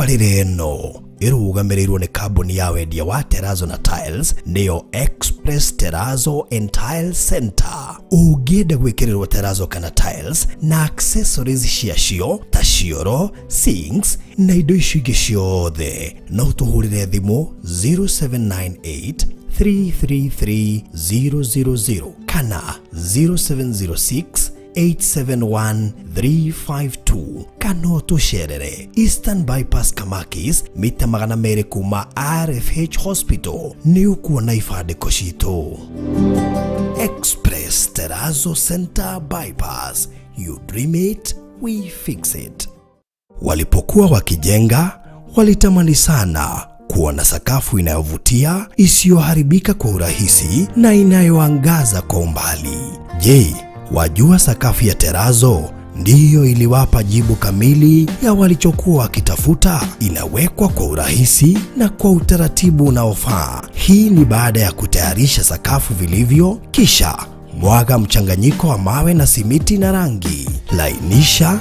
Tabarĩra ĩno ĩrũgamĩrĩirwo nĩ kambuni ya wendia wa terazo na tiles, nĩyo Express Terazo and Tile Center. Ũngĩenda gwĩkĩrĩrwo terazo kana tiles na accessories ciacio ta cioro, sinks na indo icio ingĩ ciothe, no tũhũrĩre thimũ 0798 333 000 kana 0706 871 352, kana ũtũcerere Eastern Bypass, Kamakis, mita 200 kuma RFH Hospital. Nĩ ũkuona ibandĩko citũ. Express Terazo Center, Bypass. You dream it, we fix it. Walipokuwa wakijenga, walitamani sana kuona sakafu inayovutia, isiyoharibika kwa urahisi na inayoangaza kwa umbali. Je, wajua sakafu ya terazo ndiyo iliwapa jibu kamili ya walichokuwa wakitafuta? Inawekwa kwa urahisi na kwa utaratibu unaofaa. Hii ni baada ya kutayarisha sakafu vilivyo, kisha mwaga mchanganyiko wa mawe na simiti na rangi, lainisha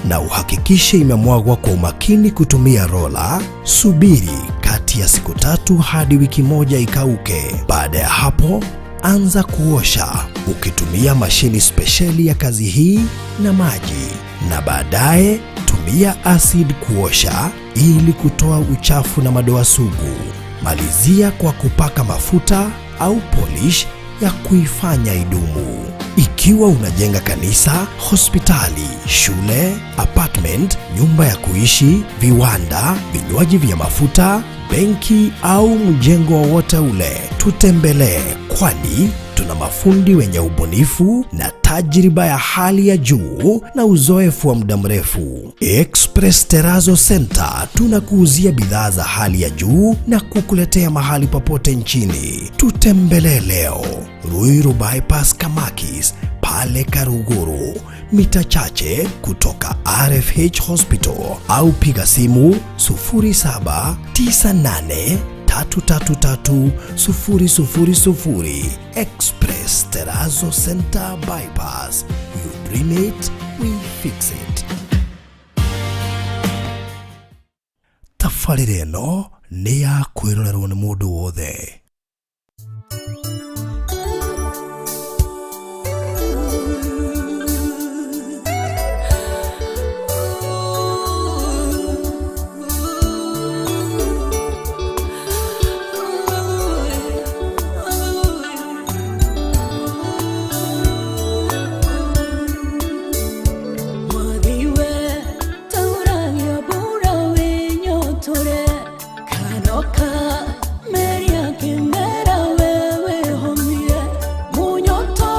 na uhakikishe imemwagwa kwa umakini kutumia rola. Subiri kati ya siku 3 hadi wiki moja ikauke. Baada ya hapo, anza kuosha ukitumia mashini spesheli ya kazi hii na maji, na baadaye tumia acid kuosha ili kutoa uchafu na madoa sugu. Malizia kwa kupaka mafuta au polish ya kuifanya idumu. Ikiwa unajenga kanisa, hospitali, shule, apartment, nyumba ya kuishi, viwanda, vinywaji vya mafuta, benki au mjengo wowote ule, tutembelee, kwani tuna mafundi wenye ubunifu na tajriba ya hali ya juu na uzoefu wa muda mrefu. Express Terazo Center tunakuuzia bidhaa za hali ya juu na kukuletea mahali popote nchini. Tutembelee leo Ruiru Bypass, Kamakis, pale Karuguru, mita chache kutoka RFH Hospital, au piga simu 0798 333 000. Express Terazo Center, Bypass. You dream it, we fix it. Tabarĩra ĩno nĩ ya kwĩrorerwo nĩ mũndũ wothe. Mwathiwe tauragia mbura wĩnyotore kanoka meria kĩmera we wĩhomie mũnyoto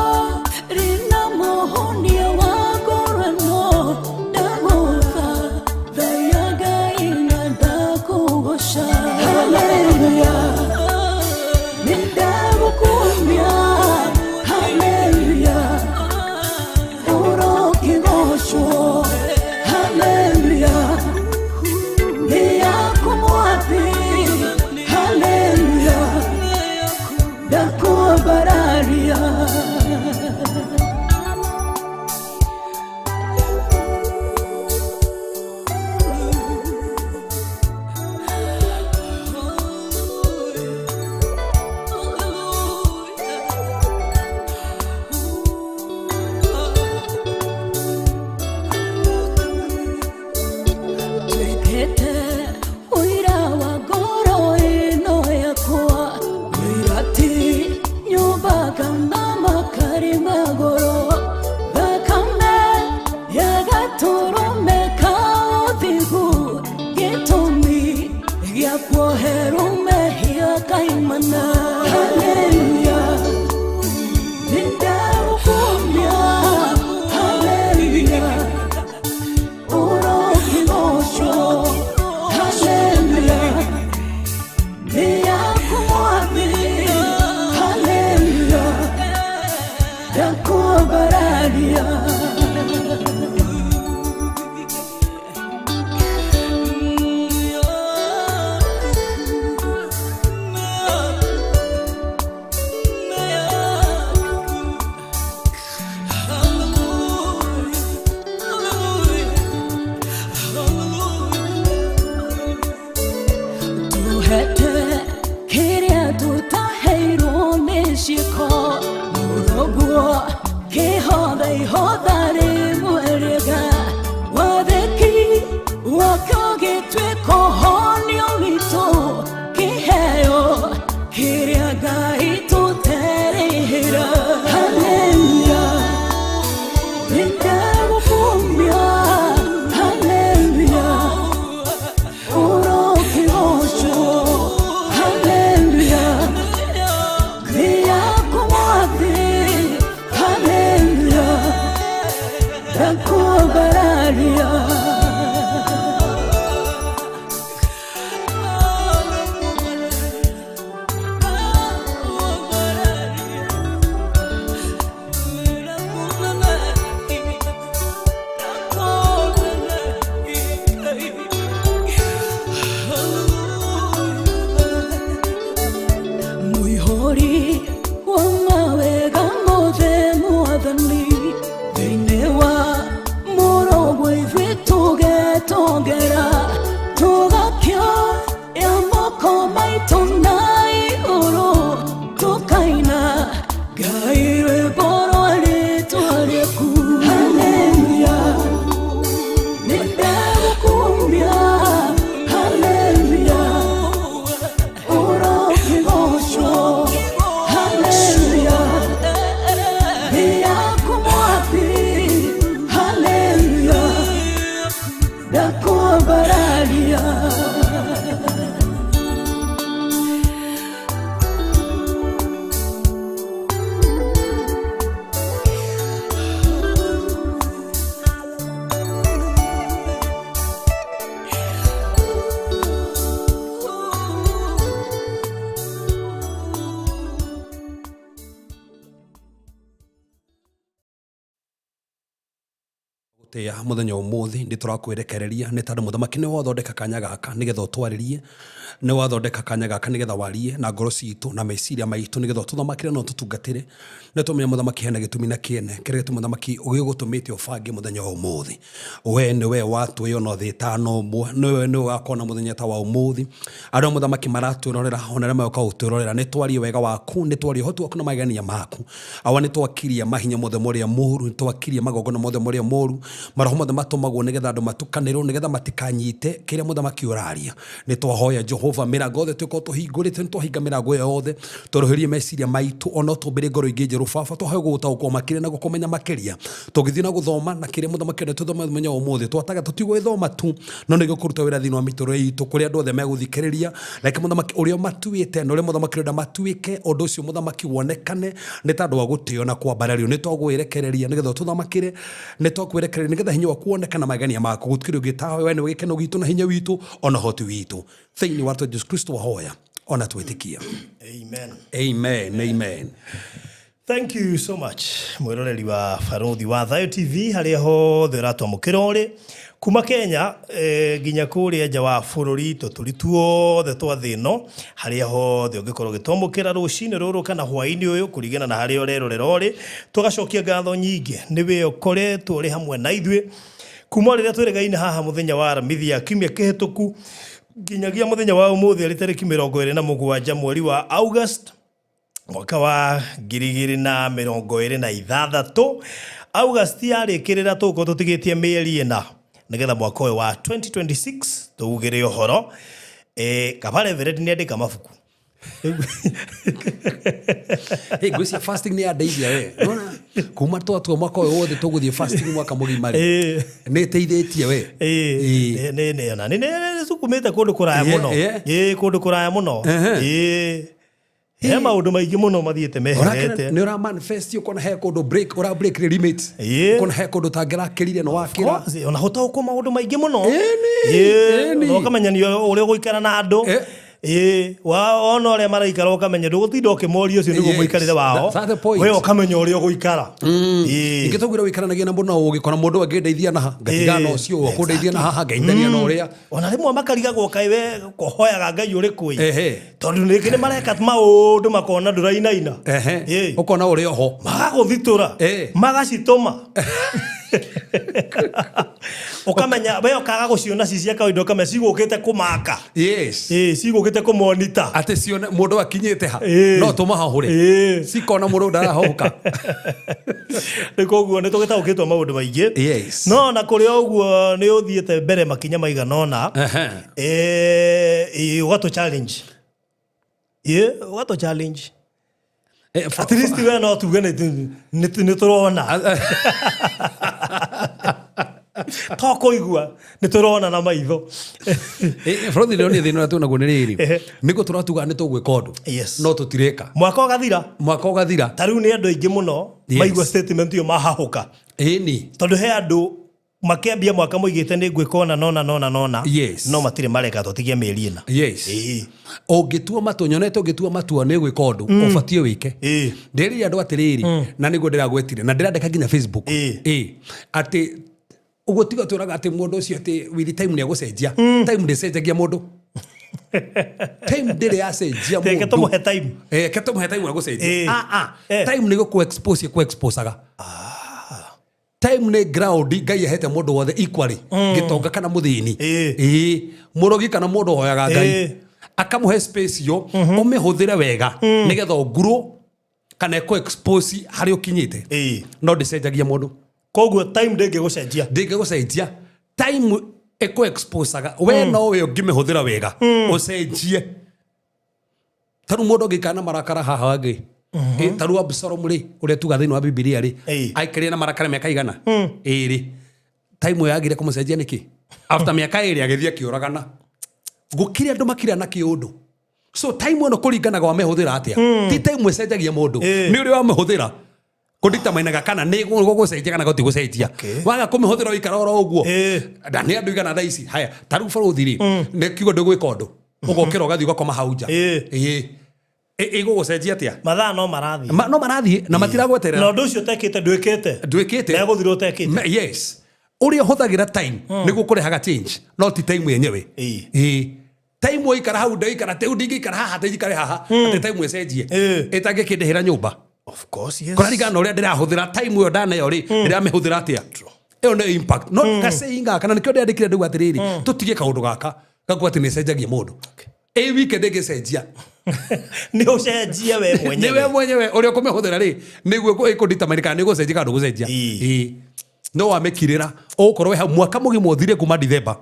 rina mũhonia wa ngorano ndagũtha thaia Ngai na ndakũgoca. Haleluya, nĩndagũkumia. Haleluya, ũrokĩgocwo. Haleluya, nĩ yaku Mwathi. Haleluya, ndakwambararia. Twĩkĩte ũira wa ngoro ĩno yakwa, ũira ti nyũmba kana makari magũrũ, thakame ya gatũrũme ka ũthingu, gĩtũmi gĩa kuoherwo mehia kaimana. Haleluya, nĩndagũkumia. Haleluya, ũrokĩgocwo. Haleluya, nĩ yaku Mwathi. Haleluya, ndakwambararia. Tũragũtĩa mũthenya ũmũthĩ, nĩ tũrakwĩrekereria nĩ tondũ mũthamaki nĩ wathondeka kanya gaka nĩgetha ũtwarĩrie, nĩ wathondeka kanya gaka nĩgetha warie na ngoro citũ na meciria maitũ, nĩgetha ũtũthamakĩre na ũtũtungatĩre. Nĩ tũmenya mũthamaki hena gĩtũmi na kĩene kĩrĩa gĩtũmi mũthamaki gĩgũtũmĩte ũbange mũthenya wa ũmũthĩ. We nĩwe watwĩo na thĩ ĩtano ũmwe, nĩwe nĩwe wakona mũthenya ta wa ũmũthĩ. Andũ a mũthamaki maratwĩrorera ona arĩa magoka gũtwĩrorera, nĩ twarie wega waku, nĩ twarie ũhoti waku na magegania maku. Awa, nĩ twakiria mahinya mothe marĩa moru, nĩ twakiria magongona mothe marĩa moru, maroho mothe matũmagwo nĩgetha andũ matukanĩrwo, nĩgetha matikanyite kĩrĩa mũthamaki ũraria. Nĩ twahoya Jehova, mĩrango yothe tũkorwo tũhingũrĩte, nĩ twahinga mĩrango ĩyo yothe, tũrũhĩrie meciria maitũ, ona tũmbĩre ngoro ingĩ njerũ. Baba, tũhe gũtaũkwo makĩria na gũkũmenya makĩria, tũgĩthiĩ na gũthoma na kĩrĩa mũthamaki ũrĩa tũthome mũthenya wa ũmũthĩ. Twataga tũtigwĩthoma tu, no nĩ gũkũruta wĩra thĩinĩ wa mĩtũrĩre itũ, kũrĩa andũ othe megũthikĩrĩria. Reke mũthamaki ũrĩa matuĩte na ũrĩa mũthamaki ũrenda matuĩke, ũndũ ũcio mũthamaki wonekane nĩ tondũ wa gũtĩo na kwambarario. Nĩ twagwĩrekereria nĩgetha ũtũthamakĩre, nĩ twakwĩrekereria nĩgetha hinya waku wonekane na magegania maku. Gũtikĩrĩ ũngĩ tawe, we nĩwe gĩkeno gitũ na hinya witũ ona ũhoti witũ. Thĩinĩ wa Jesu Kristo wahoya ona twĩtĩkia. Amen. Amen, amen. Thank you so much, mwiroreri wa Barothi wa Thayo TV haria hothe ũratwamũkĩra ũrĩ kuma Kenya, nginya kũrĩa nja wa bũrũri, tũtũri tuothe twa thĩ ĩno, harĩa hothe ũngĩkorwo ũgĩtwamũkĩra rũcinĩ rũrũ kana hwaĩ-inĩ ũyũ, kũringana na harĩa ũrerorera ũrĩ. Tũgacokia ngatho nyingĩ nĩ we ũkoretwo ũrĩ hamwe na ithuĩ kuma rĩrĩa twĩrĩgaine haha mũthenya wa Aramithi ya kiumia kĩhĩtũku nginyagia mũthenya wa ũmũthĩ, arĩ tarĩki 27 mweri wa August mwaka wa 2026. August yarĩkĩrĩra, tũgũkorwo tũtigĩtie mĩeri 4 nĩgetha mwaka ũyũ wa 2026 tũugĩre ũhoro. Kaba Reverend nĩ andĩka mabuku. Hey, ngwĩciria fasting nĩ yandeithia we. Nĩwona, kuma twatua mwaka ũyũ wothe tũgũthiĩ fasting mwaka mũgima rĩ, nĩ ĩteithĩtie we. Nĩ ona nĩ cukumĩte kũndũ kũraya mũno. Kũndũ kũraya mũno. He maũndũ maingĩ mũno mathiĩte meherete. Nĩ ũra manifest, ũkona he kũndũ break, ũra break the limit. Ũkona he kũndũ ũtangĩrakĩrire no wakĩra. Course, ona hũtaũkwo maũndũ maingĩ mũno. Ĩni. Na ũkamenya nĩ ũrĩa ũgũikara na andũ. Wona ũrĩa maraikara, ũkamenya ndũgũtinda ũkĩmoria ũcio nĩguo mũikarĩre wao. That's the point. We ũkamenya ũrĩa ũgũikara. Ingĩ tũgwĩra wĩikaranagia na mũndũ na ũgĩkora mũndũ angĩndeithia naha, ngatigana na ũcio, ũkũndeithia na haha, ngaithania na ũrĩa. Ona rĩmwe makarigagwo kaĩ we kũhoyaga Ngai ũrĩkũ ĩ, tondũ rĩngĩ nĩ mareka maũndũ makona ndũrainaina. Ũkona ũrĩ oho. Magagũthitũra, magacitũma, ũkamenya we ũkaga gũciona ci cia kawaida, ũkamenya cigũkĩte kũmaka. Cigũkĩte kũmonita. Atĩ cione mũndũ akinyĩte ha, no tũmahahũre, cikona mũndũ ndarahũka. Nĩ koguo nĩ tũgĩtaũkĩtwo maũndũ maingĩ. No na kũrĩ o ũguo, nĩ ũthiĩte mbere makinya maigana ũna. Ũgatũ challenge. Ũgatũ challenge. At least we no tuge nĩ tũrona, to kũigua, nĩ tũrona na maitho. Bũrũri ndĩronire thĩna ũrĩa twĩnaguo nĩ rĩrĩ, nĩguo tũratuga nĩ tũgwĩka ũndũ, no tũtirĩka. Mwaka ũgathira. Mwaka ũgathira. Ta rĩu nĩ andũ aingĩ mũno maigua statement ĩyo mahahũka, tondũ he andũ makĩambia mwaka moigĩte nĩ ngwĩka ona nona nona nona, no matirĩ mareka, tũtigie mĩeri 4. Ũngĩtua matua, nyonete ũngĩtua matua nĩ gwĩka ũndũ, ũbatiĩ wĩke. Ndĩrĩire andũ atĩrĩrĩ, na nĩguo ndĩragwetire na ndĩrandĩka nginya Facebook. Atĩ ũguo tiga twĩraga atĩ mũndũ ũcio atĩ with time nĩ egũcenjia. Time ndĩcenjagia mũndũ, time ndĩrĩ yacenjia Reke mũndũ. Tũmũhe time. Ke tũmũhe time ya gũcenjia. Ah, ah. Time nĩ gũkũ expose, kũ exposaga. Time nĩ ground Ngai ahete mũndũ wothe equally, gĩtonga kana mũthĩni, mũrogi kana mũndũ ũhoyaga Ngai, akamũhe space yo ũmĩhũthĩre wega nĩgetha ũngurwo kana ĩkũ expose harĩa ũkinyĩte. No ndĩcenjagia mũndũ. Koguo time ndĩngĩgũcenjia. Ndĩngĩgũcenjia. Time ĩkũ exposaga we, no we ũngĩmĩhũthĩra wega ũcenjie. Ta rĩu mũndũ angĩikara na marakara haha angĩ, ta rĩu Absalom rĩ, ũrĩa tuga thĩinĩ wa Bibilia rĩ, aikarire na marakara mĩaka igana 2. Time ĩyo yagire kũmũcenjia nĩkĩ? After mĩaka 2 agĩthiĩ akĩũragana. Gũkĩrĩ andũ makira na kĩũndũ. So time ĩno kũringanaga wamĩhũthĩra atĩa. Ti time ĩcenjagia mũndũ, nĩ ũrĩa wamĩhũthĩra kũnditamainaga kana nĩ gũgũcenjia kana gũtigũcenjia. Waga kũmĩhũthĩra, ũikara oro ũguo. Na nĩ andũ igana thaa ici haya, ta rĩu bũrũthi rĩ, nĩ kiugo ndũgwĩka ũndũ, ũgokĩra ũgathiĩ ũgakoma hau nja. Ĩgũgũcenjia atĩa? Mathaa no marathiĩ. No marathiĩ na matiragweterera. Na ũndũ ũcio ũtekĩte ndwĩkĩte. Ndwĩkĩte. Megũthira ũtekĩte. Yes. Ũrĩa ũhũthagĩra time nĩguo kũrehaga change, no ti time yenyewe. Ĩĩ. Ĩĩ. Time waikara hau, ndaikara teu, ndingĩikara haha atĩ njikare haha atĩ time ĩcenjie. Ĩtangĩkĩndĩhĩra nyũmba. Of course, yes. Kũraringana na ũrĩa ndĩrahũthĩra time ĩyo ndaneo rĩ, ndĩramĩhũthĩra atĩa. Ĩyo nĩyo impact, no gacei gaka na nĩkĩo ndĩandĩkire ndauga atĩrĩrĩ, tũtige kaũndũ gaka gakuga atĩ nĩcenjagia mũndũ. Ĩ weekend ĩngĩcenjia? Nĩ ũcenjie we Nĩ mwenyewe. We mwenyewe ũrĩa ũkũmĩhũthĩra rĩ, nĩguo ĩkũdetermine kana nĩ ũgũcenjia kana ndũgũcenjia. Ĩĩ. Ĩĩ. No wamĩkirĩra ũgũkorwo wĩ hau mwaka mũgima ũthire kuma Dithemba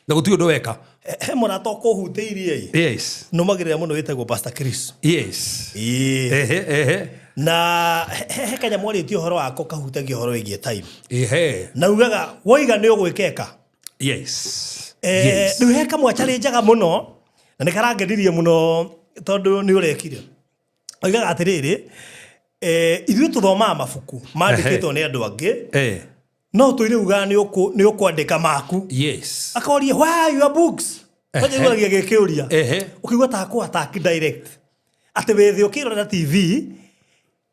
na gũtirĩ ũndũ weka. He mũrata ũkũhutĩirie ĩ, nũmagĩrĩra mũno, wĩtagwo Pastor Chris. Ĩĩ. Ehe ehe. Na he kanyamũ arĩtie ũhoro wako kahutagia ũhoro wĩgiĩ time, na ugaga woiga nĩ ũgwĩkeka. Rĩu he kamwe acarĩnjaga mũno na nĩ karangenirie mũno tondũ nĩ ũrekire. Oigaga atĩrĩrĩ, ithuĩ tũthomaga mabuku mandĩkĩtwo nĩ andũ angĩ, no tũire ugaga nĩ ũkwandĩka maku. Akoria, "Why are your books?" Kwanjiguagia gĩkĩũria, ũkĩigua ta kũ attack direct atĩ wĩthĩ ũkĩrorera TV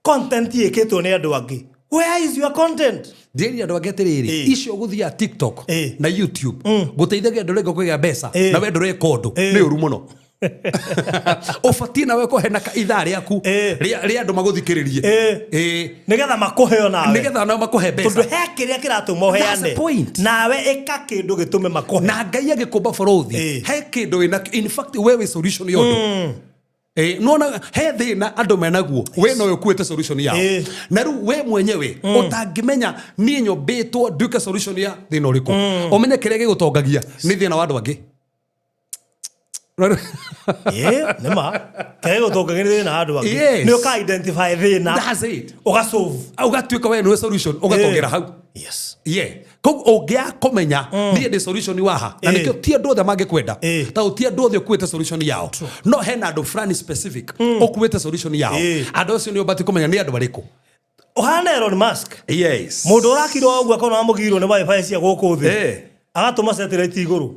content ĩkĩtwo nĩ andũ angĩ, where is your content? Ndĩrire andũ angĩ atĩrĩrĩ, icio gũthiaga TikTok na YouTube gũteithagia andũ rĩngĩ kũgĩa mbeca, na we ndũreka ũndũ, nĩ ũru mũno. Ũbatiĩ nawe kũhe na ithaa rĩaku rĩa andũ magũthikĩrĩrie. Nĩgetha makũhe onawe. Nĩgetha nao makũhe Tondũ mbeca. He kĩrĩa kĩratũma That's the ũheane. point. Nawe ĩka kĩndũ gĩtũme makũhe. Na Ngai agĩkũmba bũrũthi, he kĩndũ wĩnakĩo. In fact, we wĩ solution ya ũndũ. Nona he thĩna andũ menaguo, we nowe ũkuĩte solution yao. Na rĩu we mwenyewe ũtangĩmenya niĩ nyũmbĩtwo nduĩke solution ya thĩna ũrĩkũ, ũmenye kĩrĩa gĩgũtongagia nĩ thĩna wa andũ angĩ. Ĩĩ, nĩma kĩrĩa gĩgũtongagia nĩ thĩna wa andũ angĩ. Nĩ ũka identify thĩna, That's it. ũgasolve. Ũgatuĩka we nĩwe solution, ũgatongera hau. Yeah, koguo ũngĩaga kũmenya niĩ ndĩ solution waha na nĩkĩo ti andũ othe mangĩkwenda, tondũ ti andũ othe ũkuĩte solution yao, no hena andũ fulani specific ũkuĩte solution yao. Andũ acio nĩo batiĩ kũmenya nĩ andũ arĩkũ. Ũhana Elon Musk, mũndũ ũrakirwo ũguo akona amũgirwo nĩ WiFi cia gũkũ thĩ, agatũma satellite igũrũ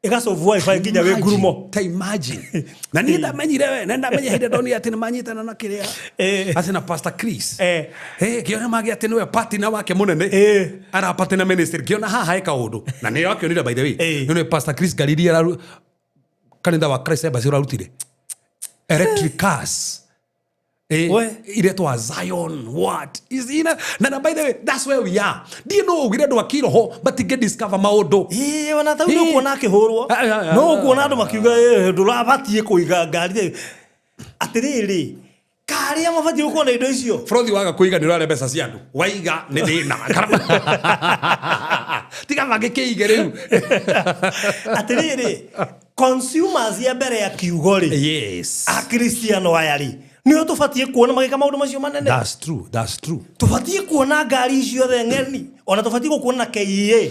ĩgasolve WiFi nginya wĩ ngurumo. Ta imagine, na niĩ ndamenyire we, na ndamenye hĩndĩ ndonire atĩ nĩ manyitana na kĩrĩa, atĩ na Pastor Chris. Ngĩona mage atĩ nĩwe partner wake mũnene, arapatena ministry, ngĩona haha he kaũndũ na nĩyo akĩonire, by the way. Nĩ Pastor Chris Galiria kanitha wa Christ Embassy ũrarutire electric cars. We. Iretwa Zion what is in na by the way, that's where we are. Ndiĩ no ugire andũ a kiroho batingĩ discover maũndũ. Ĩĩ, ona ta rĩu nĩ ũkuona akĩhũrwo. Ah, ah, ah, No ũkuona andũ makiuga, "Ndũrabatiĩ kũiga ngari." Atĩrĩrĩ, karĩa mabatiĩ gũkorwo na indo icio. Bũrũthi waga kũiga nĩ ũrarĩa mbeca cia andũ, waiga nĩ thĩna, tiga mangĩkĩige rĩu. Atĩrĩrĩ, consumers ya mbere ya kiugo rĩ, akristiano aya rĩ, nĩo tũbatiĩ kuona magĩka maũndũ macio manene. That's true, that's true. Tũbatiĩ kuona ngari icio othe ng'eni, ona tũbatiĩ gũkuona na KEA.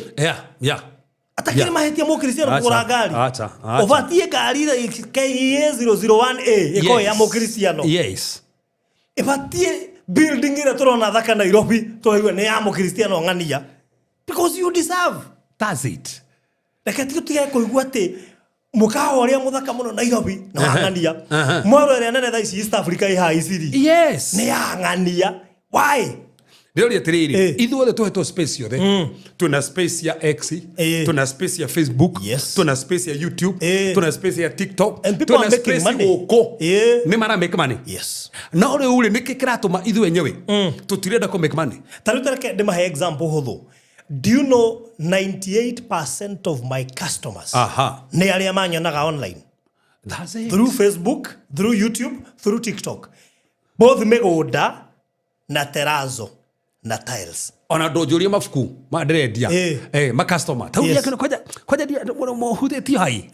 Atakĩrĩ mahĩtia mũkristiano kũgũra ngari. Acha, acha. Ũbatiĩ ngari KEA 001A ĩkorwo ya mũkristiano. Ĩbatiĩ building ĩrĩa tũrona thaka Nairobi tũraigua nĩ ya mũkristiano ng'ania, because you deserve. That's it. Reke tũtige kũigua atĩ mũkawa ũrĩa mũthaka mũno Nairobi nĩ wa ng'ania, mwaro ĩrĩa nene thaa ici East Africa ĩ haha Isiri nĩ ya ng'ania. Why? Ndĩroria atĩrĩrĩ, ithuothe tũhetwo space yothe. Twĩna space ya X, twĩna space ya Facebook, twĩna space ya YouTube, twĩna space ya TikTok, And people twĩna are making space money. gũkũ. Nĩ mara make money. No rĩu rĩ, nĩkĩ kĩratũma ithuĩ enyewe tũtirenda kũ make money? Ta rĩu tareke ndĩmahe example hũthũ. Do you know 98% of my customers nĩ arĩa manyonaga online? That's it. Through Facebook, through YouTube, through TikTok, both mĩgũnda na terazo na tiles. Ona ndũnjũrie mabuku ma ndĩrendia, makastoma tau. Kwanja kwanja mũhutĩtio hai.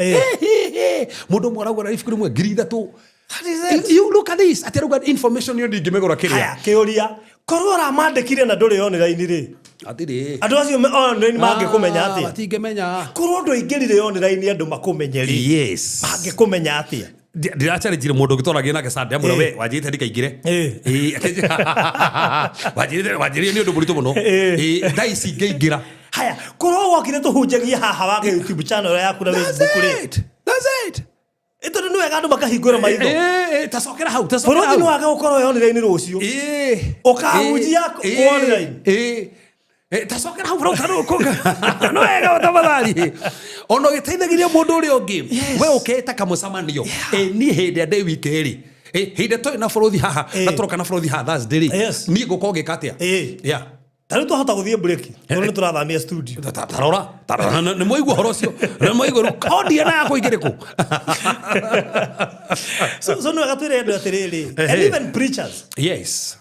Mũndũ ũmwe aragũra ibuku rĩmwe 3,000. That is it. You look at this, atĩ arauga information ĩyo ndingĩmĩgũra kĩrĩa. Haya, kĩũria, korwo ũramandĩkire na ndũrĩ online rĩ, Atirĩ andũ acio me online mangĩkũmenya atĩa? Matingĩmenya. Korwo ndũingĩrire online andũ makũmenye rĩ, mangĩkũmenya atĩa? Ndĩracharenjire mũndũ ũngĩ twaragia nake Sunday, amwĩra, "We wanjĩrĩte ndikaingĩre." Wanjĩrire nĩ ũndũ mũritũ mũno. Thaa ici ngĩingĩra. Haya, korwo wokire tũhunjagie haha wake YouTube channel yaku na That's Facebook rĩ, it. That's it. Tondũ nĩ wega andũ makahingũra maitho. Tacokera hau, tacokera Bũrũri hau. nĩ waga gũkorwo wĩ online rũciũ, ũkahunjia online. Tacokera hau rau no wega tafadhali ona ũgĩteithagĩria mũndũ ũrĩa ũngĩ we ũketa kamũcemanio. Niĩ hĩndĩ ĩrĩa ndĩ wiki rĩ, hĩndĩ ĩrĩa tũrĩ na bũrũthi haha na tũroka na bũrũthi haha Thursday rĩ, niĩ ngũkorwo ngĩka atĩa? Yeah. Ta rĩu twahota gũthiĩ break tondũ nĩ tũrathamia studio. Tarora, tarora, nĩ mwaigua ũhoro ũcio, nĩ mwaigua rĩu kodi ĩno yakwa igĩrĩ kũ? So nĩ wega twĩre andũ atĩrĩrĩ, and even preachers,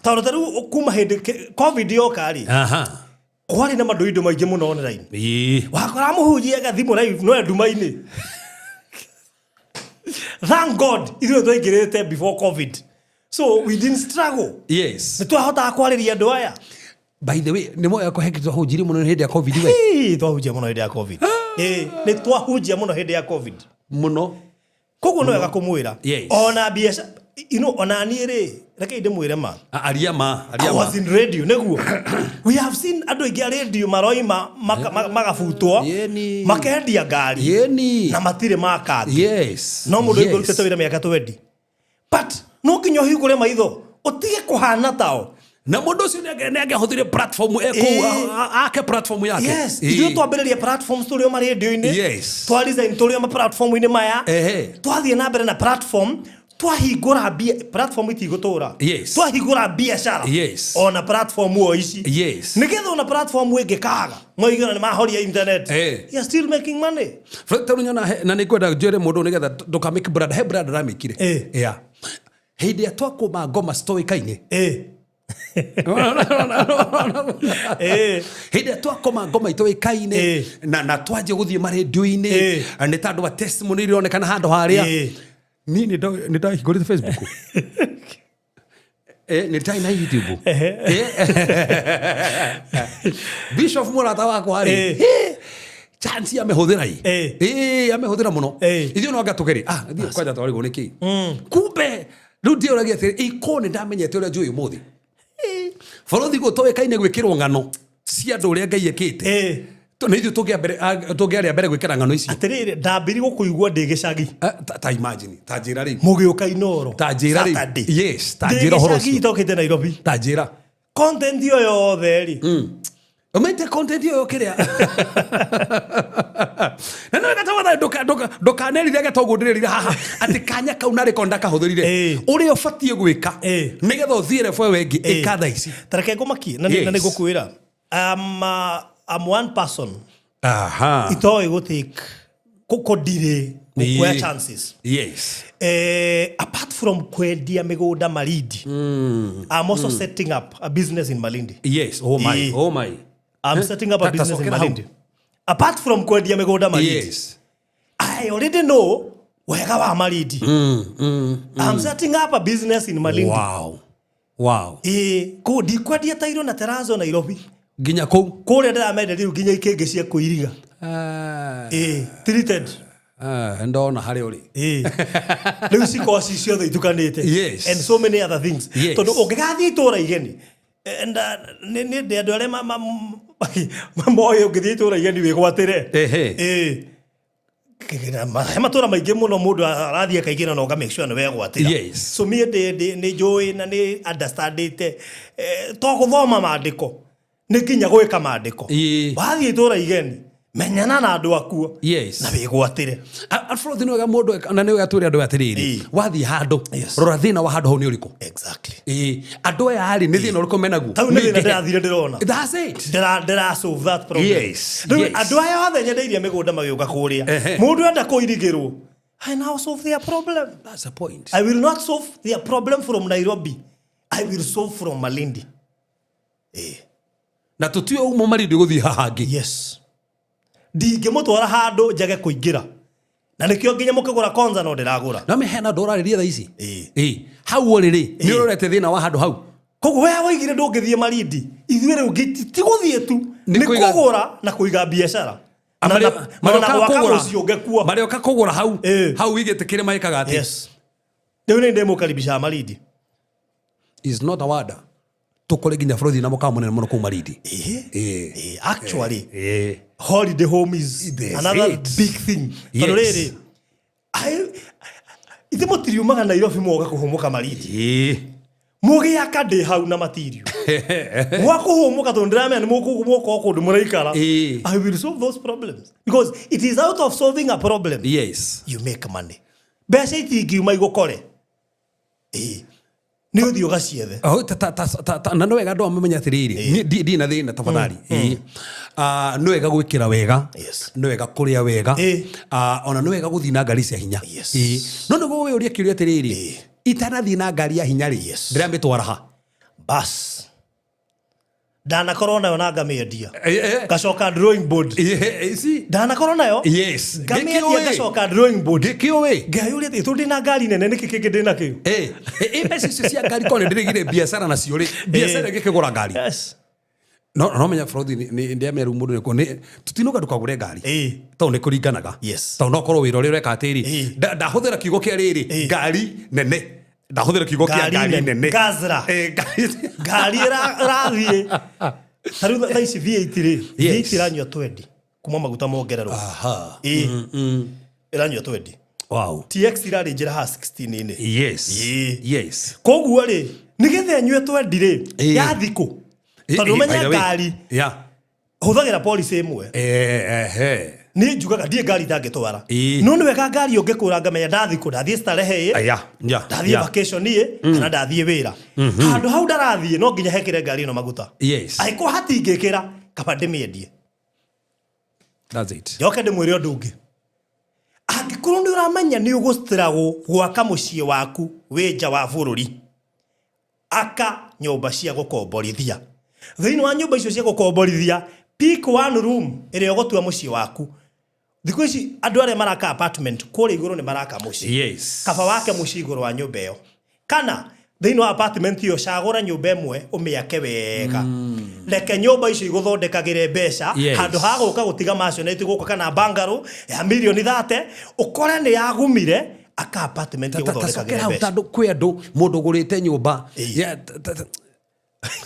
tondũ ta rĩu kuma hĩndĩ COVID yoka rĩ, kwarĩ na mandoindo maingĩ mũno online. Wakora mũhunjia agathimũ live no nduma-inĩ. Thank God ithuĩ twaingĩrĩte before COVID, so we didn't struggle. Nĩ twahotaga kwarĩria andũ aya. By the way, nĩ moya kũhekitwo twahunjirie mũno hĩndĩ ya COVID we. Hii, twahunjia mũno hĩndĩ ya COVID. Ĩĩ, nĩ twahunjia mũno hĩndĩ ya COVID. Mũno. Koguo no wega kũmwĩra. Ona biacara ona niĩ rĩ, reke ndĩmwĩre ma. Aria ma, aria I ma. was in radio nĩguo. We have seen andũ aingĩ a radio maroima magabutwo, makendia ngari na matirĩ makangĩ. No mũndũ ũngĩ ũrutĩte wĩra mĩaka 20, but no nginya ũhingũre maitho ũtige kũhana tao. Na mũndũ ũcio nĩ angĩahũthĩrire platform kũu, ake platform yake. Yes, ithuĩ twambĩrĩria platforms tũrĩ o ma-radio-inĩ. Twa resign tũrĩ o ma-platform-inĩ maya. Twathiĩ na mbere na platform, twahingũra platform itigũtũra. Twahingũra biacara. Ona platform o ici. Nĩgetha ona platform ĩngĩkaga, moigana nĩ mahoria internet. You are still making money. Fred, tondũ nyona na nĩ ngwenda njĩre mũndũ nĩgetha ndũkamake brand, he brand aramĩkire. Yeah. Hĩndĩ ĩrĩa twakũma ngoma citoĩkaine. Hĩndĩ ĩrĩa twakoma ngoma itoĩkaine na twanjia gũthiĩ marendio-inĩ, nĩ ta andũ a testimony ironekana handũ harĩa. Niĩ nĩ ndahingũrĩte Facebook. Nĩ ndarĩ na YouTube. Bishop mũrata wakwa rĩ, chance amĩhũthĩra ĩ. Amĩhũthĩra mũno. Ithuĩ no anga tũgerie. Ithuĩ kwanja twarigwo nĩ kĩ? Kumbe rĩu ndiũragia atĩrĩ, iko nĩ ndamenyete ũrĩa njũĩ ũmũthĩ. Bũrũri gũtoĩkaine gwĩkĩrwo ng'ano cia andũ ũrĩa Ngai ekĩte. Nĩ ithuĩ tũngĩarĩa mbere gwĩkĩra ng'ano icio. Atĩrĩrĩ, ndambirie gũkũigua ndĩ gĩcagi. Ta imagine, ta njĩra rĩu. Mũgĩũka Inooro. Ta njĩra rĩu. Saturday. Yes, ta Ndĩ njĩra ũhoro gĩcagi ũcio. itokĩte Nairobi. Ta njĩra. Content ĩyo yothe rĩ. Ũmĩte content ĩyo kĩrĩa. Na nĩ wega tafadhali ndũkanerire geta ũguo ndĩrerire haha atĩ kanya kau narĩ ko ndakahũthĩrire. Ũrĩa ũbatiĩ gwĩka nĩgetha ũthiĩ level ĩyo ĩngĩ, ĩka thaa ici. Ta reke ngũmakie, na nĩ ngũkwĩra. I'm one person. Itoĩ gũtake, kũndirĩ, gũkuoya chances. Apart from kwendia mĩgũnda Malindi, I'm also setting up a business in Malindi. Yes. Oh my. Oh my. I'm setting up a Ta business in cokera hau. Malindi. Apart from kwendia mĩgũnda Malindi. I already know wega wa Malindi. I'm setting up a business in Malindi. Wow. Wow. Kũu ndikwendia tairo na terazo Nairobi. Nginya kũu? Kũrĩa ndĩramenderia rĩu nginya ikĩngĩ cia kũiriga. Treated. Ndona harĩa ũrĩ. Rĩu cikoci ciothe itukanĩte. And so many other things. Tondũ ũngĩgathiĩ itũũra igeni, and nĩ ndĩ andũ arĩa moĩ ũngĩthiĩ itũũra igeni wĩgwatĩre. He matũũra maingĩ mũno mũndũ arathiĩ akaingĩra na ũka make sure nĩ wegwatĩra. So niĩ nĩ njũĩ na nĩ understandĩte, to gũthoma maandĩko, nĩ nginya gwĩka maandĩko. Wathiĩ itũũra igeni, menyana na andũ akuo. Na wĩgwatĩre. Alfred, nĩ wega mũndũ, na nĩ wega twĩre andũ atĩrĩrĩ, wathiĩ handũ, rora thĩna wa handũ hau nĩ ũrĩkũ. Andũ aya rĩ, nĩ thĩna ũrĩkũ menaguo? Tau nĩ thĩna ndĩrathire ndĩrona. That's it. Ndĩra solve that problem. Rĩu andũ aya othe nyendeirie mĩgũnda magĩũka kũrĩa. Mũndũ enda kũirigĩrwo. I now solve their problem. That's the point. I will not solve their problem from Nairobi. I will solve from Malindi. Na tũtiũĩ uma Malindi gũthiĩ haha hangĩ. Yes. Ndingĩmũtwara handũ njage kũingĩra. Na nĩkĩo nginya mũkĩgũra konza no ndĩragũra. No hena andũ ũrarĩria thaa ici? Hau ũrĩ rĩ, nĩ ũrorete thĩna wa handũ hau. Koguo we woigire ndũngĩthiĩ Malindi. Ithuĩ rĩu ti gũthiĩ tu, Nĩ nĩ kũiga- kũgũra na kũiga biacara. Na gwaka mũciĩ ũngĩkua. Marĩoka kũgũra hau. Hau wĩigĩte kĩrĩa mekaga atĩa? Yes. Rĩu nĩ ndĩmũkaribisha Malindi. Is not a word. Tũkore nginya bũrũri na mũkawa mũnene mũno kũu Malindi. Actually, holiday home is That's another it. big thing. Tondũ rĩrĩ, ithe mũtiriumaga Nairobi mũgoka kũhũmũka Malindi. Mũgĩaka ndĩ hau na matirio. Mwakũhũmũka tondũ ndĩramenya nĩ mũkũhũmũka o kũndũ mũraikara. Ĩĩ. I will solve those problems because it is out of solving a problem Yes. you make money. Mbeca itingiuma igũkore. Ĩĩ. Nĩ ũthiĩ ũgaciethe. Oh, ta- ta- ta- ta- ta- na nĩ wega andũ amamenya atĩrĩrĩ, niĩ ndirĩ na thĩna tafadhali. Ĩĩ. Ah, nĩ wega gwĩkĩra wega, Yes. nĩ wega kũrĩa wega. Ĩĩ. Ah, ona nĩ wega gũthiĩ na ngari cia hinya. Yes. Ĩĩ. No nĩguo wĩyũrie kĩũria atĩrĩrĩ, itanathiĩ na ngari ya hinya rĩ, Yes. ndĩramĩtwara ha? Bas. Ndanakorwo nayo na ngamĩendia. Eh, eh. Ngacoka drawing board. Eh, eh, see? Ndanakorwo nayo. Yes. Ngamĩendia Gĩkĩũĩ. ngacoka drawing board. Gĩkĩũĩ. Ngeyũria atĩ tondũ ndĩna ngari nene nĩkĩ kĩngĩ ndĩna kĩo? Eh, eh, mbeca icio cia ngari korwo nĩndĩrĩgire biacara nacio rĩ, biacara ĩgĩkĩgũra ngari. Yes. No no menya Frothi nĩ ndĩamenya rĩu mũndũ nĩ nĩ tũtinauga ndũkagũre ngari. Ĩĩ. Tondũ nĩ kũringanaga. Yes. Tondũ no korwo wĩra ũrĩa ũreka atĩrĩ, Ĩĩ. ndahũthĩra kiugo kĩa rĩrĩ, Ĩĩ. ngari nene. Ndahũthĩra kiugo kĩa Ngari ngari nene. nene. Gazra. Eh, ngari. Ngari ĩrathiĩ. Ta rĩu thaa ici V8 rĩ, Yes. V8 ĩranyua 20 kuma maguta mongererwo. Aha. Ĩĩ. Ĩranyua 20. Wow. TX irarĩ njĩra haha 16-inĩ. Yes. Ĩĩ. Yes. Koguo rĩ, nĩgetha ĩnyue 20 rĩ, Ĩĩ. ya thikũ. Tondũ Eh, by ũmenya the way. ngari Yeah. hũthagĩra policy ĩmwe. Eh, eh, Niĩ njugaga ndirĩ ngari itangĩtwara. Ĩĩ. No nĩ wega ngari ũngĩkũra ngamenya ndathiĩ kũ, ndathiĩ starehe ĩ, eh. Yeah, yeah. ndathiĩ yeah. vacation ĩ, kana ndathiĩ wĩra. Handũ hau ndarathiĩ no nginya hekĩre ngari ĩno maguta. Yes. Angĩkorwo hatingĩkĩra, kaba ndĩmĩendie. That's it. Njoke ndĩmwĩre ũndũ ũngĩ. Angĩkorwo nĩ ũramenya nĩ ũgũstruggle gwaka mũciĩ waku wĩ nja wa bũrũri, aka nyũmba cia gũkomborithia. Thĩinĩ wa nyũmba icio cia gũkomborithia, pick one room ĩrĩa ũgũtua mũciĩ waku. Thikũ ici andũ arĩa maraka apartment kũrĩa igũrũ nĩ maraka mũciĩ. Yes. Kaba wake mũciĩ igũrũ wa nyũmba ĩyo. Kana thĩinĩ wa apartment ĩyo cagũra nyũmba ĩmwe ũmĩake wega. Reke nyũmba icio igũthondekagĩre mbeca. Yes. Handũ ha gũka gũtiga maisonette gũkũ kana bungalow ya mirioni 30 ũkore nĩ yagumire aka apartment tacokera ĩgũthondekagĩre hau mbeca. tondũ kwĩ andũ mũndũ ũgũrĩte nyũmba. Ĩĩ. Yeah,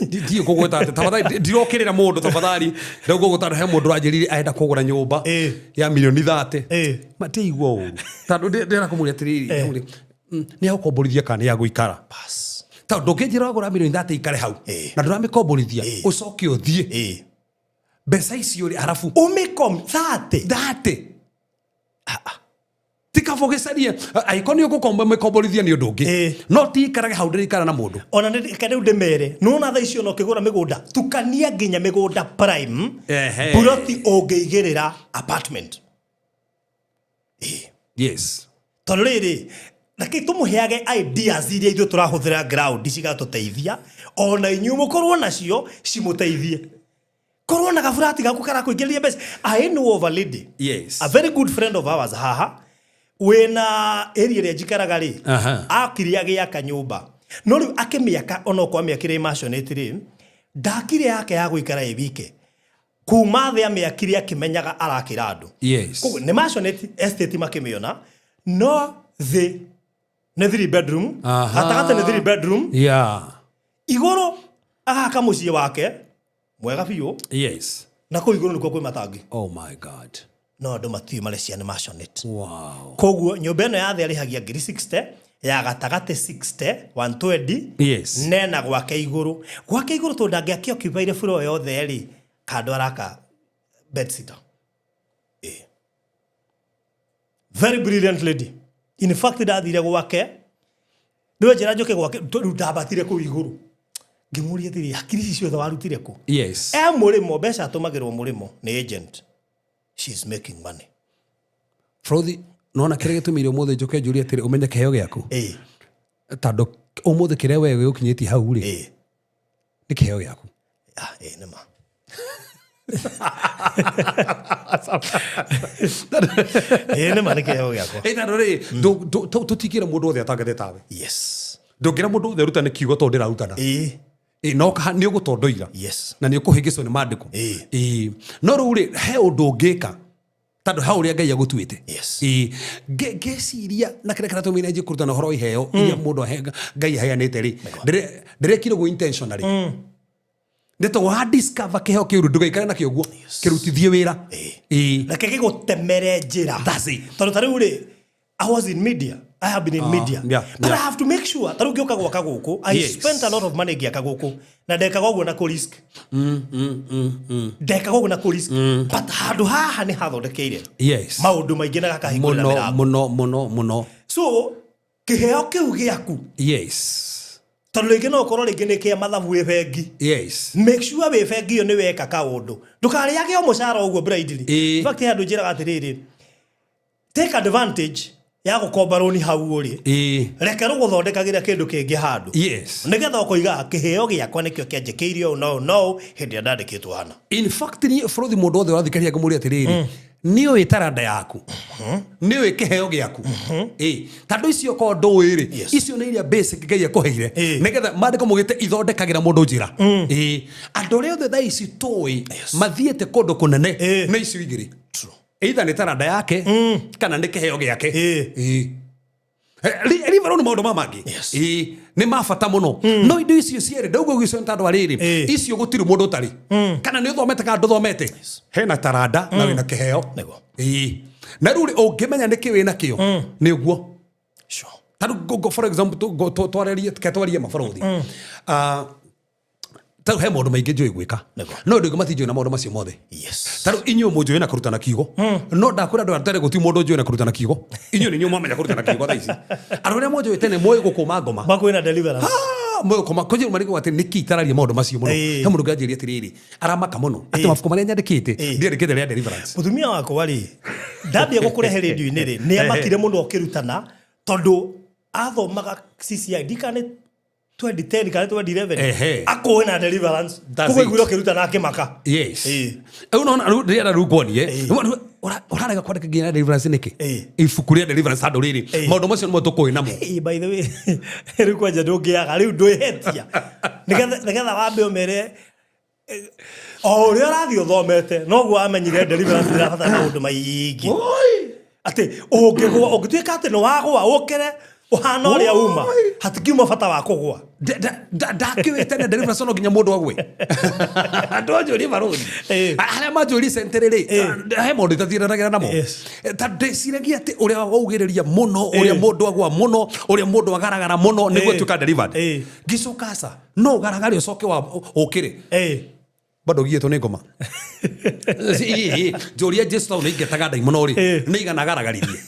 ndiĩ kũgweta atĩ tafadhali ndirokĩrĩra mũndũ tafadhali rĩu ngũgũta he mũndũ ũranjĩrire arenda kũgũra nyũmba Ĩĩ. ya mirioni 30. Ĩĩ. Matiigua ũru tondũ ndĩrenda kũmũria atĩrĩrĩ, nĩ ya gũkomborithia kana nĩ ya gũikara? Bas. Tondũ ndũngĩnjĩra wagũra mirioni 30 ikare hau Ĩĩ. na ndũramĩkomborithia Ĩĩ. ũcoke ũthiĩ Ĩĩ. mbeca icio rĩ arabu Ũmĩkom 30. 30 tikaba ũgĩcarie angĩkorwo nĩ ũgũkomborithia nĩ ũndũ ũngĩ. Ĩĩ. No ti ikarage hau ndĩrĩikara na mũndũ. Ona nĩ reke rĩu ndĩmere nĩwona thaa icio ona ũkĩgũra mĩgũnda tukania nginya mĩgũnda prime. Ehe. Buroti ũngĩigĩrĩra apartment. Yes. Tondũ rĩrĩ reke tũmũheage ideas iria ithuĩ tũrahũthĩra ground cigatũteithia ona inyuĩ mũkorwo nacio cimũteithie. Korwo na gaburati gaku karakũingĩrĩria mbeca. I know of a lady. Yes. A very good friend of ours haha wĩna area ĩrĩa njikaraga rĩ. Aha. Akire agĩaka nyũmba no rĩu akĩmĩaka onokorwo amĩakire maisonette rĩ ndakire yake ya gũikara ĩ wike kuma thĩ amĩakire akĩmenyaga arakĩra andũ. Yes. Koguo nĩ maisonette estate makĩmĩona no thĩ nĩ 3 bedroom. Aha. Gatagatĩ nĩ 3 bedroom. Yeah. Igũrũ agaka mũciĩ wake mwega biũ. Yes. Na kũu igũrũ nĩkuo kwĩ matangi. Oh my God. No andũ matiũĩ marecia nĩ maisonette. Wow. Koguo nyũmba ĩno ya thĩ arĩhagia ngiri 60 ya gatagatĩ 60 120. Yes. Nena gwake igũrũ. Gwake igũrũ tondũ ndangĩakĩoccupy floor yothe rĩ kando araka bedsitter. Ĩĩ. Very brilliant lady. In fact ndathire gwake nĩwe njĩra njũke gwake rĩu ndambatire kũu igũrũ ngĩmũria atĩrĩ hakiri ici ciothe warutire kũ? Yes. E mũrĩmo mbeca atũmagĩrwo mũrĩmo nĩ agent. She is making money. Frothi nona kĩrĩa gĩtũmire ũmũthĩ njũke njũrie atĩrĩ ũmenye kĩheo gĩaku. Ĩĩ. Tondũ ũmũthĩ kĩrĩa we gĩgũkinyĩtie hau rĩ Ĩĩ. nĩ kĩheo gĩaku. Ah, ĩĩ nĩ ma. Ĩĩ nĩ ma nĩ kĩheo gĩakwa. Ĩ tondũ rĩ tũtingĩra mũndũ wothe atangĩte tawe. Yes. Ndũngĩra mũndũ wothe arutane kiugo tondũ ndĩrarutana. Ĩĩ. Ĩ no nĩ ũgũtondoira. Yes. Na nĩ ũkũhĩngĩcwo nĩ mandĩko. Ĩĩ. Ĩ no rĩu rĩ he ũndũ ũngĩka tondũ hau ũrĩa Ngai agũtuĩte. Yes. Ĩ ngeciria na kĩrĩa kĩratũmire njie kũrutana ũhoro wa iheo iria mũndũ Ngai aheanĩte rĩ ndĩrekire ũguo intentionally. Nĩ tondũ wa discover kĩheo kĩu ndũgaikare nakĩo ũguo kĩrutithie wĩra. Ĩ Reke gĩgũtemere njĩra. That's it. Tondũ ta rĩu rĩ I was in media. I have been in media. But I have to make sure ta rĩu ngĩũka gwaka gũkũ, I spent a lot of money ngĩaka gũkũ na ndekaga ũguo na kũ risk. Ndekaga ũguo na kũ risk. But handũ haha nĩ hathondekeire maũndũ maingĩ na gakahingũrĩra Mũno, mĩrango. Mũno, mũno, mũno. So kĩheo kĩu gĩaku, tondũ rĩngĩ no ũkorwo rĩngĩ nĩ kĩa mathabu wĩ bengi, make sure wĩ bengi ĩyo nĩ weka kaũndũ, ndũkarĩage o mũcara ũguo blindly. In fact, he handũ njĩraga atĩrĩrĩ, take advantage ya gũkomba rũni hau ũrĩ, reke rũgũthondekagĩra kĩndũ kĩngĩ handũ, nĩgetha ũkoigaga kĩheo gĩakwa nĩkĩo kĩanjĩkĩire ũũ no no hĩndĩ ĩrĩa ndandĩkĩtwo hana. In fact, niĩ bũrũthi mũndũ wothe ũrathikĩrĩria ngũmũria atĩrĩrĩ, nĩ ũĩ taranda yaku, nĩ ũĩ kĩheo gĩaku? Ĩ, tondũ icio korwo ndũĩ rĩ, icio nĩ iria basic Ngai akũheire, nĩgetha maandĩko maugĩte ithondekagĩra mũndũ njĩra. Ĩ, andũ arĩa othe thaa ici tũĩ mathiĩte kũndũ kũnene nĩ icio igĩrĩ, either nĩ taranda yake kana nĩ kĩheo gĩake. Ĩ. Leave alone maũndũ ma mangĩ. Ĩ, nĩ ma bata mũno, no indo icio cierĩ ndauga ũguo icio nĩ tondũ arĩrĩ, icio gũtirĩ mũndũ ũtarĩ, kana nĩ ũthomete kana ndũthomete, hena taranda na wĩna kĩheo. Ĩ, na rĩu rĩ, ũngĩmenya nĩkĩ wĩna kĩo nĩ ũguo. Ta rĩu for example, twarĩrie, reke twarie mabarũthi. Ah, ta rĩu he maũndũ maingĩ njũĩ gwĩka, no andũ aingĩ matinjũĩ na maũndũ macio mothe. Ta rĩu inyuĩ mũnjũĩ na kũrutana kiugo, no ndakwĩra andũ arĩa gũtirĩ mũndũ ũnjũĩ na kũrutana kiugo. Inyuĩ nĩ inyuĩ mwamenya kũrutana kiugo. Thaa ici andũ arĩa mũnjũĩ tene moĩ gũkũma ngoma. Makwĩna deliverance. Ah, moĩ gũkũma kũnjĩra marigwo atĩ nĩkĩ itararia maũndũ macio mũno. He mũndũ ũngĩanjĩria atĩrĩrĩ, aramaka mũno atĩ mabuku marĩa nyandĩkĩte ndiandĩkĩte rĩa deliverance. Mũtumia wakwa rĩ, ndambia gũkũrehe rĩndio-inĩ rĩ, nĩ amakire mũno ũkĩrutana, tondũ athomaga CCI ndikana nĩ 2010 kana 2011, akũĩ na deliverance. That's koguo it. aiguire ũkĩrutana akĩmaka. Rĩu nona rĩu ndĩrenda rĩu nguonie. Rĩu ũrarega kwandĩka nginya deliverance nĩkĩ? Ibuku rĩa deliverance handũ rĩrĩ, maũndũ macio nĩmo tũkũĩ namo. By the way, rĩu kwanja ndũngĩaga rĩu ndwĩhetia nĩgetha wambe ũmere o ũrĩa ũrathiĩ ũthomete noguo wamenyire deliverance ndĩrabatara maũndũ maingĩ, atĩ ũngĩgũa, ũngĩtuĩka atĩ nĩ wagũa, ũkĩre ũhana ũrĩa uma, hatikiuma bata wa kũgũa. Ndakĩũĩ tene deliverance no nginya mũndũ agwe. Andũ anjũrie barũthi harĩa manjũrie centere rĩ, he maũndũ itathiranagĩra namo. Ta ndĩciragia atĩ ũrĩa waugĩrĩria mũno, ũrĩa mũndũ agwa mũno, ũrĩa mũndũ agaragara mũno nĩguo atuĩka delivered. Ngĩcoka aca, no ũgaragare ũcoke wa ũkĩre. Bado giĩtwo nĩ ngoma. Njũria Jesu tondũ nĩ ingetaga ndaimono rĩ, nĩ igana agaragaririe.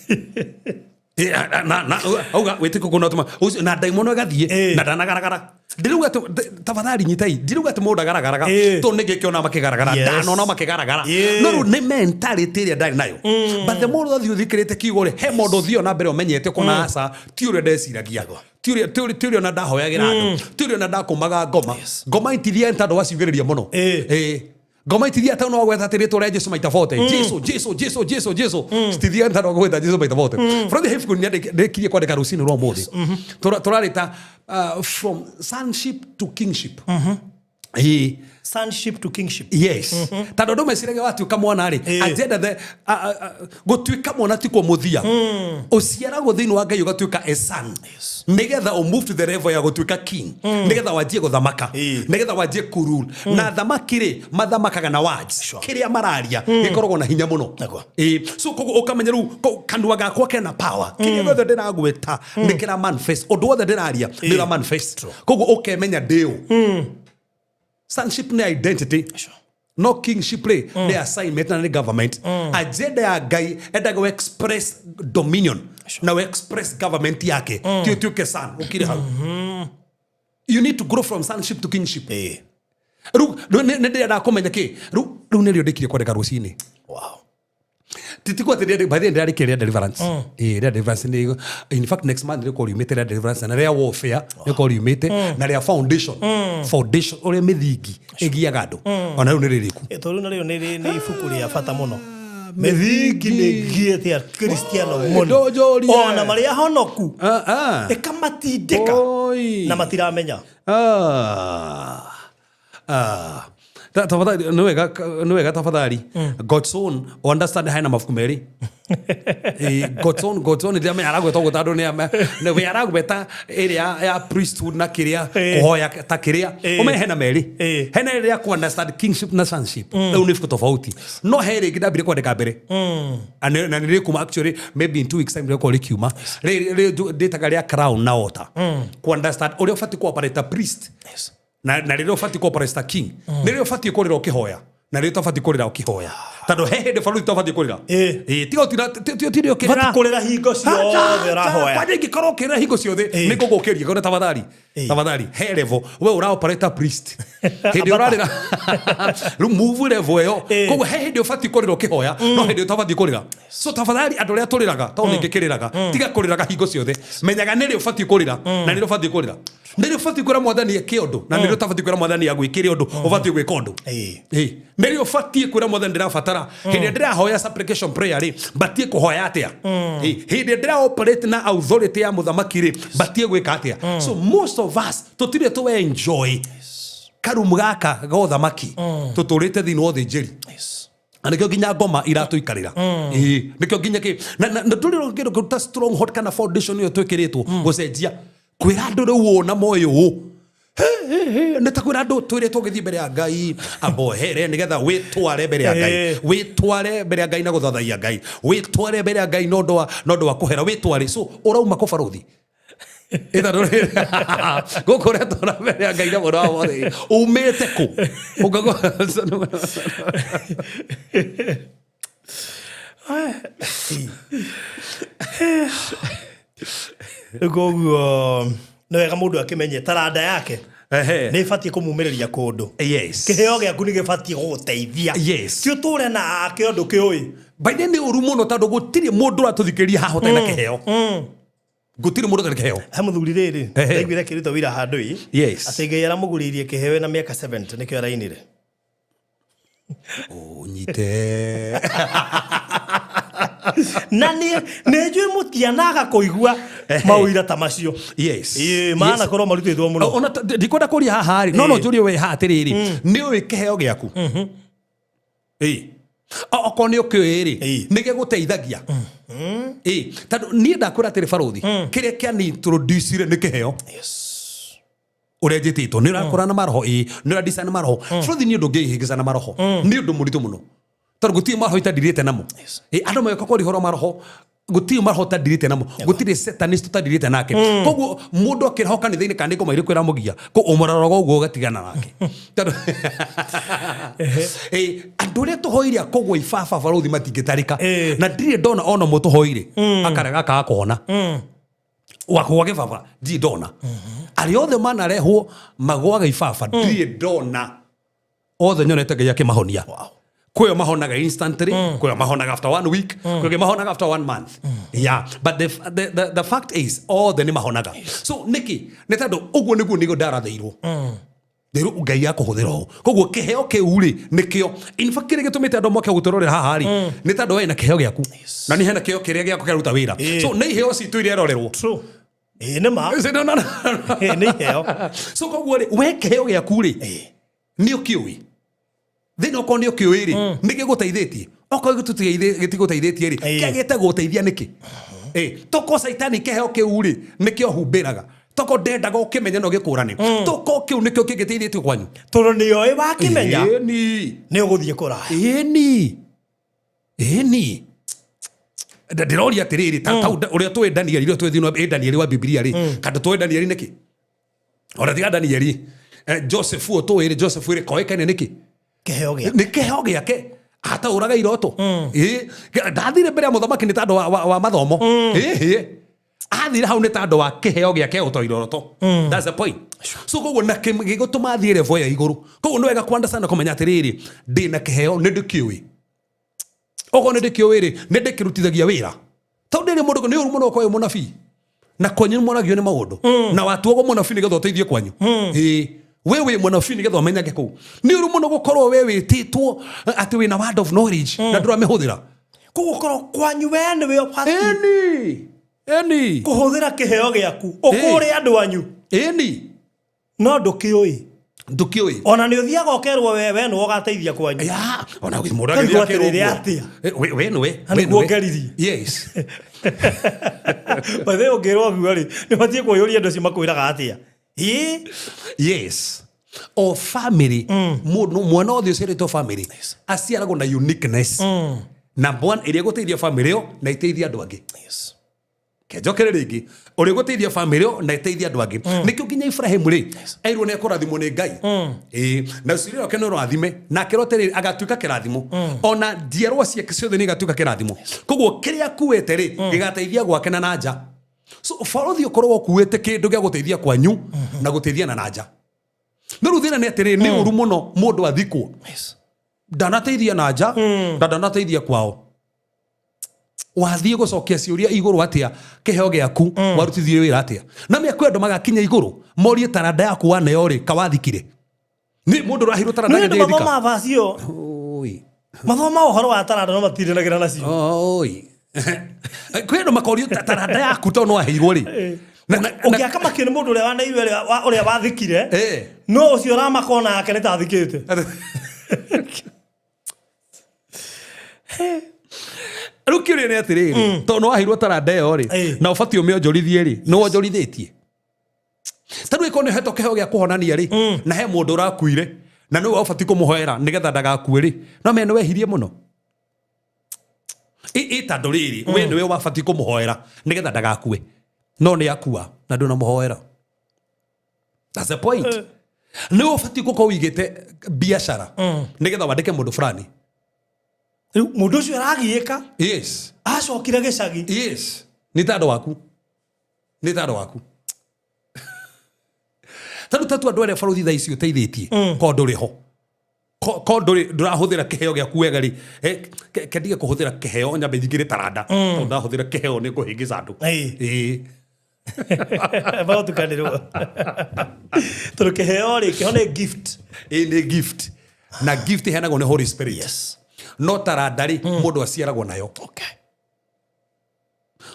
Na auga wĩtĩkio kũna ũtũma ũcio na ndaimono ĩgathiĩ na ndanagaragara. Ndirauga atĩ tafadhali nyitai, ndirauga atĩ mũndũ agaragaraga, tondũ nĩ ngĩkĩona makĩgaragara, ndanona makĩgaragara, no rĩu nĩ mentality ĩrĩa ndarĩ nayo. But the more ũrathiĩ ũthikĩrĩte kiugo rĩ, he mũndũ ũthiĩ na mbere ũmenyete kũna aca ti ũrĩa ndeciragia, ti ũrĩa ona ndahoyagĩra andũ, ti ũrĩa ona ndakũmaga ngoma. Ngoma itithiaga nĩ tondũ waciugĩrĩria mũno. Ngoma itithiaga tondũ no gwetha atĩ rĩtwa rĩa Jesu maita 40, Jesu, Jesu, Jesu, Jesu, Jesu, citithiaga nĩ tondũ wa gwetha Jesu maita 40. Bũrũri he ibuku ndĩkirie kwandĩka rũcinĩ rwa ũmũthĩ. Tũrarĩta from sonship to kingship. Ĩĩ. Sonship to kingship. Yes, tondũ andũ meciragia watuĩka mwana rĩ, agenda the gũtuĩka mwana ti kuo mũthia. Ũciaragwo thĩinĩ wa Ngai ũgatuĩka a son, nĩgetha ũ move to the level ya gũtuĩka king, nĩgetha wanjie gũthamaka, nĩgetha wanjie kũrule. Na thamaki rĩ, mathamakaga na words. Kĩrĩa mararia gĩkoragwo na hinya mũno. Ĩĩ. So koguo ũkamenya rĩu kanua gakwa kena power, kĩrĩa gĩothe ndĩragwĩta nĩ kĩra manifest, ũndũ wothe ndĩraria nĩ ũra manifest. Koguo ũkemenya ndĩũ. Sonship nĩ identity, no kingship rĩ, nĩ assignment na nĩ government. Agenda ya Ngai endaga we express dominion na we express government yake, ti ũtuĩke son ũkire hau. You need to grow from sonship to kingship. Rĩu nĩ ndĩrenda kũmenya kĩ rĩu nĩrĩo ndĩkirie kwandĩka rũcinĩ. Titikuo atĩ by the way ndĩrarĩkia rĩa deliverance. Ĩĩ, rĩa deliverance nĩ, in fact, next month rĩkorwo riumĩte rĩa deliverance, na rĩa warfare rĩkorwo riumĩte, na rĩa foundation, ũrĩa mĩthingi ĩgiaga andũ, ona rĩu nĩ rĩrĩku. Tondũ narĩo nĩ ibuku rĩa bata mũno. Mĩthingi nĩ giĩte akristiano mũno, Ndũnjũrie. ona marĩa honoku, ĩkamatindĩka Oi. na matiramenya. Ah. Ah. Tafadhali nĩ wega, nĩ wega tafadhali. God's own understand hena mabuku merĩ. God's own, God's own ndiramenya aragweta ũguo tondũ nĩ we aragweta ĩrĩa ya priesthood na kĩrĩa kũhoya ta kĩrĩa. Ũmenye hena merĩ. Hena ĩrĩa ya understand kingship na sonship. Rĩu nĩ ibuku tofauti. No he rĩngĩ ndambire kwandĩka mbere. Na nĩ rĩkuma actually maybe in 2 weeks time rĩkorwo rĩkiuma. Rĩrĩ ndĩtaga rĩa crown na altar. Ku understand ũrĩa ũbatiĩ ku operate ta priest. Na rĩrĩa ũbatiĩ ku operate ta king. Nĩ rĩrĩa ũbatiĩ kũrĩra ũkĩhoya. Na rĩrĩa ũtabatiĩ kũrĩra ũkĩhoya. Tondũ he hĩndĩ barũthi ũtabatiĩ kũrĩra. Ĩĩ, tiga ũtira tire ũkĩrĩra. Batiĩ kũrĩra hingo ciothe ũrahoya. Kwanja ingĩkorwo ũkĩrĩra hingo ciothe nĩ ngũgũkĩria ngone tafadhali. Tafadhali he level we ũra operate ta priest. Hĩndĩ ũrarĩra rĩu move level ĩyo. Koguo he hĩndĩ ũbatiĩ kũrĩra ũkĩhoya no hĩndĩ ũtabatiĩ kũrĩra. So tafadhali andũ arĩa tũrĩraga tondũ nĩ ngĩkĩrĩraga tiga kũrĩraga hingo ciothe. Menyaga nĩ rĩ ũbatiĩ kũrĩra na nĩ rĩ ũbatiĩ kũrĩra. Nĩ rĩ ũbatiĩ kwĩra mwathani eke ũndũ na nĩ rĩ ũtabatiĩ kwĩra mwathani agwĩkĩre ũndũ ũbatiĩ gwĩka ũndũ. Nĩ rĩ ũbatiĩ kwĩra mwathani ndĩrabatara hĩndĩ ĩrĩa ndĩrahoya supplication prayer rĩ batiĩ kũhoya atĩa. Hĩndĩ ĩrĩa ndĩra operate na authority ya mũthamaki rĩ batiĩ gwĩka atĩa. So most of us tũtirĩ tũ enjoy karumu gaka ga ũthamaki tũtũrĩte thĩinĩ wa ũthĩnjĩri. Na nĩkĩo nginya ngoma iratũikarĩra. Ĩĩ, nĩkĩo nginya kĩ na ndũrĩ kĩndũ kĩruta stronghold kana foundation ĩyo twĩkĩrĩtwo gũcenjia kwĩra andũ rĩu ũũ na moyo ũũ nĩ ta kwĩra andũ twĩrĩtwo gĩthiĩ mbere ya Ngai ambohere nĩgetha wĩtware mbere ya Ngai, wĩtware mbere ya Ngai na gũthathaiya Ngai, wĩtware mbere ya Ngai na ũndũ wa kũhera wĩtware. So ũrauma kũ barũthi gũkũ ũretwara mbere ya Ngai na mũndũ wa wothe umĩte kũ? Koguo nĩ wega mũndũ akĩmenye taranda yake nĩ ĩbatiĩ kũmumĩrĩria kũndũ. Kĩheo gĩaku nĩ gĩbatiĩ gũgũteithia. Ti ũtũre na kĩo ndũkĩũĩ. By the nĩ ũru mũno tondũ gũtirĩ mũndũ ũratũthikĩrĩria haha ũtarĩ na kĩheo. Gũtirĩ mũndũ ũtarĩ kĩheo. He mũthuri rĩrĩ ndaiguire akĩruta wĩra handũ ĩ atĩ Ngai aramũgũrĩirie kĩheo ena mĩaka 70 nĩkĩo arainire. Ũnyite. Na nĩ njũĩ mũtianaga kũigua maũira ta macio. Ĩĩ, manakorwo marutĩtwo mũno. Ona ndikwenda kũria haha rĩ, no no njũrie we haha atĩrĩrĩ, nĩ ũĩ kĩheo gĩaku? Ĩĩ. Okorwo nĩ ũkĩũĩ rĩ, nĩ gĩgũteithagia. Ĩĩ, tondũ niĩ ndakwĩra atĩrĩ barũthi, kĩrĩa kĩani introduce nĩ kĩheo. Ũrĩa njĩtĩtwo nĩ ũrakũra na maroho, ĩĩ, nĩ ũradecide na maroho. Barũthi nĩ ũndũ ũngĩhĩngĩca na maroho, nĩ ũndũ mũritũ mũno tondũ gũtirĩ maroho itandirĩte namo. Andũ magĩũka kwaria ũhoro wa maroho, gũtirĩ maroho ũtandirĩte namo, gũtirĩ satanist ũtandirĩte nake. Koguo mũndũ akĩroho kanitha-inĩ kana nĩ ngoma irĩkũ ĩramũgia, ũmũroraga ũguo ũgatigana nake. Tondũ andũ arĩa tũhoire akũgwa ibaba barũthi matingĩtarĩka. Na ndirĩ ndona ona ũmwe tũhoire akarega akaga kũhona. Wakũgwa gĩbaba ndirĩ ndona. Arĩa othe manarehwo magwaga ibaba ndirĩ ndona. Othe nyonete Ngai akĩmahonia. Kwĩo mahonaga instantly, kwĩo mahonaga after 1 week, kwĩo mahonaga after 1 month. Yeah, but the fact is othe nĩ mahonaga. So nĩkĩ? Nĩ tondũ ũguo nĩguo nĩguo ndarathĩirwo. Rĩu Ngai akũhũthĩra ũũ. Koguo kĩheo kĩu rĩ nĩkĩo. In fact kĩrĩa gĩtũmĩte andũ moke gũtũrorera haha rĩ nĩ tondũ we na kĩheo gĩaku. Na nĩ hena kĩheo kĩrĩa gĩaku kĩraruta wĩra. So nĩ iheo citũ iria erorerwo. True. Ĩĩ nĩ ma. No, no. Ĩĩ nĩ iheo. So koguo rĩ we kĩheo gĩaku rĩ nĩ ũkĩũĩ. Thĩna okorwo nĩ ũkĩũĩ rĩ nĩ gĩgũteithĩtie. Okorwo gĩtigũteithĩtie rĩ kĩagĩte gũgũteithia nĩkĩ? Toko caitani kĩheo kĩu rĩ nĩkĩo humbĩraga. Toko ndendaga ũkĩmenye na ũgĩkũrane. Toko kĩu nĩkĩo kĩngĩteithĩtie kwanyu. Tondũ nĩoĩ wakĩmenya nĩ ũgũthiĩ kũraya. Ĩni. Ĩni. Ndĩroria atĩrĩrĩ, ta ũrĩa tũĩ Danieli, ũrĩa tũĩ thĩinĩ wa Danieli wa Bibilia rĩ, kandũ tũĩ Danieli nĩkĩ? Ona tiga Danieli, Joseph ũyũ tũĩ rĩ, Joseph rĩ, koĩkaine nĩkĩ? Kĩheo gĩake. Nĩ kĩheo gĩake. Ataũraga iroto. Ĩĩ, ndathire mbere ya mũthamaki nĩ tondũ wa mathomo. Ĩĩ. Athire hau nĩ tondũ wa kĩheo gĩake gũtaũra iroto. That's the point. So koguo na gĩgũtũma athiĩ level ya igũrũ. Koguo nĩ wega kũunderstand na kũmenya atĩrĩrĩ, ndĩna kĩheo nĩ ndĩkĩũĩ. Okorwo nĩ ndĩkĩũĩ rĩ, nĩ ndĩkĩrutithagia wĩra. Tondũ rĩrĩ mũndũ nĩ ũru mũno ũkorwo wĩ mũnabii. Na kwanyu nĩ mwaragio nĩ maũndũ. Na watuagwo mũnabii nĩgetha ũteithie kwanyu. Ĩĩ. We wĩ mũnabii nĩgetha ũmenyage kũu. Nĩ ũru mũno gũkorwo we wĩtĩtwo atĩ wĩna word of knowledge na ndũramĩhũthĩra. Koguo korwo kwanyu we nĩwe ũbatiĩ Ĩni. Ĩni. kũhũthĩra kĩheo gĩaku ũkũre andũ anyu. Ĩni. No ndũkĩũĩ. Ndũkĩũĩ. Ona nĩ ũthiaga ũkerwo we nĩwe ũgateithia kwanyu. Ya, ona mũndũ Kaigua agĩthiĩ akerwo atĩrĩrĩ ũguo. atĩa? We nĩwe. Na We nĩguo nĩwe. ngeririe. Yes. By the way, ũngĩrwo ũguo rĩ, nĩ ũbatiĩ kwĩyũria andũ acio makwĩraga atĩa. Ĩ? Yes. O family, mũndũ mwana wothe ũciarĩtwo family aciaragwo na uniqueness. Number one, ĩrĩa ĩgũteithia family ĩyo na ĩteithie andũ angĩ. Yes. Kenjokere rĩngĩ ũrĩa ũgũteithia family ĩyo na ĩteithie andũ angĩ. Nĩkĩo nginya Ibrahimu rĩ erirwo nĩ ekũrathimwo nĩ Ngai. Ĩĩ, na ũciari wake nĩ ũrathime na akĩrwo atĩrĩrĩ agatuĩka kĩrathimo. Ona njiarwa ciake ciothe nĩ igatuĩka kĩrathimo. Koguo kĩrĩa akuĩte rĩ gĩgateithia gwake na nanja. So barothi ũkorwo ũkuĩte kĩndũ gĩa gũteithia kwanyu na gũteithia na nanja. No rĩu thĩna nĩ atĩrĩrĩ nĩ ũru mũno mũndũ athikwo Yes. ndanateithia na nja na ndanateithia kwao. Wathiĩ gũcokia ciũria igũrũ atĩa kĩheo gĩaku warutithirie wĩra atĩa na mĩako andũ magakinya igũrũ morie taranda yaku waneo rĩ kawathikire nĩ mũndũ ũraheirwo taranda Nĩ andũ agĩthiĩ gũthika. mathomaga vacio. Oi. Mathoma ũhoro wa taranda no matindanagĩra nacio. Oi. Kwĩ andũ makorio taranda yaku tondũ nĩwaheirwo rĩ. Ũngĩaka makio nĩ mũndũ ũrĩa wanairwo ũrĩa wathikire. No ũcio ũramaka onake nĩ ta athikĩte. Rĩu kĩũria nĩ atĩrĩrĩ tondũ nĩwaheirwo taranda ĩyo rĩ na ũbatiĩ ũmĩonjorithie rĩ nĩ wonjorithĩtie. Ta rĩu ĩkorwo nĩ ũhetwo kĩheo gĩa kũhonania rĩ na he mũndũ ũrakuire na nĩwe ũbatiĩ kũmũhoera nĩgetha ndagakue rĩ no menya nĩ wehirie mũno. Ĩ tondũ rĩrĩ we nĩwe wabatiĩ kũmũhoera nĩgetha ndagakue no nĩ akua na ndũnamũhoera. That's the point. Nĩwe ũbatiĩ gũkorwo ũigĩte biacara nĩgetha wandĩke mũndũ fulani. Rĩu mũndũ ũcio aragiĩka. Yes. Acokire gĩcagi. Yes. Nĩ tondũ waku. Nĩ tondũ waku. Tondũ tatu andũ arĩa barothi thaa ici ũteithĩtie ko ndũrĩ ho. Ko ndũrahũthĩra kĩheo gĩaku wega rĩ. Kendige kũhũthĩra kĩheo nyambe nyingĩre taranda. Tondũ ndahũthĩra kĩheo nĩ ngũhĩngĩca andũ. Ĩĩ. Magotukanĩrwo. Tondũ kĩheo rĩ, kĩheo nĩ gift. Ĩĩ nĩ gift. Na gift ĩheanagwo nĩ Holy Spirit. Yes. No taranda rĩ mũndũ aciaragwo nayo. Okay.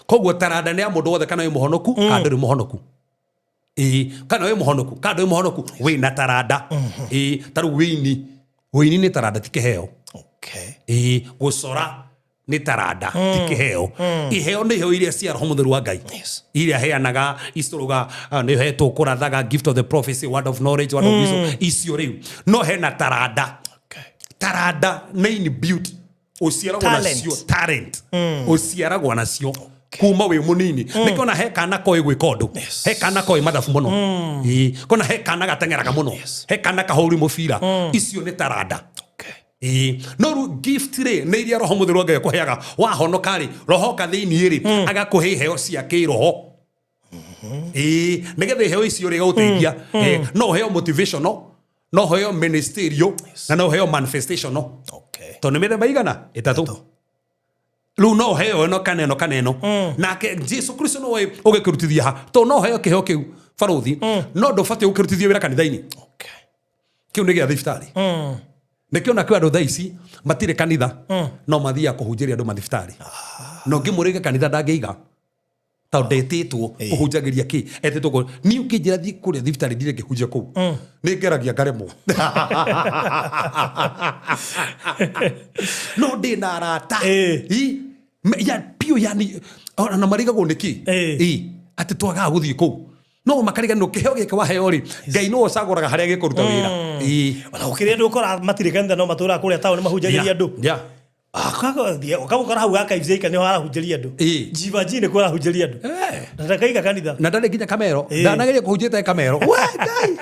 Koguo taranda nĩ ya mũndũ wothe kana wĩ mũhonoku kana ndũrĩ mũhonoku. Ĩĩ, kana wĩ mũhonoku kana ndũrĩ mũhonoku wĩna taranda. Ĩĩ, ta rĩu wĩini. Wĩini nĩ taranda ti kĩheo. Okay. Ĩĩ, gũcora nĩ taranda ti kĩheo. Iheo nĩ iheo iria cia Roho Mũtheru wa Ngai. Yes. Iria heanaga icũrũga nĩ hetwo kũrathaga gift of the prophecy, word of knowledge, word of wisdom, icio rĩu. No hena taranda. Okay. Taranda nĩ inbuilt. Ũciaragwo nacio talent. Ũciaragwo nacio kuma wĩ mũnini. Nĩkĩo ona he kana koĩ gwĩka ũndũ. He kana koĩ mathabu mũno. Ĩĩ, kona he kana gateng'eraga mũno. He kana kahũri mũbira. Icio nĩ taranda. Okay. Ĩĩ, no rĩu gift rĩ nĩ iria Roho Mũtheru wa Ngai akũheaga. Wahonoka rĩ, Roho oka thĩinĩ rĩ, agakũhe iheo cia kĩroho. Ĩĩ, nĩgetha iheo icio rĩ igagũteithia. No ũheo motivational, no ũheo ministerial, na no ũheo manifestational. Okay. Tondũ nĩ mĩthemba igana? Ĩtatũ. Rĩu no ũheo ĩno kana ĩno kana ĩno. Nake Jesu Kristo nowe ũgĩkĩrutithia ha. Tondũ no ũheo kĩheo kĩu barothi, no ndũbatiĩ gũkĩrutithia wĩra kanitha-inĩ. Okay. Kĩu nĩ gĩa thibitarĩ. Nĩkĩo na kwĩ andũ thaa ici matirĩ kanitha no mathiaga kũhunjĩria andũ mathibitarĩ. Na ũngĩmũrĩga kanitha ndangĩiga. Tondũ ndetĩtwo kũhunjagĩria kĩ? Etĩtwo kũ? Niĩ ũngĩnjĩra thiĩ kũrĩa thibitarĩ ndirĩ ngĩhunjia kũu. Nĩ ngeragia ngaremwo. No ndĩ na arata. Ya piũ yani ona marigagwo nĩ kĩ? Atĩ twagaga gũthiĩ kũu. No makariganĩrwo kĩheo gĩkĩ waheo rĩ, Ngai nĩwe ũcagũraga harĩa gĩkũruta wĩra. Ona gũkĩrĩ andũ ũkoraga matirĩ kanitha no matũraga kũrĩa taũni mahunjagĩria andũ. Ũkamũkora hau gaka Ibzeka nĩho arahunjĩria andũ. Jiva G nĩkuo arahunjĩria andũ. Na ndakaiga kanitha. Na ndarĩ nginya kamero. Ndanageria kũhunjia ĩtarĩ kamero. We Ngai.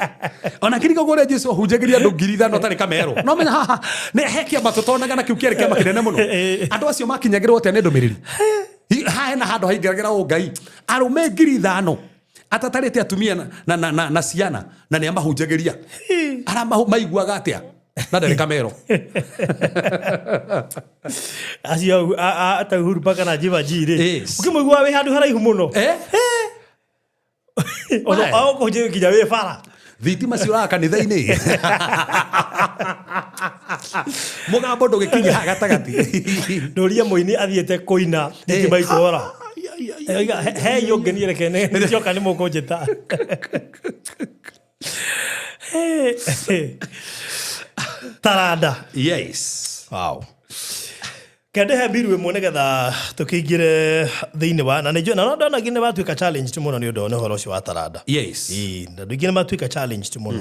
Ona kĩriko kũrĩa Jesu ahunjagĩria andũ 5,000 atarĩ kamero. No menya haha nĩ he kĩama tũtonaga na kĩu kĩarĩ kĩama kĩnene mũno. Andũ acio makinyagĩrwo atĩa nĩ ndũmĩrĩri? Haha hena handũ haingĩragĩra ũngai. Arũme 5,000 atatarĩte atumia na ciana na nĩ amahunjagĩria. Arĩa maiguaga atĩa? Na ndarĩ kamero. Acio ta Uhuru mpaka na Jiva G rĩ. Ũkĩmũigua wĩ handũ haraihu mũno. Ona ũkũhunjia nginya wĩ bara. Thitima ciũraga kanitha-inĩ. Mũgambo ndũgĩkinya haha gatagatĩ. Ndũria mũini athiĩte kũina thitima ikora. Oiga, hei ũngenie reke nĩcoka nĩ mũkũnjĩta. Taranda. Yes. Wow. Kendehe mbiru ĩmwe nĩgetha tũkĩingĩre thĩinĩ wa na nĩnjũĩ na ndona nginya nĩmatuĩka challenge tu mũno nĩ ũndũ wa ũhoro ũcio wa taranda. Yes. Ĩĩ, na andũ aingĩ nĩmatuĩka challenge tu mũno.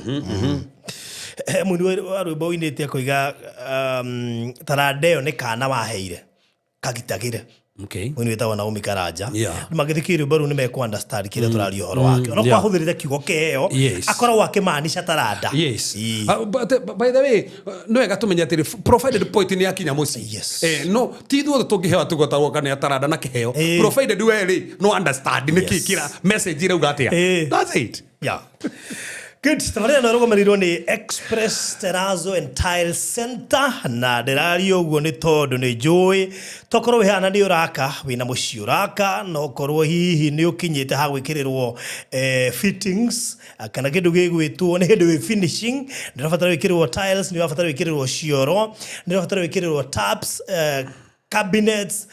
He mũini wa rwĩmbo ũinĩte akoiga taranda ĩyo nĩ kana waheire kagitagĩre. Okay. Mũini wĩtagwo Naomi Karanja. Yeah. Magĩthikĩrĩria rwĩmbo rũu nĩmekũ understand kĩrĩa tũraria ũhoro wake. Ona Yeah. kwahũthĩrĩte kiugo kĩheo, Yes. akoragwo akĩmaanisha taranda. Yes. Ĩĩ. But by the way, no wega tũmenye atĩrĩ, provided point nĩ yakinya mũciĩ. Yes. No ti ithuothe tũngĩheo tũgũtarwo kana nĩ taranda na kĩheo. Ĩĩ. Provided we rĩ no understand nĩ kĩ Yes. kĩra message ĩrauga atĩa. Ĩĩ. That's it. Yeah. Good. Tabarĩra ĩno ĩrũgamĩrĩirwo nĩ Express Terrazzo and Tile Center na ndĩraria ũguo nĩ tondũ nĩ njũĩ tokorwo wĩ haha nĩ ũraka wĩna mũciĩ ũraka no ũkorwo hihi nĩ ũkinyĩte ha gwĩkĩrĩrwo fittings kana kĩndũ gĩgwĩtwo nĩ hĩndĩ wĩ finishing nĩ ũrabatara gwĩkĩrĩrwo tiles, nĩ ũrabatara gwĩkĩrĩrwo cioro, nĩ ũrabatara gwĩkĩrĩrwo taps, cabinets,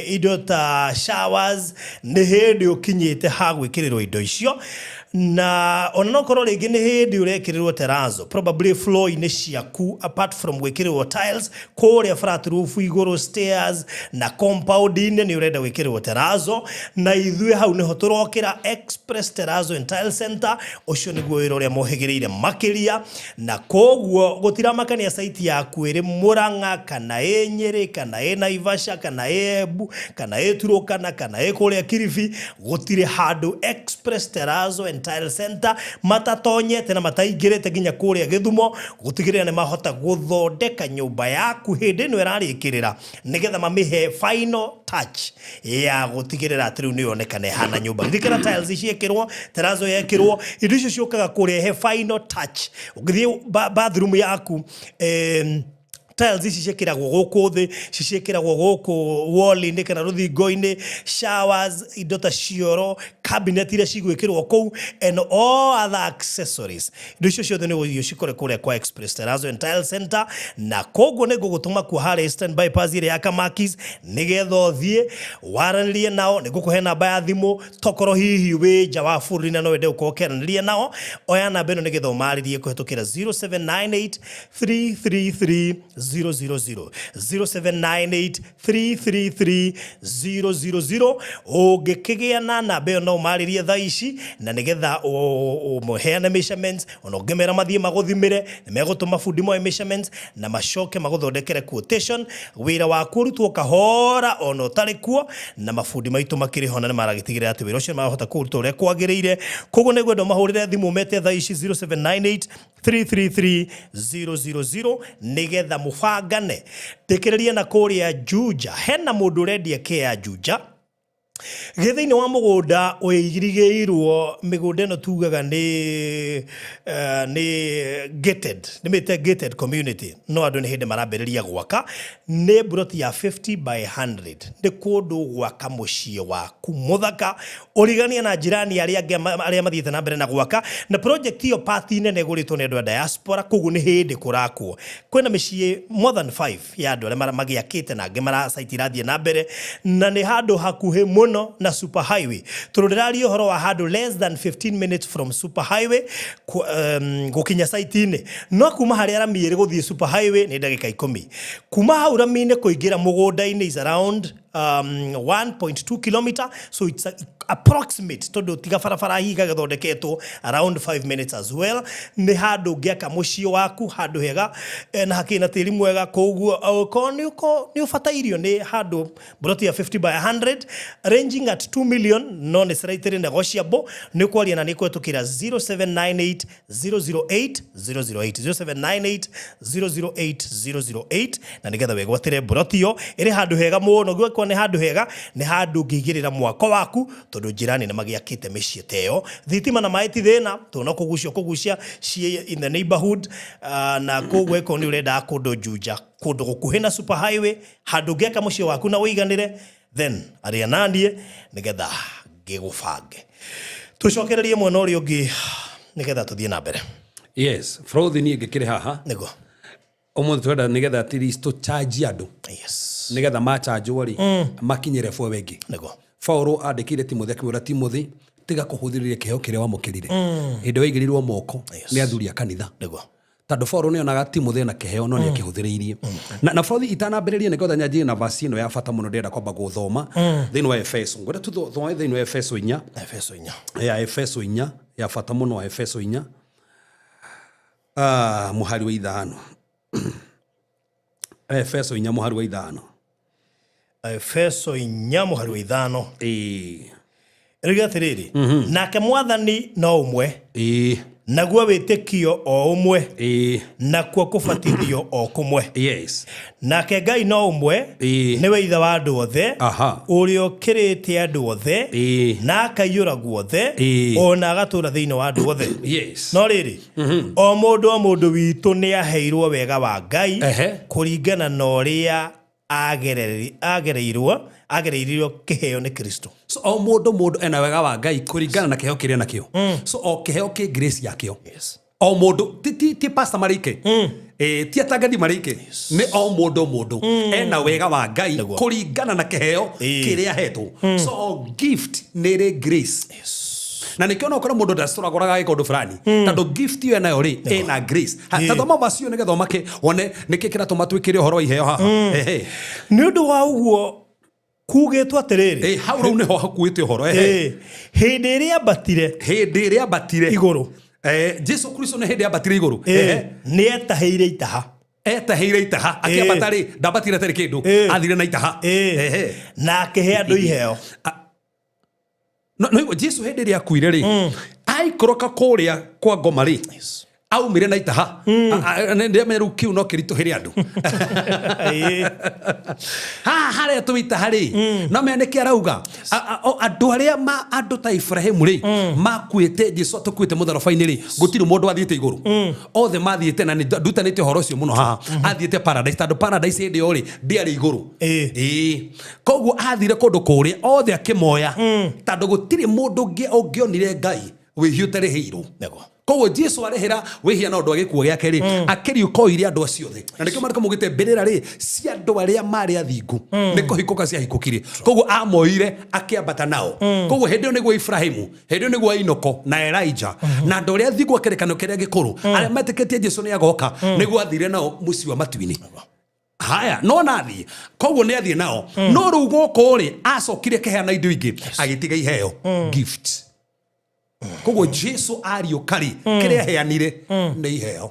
indo ta showers, nĩ hĩndĩ ũkinyĩte ha gwĩkĩrĩrwo indo icio na ona no korwo rĩngĩ nĩ hĩndĩ ũrekĩrĩrwo terrazzo probably floor-inĩ ciaku apart from gwĩkĩrĩrwo tiles kũrĩa flat roof igũrũ stairs na compound-inĩ nĩ ũrenda gwĩkĩrĩrwo terrazzo na ithuĩ hau nĩho tũrokĩra Express Terrazzo and Tile Center. Ũcio nĩguo wĩra ũrĩa mohĩgĩrĩire makĩria na koguo gũtiramakania site yaku ĩrĩ Murang'a kana ĩ Nyĩrĩ kana ĩ Naivasha kana ĩ Embu kana ĩ Turukana kana ĩ kũrĩa Kilifi, gũtirĩ handũ Express Terrazzo and Tile Center matatonyete na mataingĩrĩte nginya kũrĩa Gĩthumo gũtigĩrĩra nĩ mahota gũthondeka nyũmba yaku hĩndĩ ĩno ĩrarĩkĩrĩra nĩgetha mamĩhe final touch ya gũtigĩrĩra atĩ rĩu nĩ yonekana ĩhana nyũmba. Ririkana tiles ciekĩrwo, terrazzo yekĩrwo, indo icio ciũkaga kũrehe final touch. Ũngĩthiĩ bathroom yaku tiles ici ciĩkĩragwo gũkũ thĩ, ciĩkĩragwo gũkũ wall-inĩ kana rũthingo-inĩ, showers, indo ta cioro, cabinet iria cigwĩkĩrwo kũu and all other accessories. Indo icio ciothe nĩ ũgũthiĩ ũcikore kũrĩa kwa Express Terrazzo and Tile Center na koguo nĩ ngũgũtũma kuo harĩa Eastern Bypass ĩrĩa ya Kamakis nĩgetha ũthiĩ waranĩrie nao. Nĩ ngũkũhe namba ya thimũ tokorwo hihi wĩ nja wa bũrũri na no wende gũkorwo ũkĩaranĩria nao, oya namba ĩno nĩgetha ũmarĩrie kũhetũkĩra 0798 333 000 0798 333 000. Ũngĩkĩgĩa na namba ĩyo no ũmarĩrie thaa ici na nĩgetha ũheane measurements, ona ũngĩmera mathiĩ magũthimĩre nĩ megũtũma bundi moe measurements na macoke magũthondekere quotation. Wĩra waku ũrutwo kahora ona ũtarĩ kuo na mabundi maitũ makĩrĩ ho na nĩ maragĩtigĩrĩra atĩ wĩra ũcio nĩ marahota kũũruta ũrĩa kwagĩrĩire. Koguo nĩ ngwenda ũmahũrĩre thimũ mete thaa ici 0798 333 000 nĩgetha mũbangane. Ndĩkĩrĩrie na kũrĩa Juja, hena mũndũ ũrendia kĩa Juja gĩ thĩinĩ wa mũgũnda ũirigĩirwo mĩgũnda ĩno tugaga nĩ gated, nĩ mĩte gated community, no andũ nĩ hĩndĩ marambĩrĩria gwaka. Nĩ mburoti ya 50 by 100, nĩ kũndũ gwaka mũciĩ waku mũthaka ũrigania na jirani arĩa angĩ arĩa mathiĩte na mbere na gwaka. Na project ĩyo part nene ĩgũrĩtwo nĩ andũ a diaspora, koguo nĩ hĩndĩ kũrakwo. Kwĩna mĩciĩ more than 5 ya andũ arĩa magĩakĩte na angĩ mara site irathiĩ na mbere, na nĩ handũ hakuhĩ mũno na super highway. Tondũ ndĩraria ũhoro wa handũ less than 15 minutes from super highway gũkinya site-inĩ, no kuma harĩa rami ĩrĩ gũthiĩ super highway nĩ ndagĩka 10. Kuma hau rami-inĩ kũingĩra mũgũnda-inĩ is around 1.2 kilometer, so it's approximate tondũ tiga barabara hihi gagĩthondeketwo around 5 minutes as well. Nĩ handũ ũngĩaka mũciĩ waku handũ hega na hakĩrĩ na tĩri mwega, koguo okorwo nĩ ũbatairio nĩ handũ mburoti ya 50 by 100 ranging at 2 million, no nĩ slightly negotiable. Nĩ ũkwaria na nĩ kũhetũkĩra 0798 008 008 0798 008 008 na nĩgetha wĩgwatĩre mburoti ĩyo ĩrĩ handũ hega mũno. Gwekwa nĩ handũ hega, nĩ handũ ũngĩigĩrĩra mwako waku tondũ jirani nĩ magĩakĩte mĩciĩ ta ĩyo. Thitima na maĩ ti thĩna tondũ no kũgucia kũgucia ciĩ in the neighborhood, na koguo ĩkorwo nĩ ũrendaga kũndũ Juja, kũndũ gũkuhĩ na super highway, handũ ũngĩaka mũciĩ waku na ũiganĩre, then aria naniĩ nĩgetha ngĩgũbange. Tũcokererie mwena ũrĩa ũngĩ nĩgetha tũthiĩ na mbere. Yes, Frothi niĩ ngĩkĩrĩ haha nĩguo ũmũthĩ twenda nĩgetha at least tũcharge andũ. Yes. Nĩgetha machanjwo rĩ makinyĩre level ĩngĩ. Nĩguo Paulo andĩkĩire Timothy akĩmwĩra Timothy Tiga kũhũthĩrĩria kĩheo kĩrĩa wamũkĩrire hĩndĩ waigĩrĩirwo moko nĩ athuri a kanitha. Nĩguo. Tondũ Paul nĩ onaga Timothy ena kĩheo no nĩ akĩhũthĩrĩirie. Na Paul itanambĩrĩria nĩ ngwenda nyanjie na verse ĩno ya bata mũno ndĩrenda kwamba gũthoma thĩinĩ wa Efeso. Ngwenda tũthome thĩinĩ wa Efeso 4. Efeso 4. Ya Efeso 4 ya bata mũno, Efeso 4 mũhari wa 5. Efeso 4 mũhari wa 5. Efeso 4 mũhari wa 5. Ĩĩ. Rĩu atĩrĩrĩ, nake mwathani no ũmwe, Ĩĩ. naguo wĩtĩkio o ũmwe, Ĩĩ. nakuo kũbatithio o kũmwe. Yes. Nake Ngai no ũmwe, Ĩĩ. nĩwe ithe wa andũ othe, Aha. ũrĩa ũkĩrĩte andũ othe, Ĩĩ. na akaiyũra guothe, Ĩĩ. ona agatũũra thĩinĩ wa andũ othe. Yes. No rĩrĩ, o mũndũ witũ nĩ aheirwo wega wa Ngai Ehe. kũringana na ũrĩa agereirio kĩheo nĩ Kristo. So o mũndũ ena wega wa Ngai kũringana na kĩheo kĩrĩa nakĩo. So o kĩheo kĩ grace yakĩo. Yes. O mũndũ ti pastor marĩike, ti atangathi marĩike, nĩ o mũndũ ena wega wa Ngai Nĩguo. kũringana na kĩheo Ĩĩ. kĩrĩa ahetwo. So o gift nĩ ĩrĩ grace. Na nĩkĩo no ũkore mũndũ ndacũragũraga gĩka ũndũ fulani tondũ gift ĩyo enayo rĩ ĩna grace. Ta thoma verse ĩyo nĩgetha ũmake wone nĩkĩ kĩratũma twĩkĩre ũhoro wa iheo haha. Ehe. Nĩ ũndũ wa ũguo kugĩtwo atĩrĩrĩ, Ĩ, hau rĩu nĩho hakuĩte ũhoro. Ehe. ĩ, hĩndĩ ĩrĩa ambatire Hĩndĩ ĩrĩa ambatire igũrũ, Jesu Kristo nĩ hĩndĩ ambatire igũrũ. ĩ, Ehe. nĩ etahĩire itaha. Etahĩire itaha akĩambata rĩ ndambatire atarĩ kĩndũ, Ĩ. athire na itaha. Ĩ, Ehe. na akĩhe andũ iheo. No Jesu hĩndĩ ĩrĩa akuire rĩ aikũrũka kũrĩa kwa ngoma rĩ aumire na itaha. Ndĩramenya rĩu kĩu no kĩritũhĩre andũ. Ĩ. Haha harĩa twĩ itaha rĩ no menya nĩkĩ arauga. Andũ arĩa andũ ta Ibrahimu rĩ makuĩte Jesu atũkuĩte mũtharaba-inĩ rĩ gũtirĩ mũndũ athiĩte igũrũ. Othe mathiĩte na nĩ ndutanĩte ũhoro ũcio mũno haha. Athiĩte paradise tondũ paradise hĩndĩ ĩyo rĩ ndĩarĩ igũrũ. Ĩ. Ĩ. Koguo athire kũndũ kũrĩa othe akĩmoya tondũ gũtirĩ mũndũ ũngĩonire Ngai wĩhia ũtarĩhĩirwo. Nĩguo. Koguo Jesu arĩhĩra wĩhia na ũndũ wa gĩkuũ gĩake rĩ akĩriũka oire andũ acio othe. Na nĩkĩo maandĩko maugĩte mbĩrĩra rĩ cia andũ arĩa marĩ athingu nĩ kũhingũka ciahingũkire. Koguo amoire akĩambata nao. Koguo hĩndĩ ĩyo nĩguo Ibrahimu, hĩndĩ ĩyo nĩguo Enoko na Elijah na andũ arĩa athingu a kĩrĩkanĩro kĩrĩa gĩkũrũ arĩa metĩkĩtie Jesu nĩ agoka nĩguo athire nao mũciĩ wa matu-inĩ. Haya, no nathiĩ. Koguo nĩ athiĩ nao. No rĩu gũkũ rĩ acokire kĩheana indo ingĩ agĩtiga iheo gift. Koguo Jesu ariũka rĩ kĩrĩa aheanire nĩ iheo.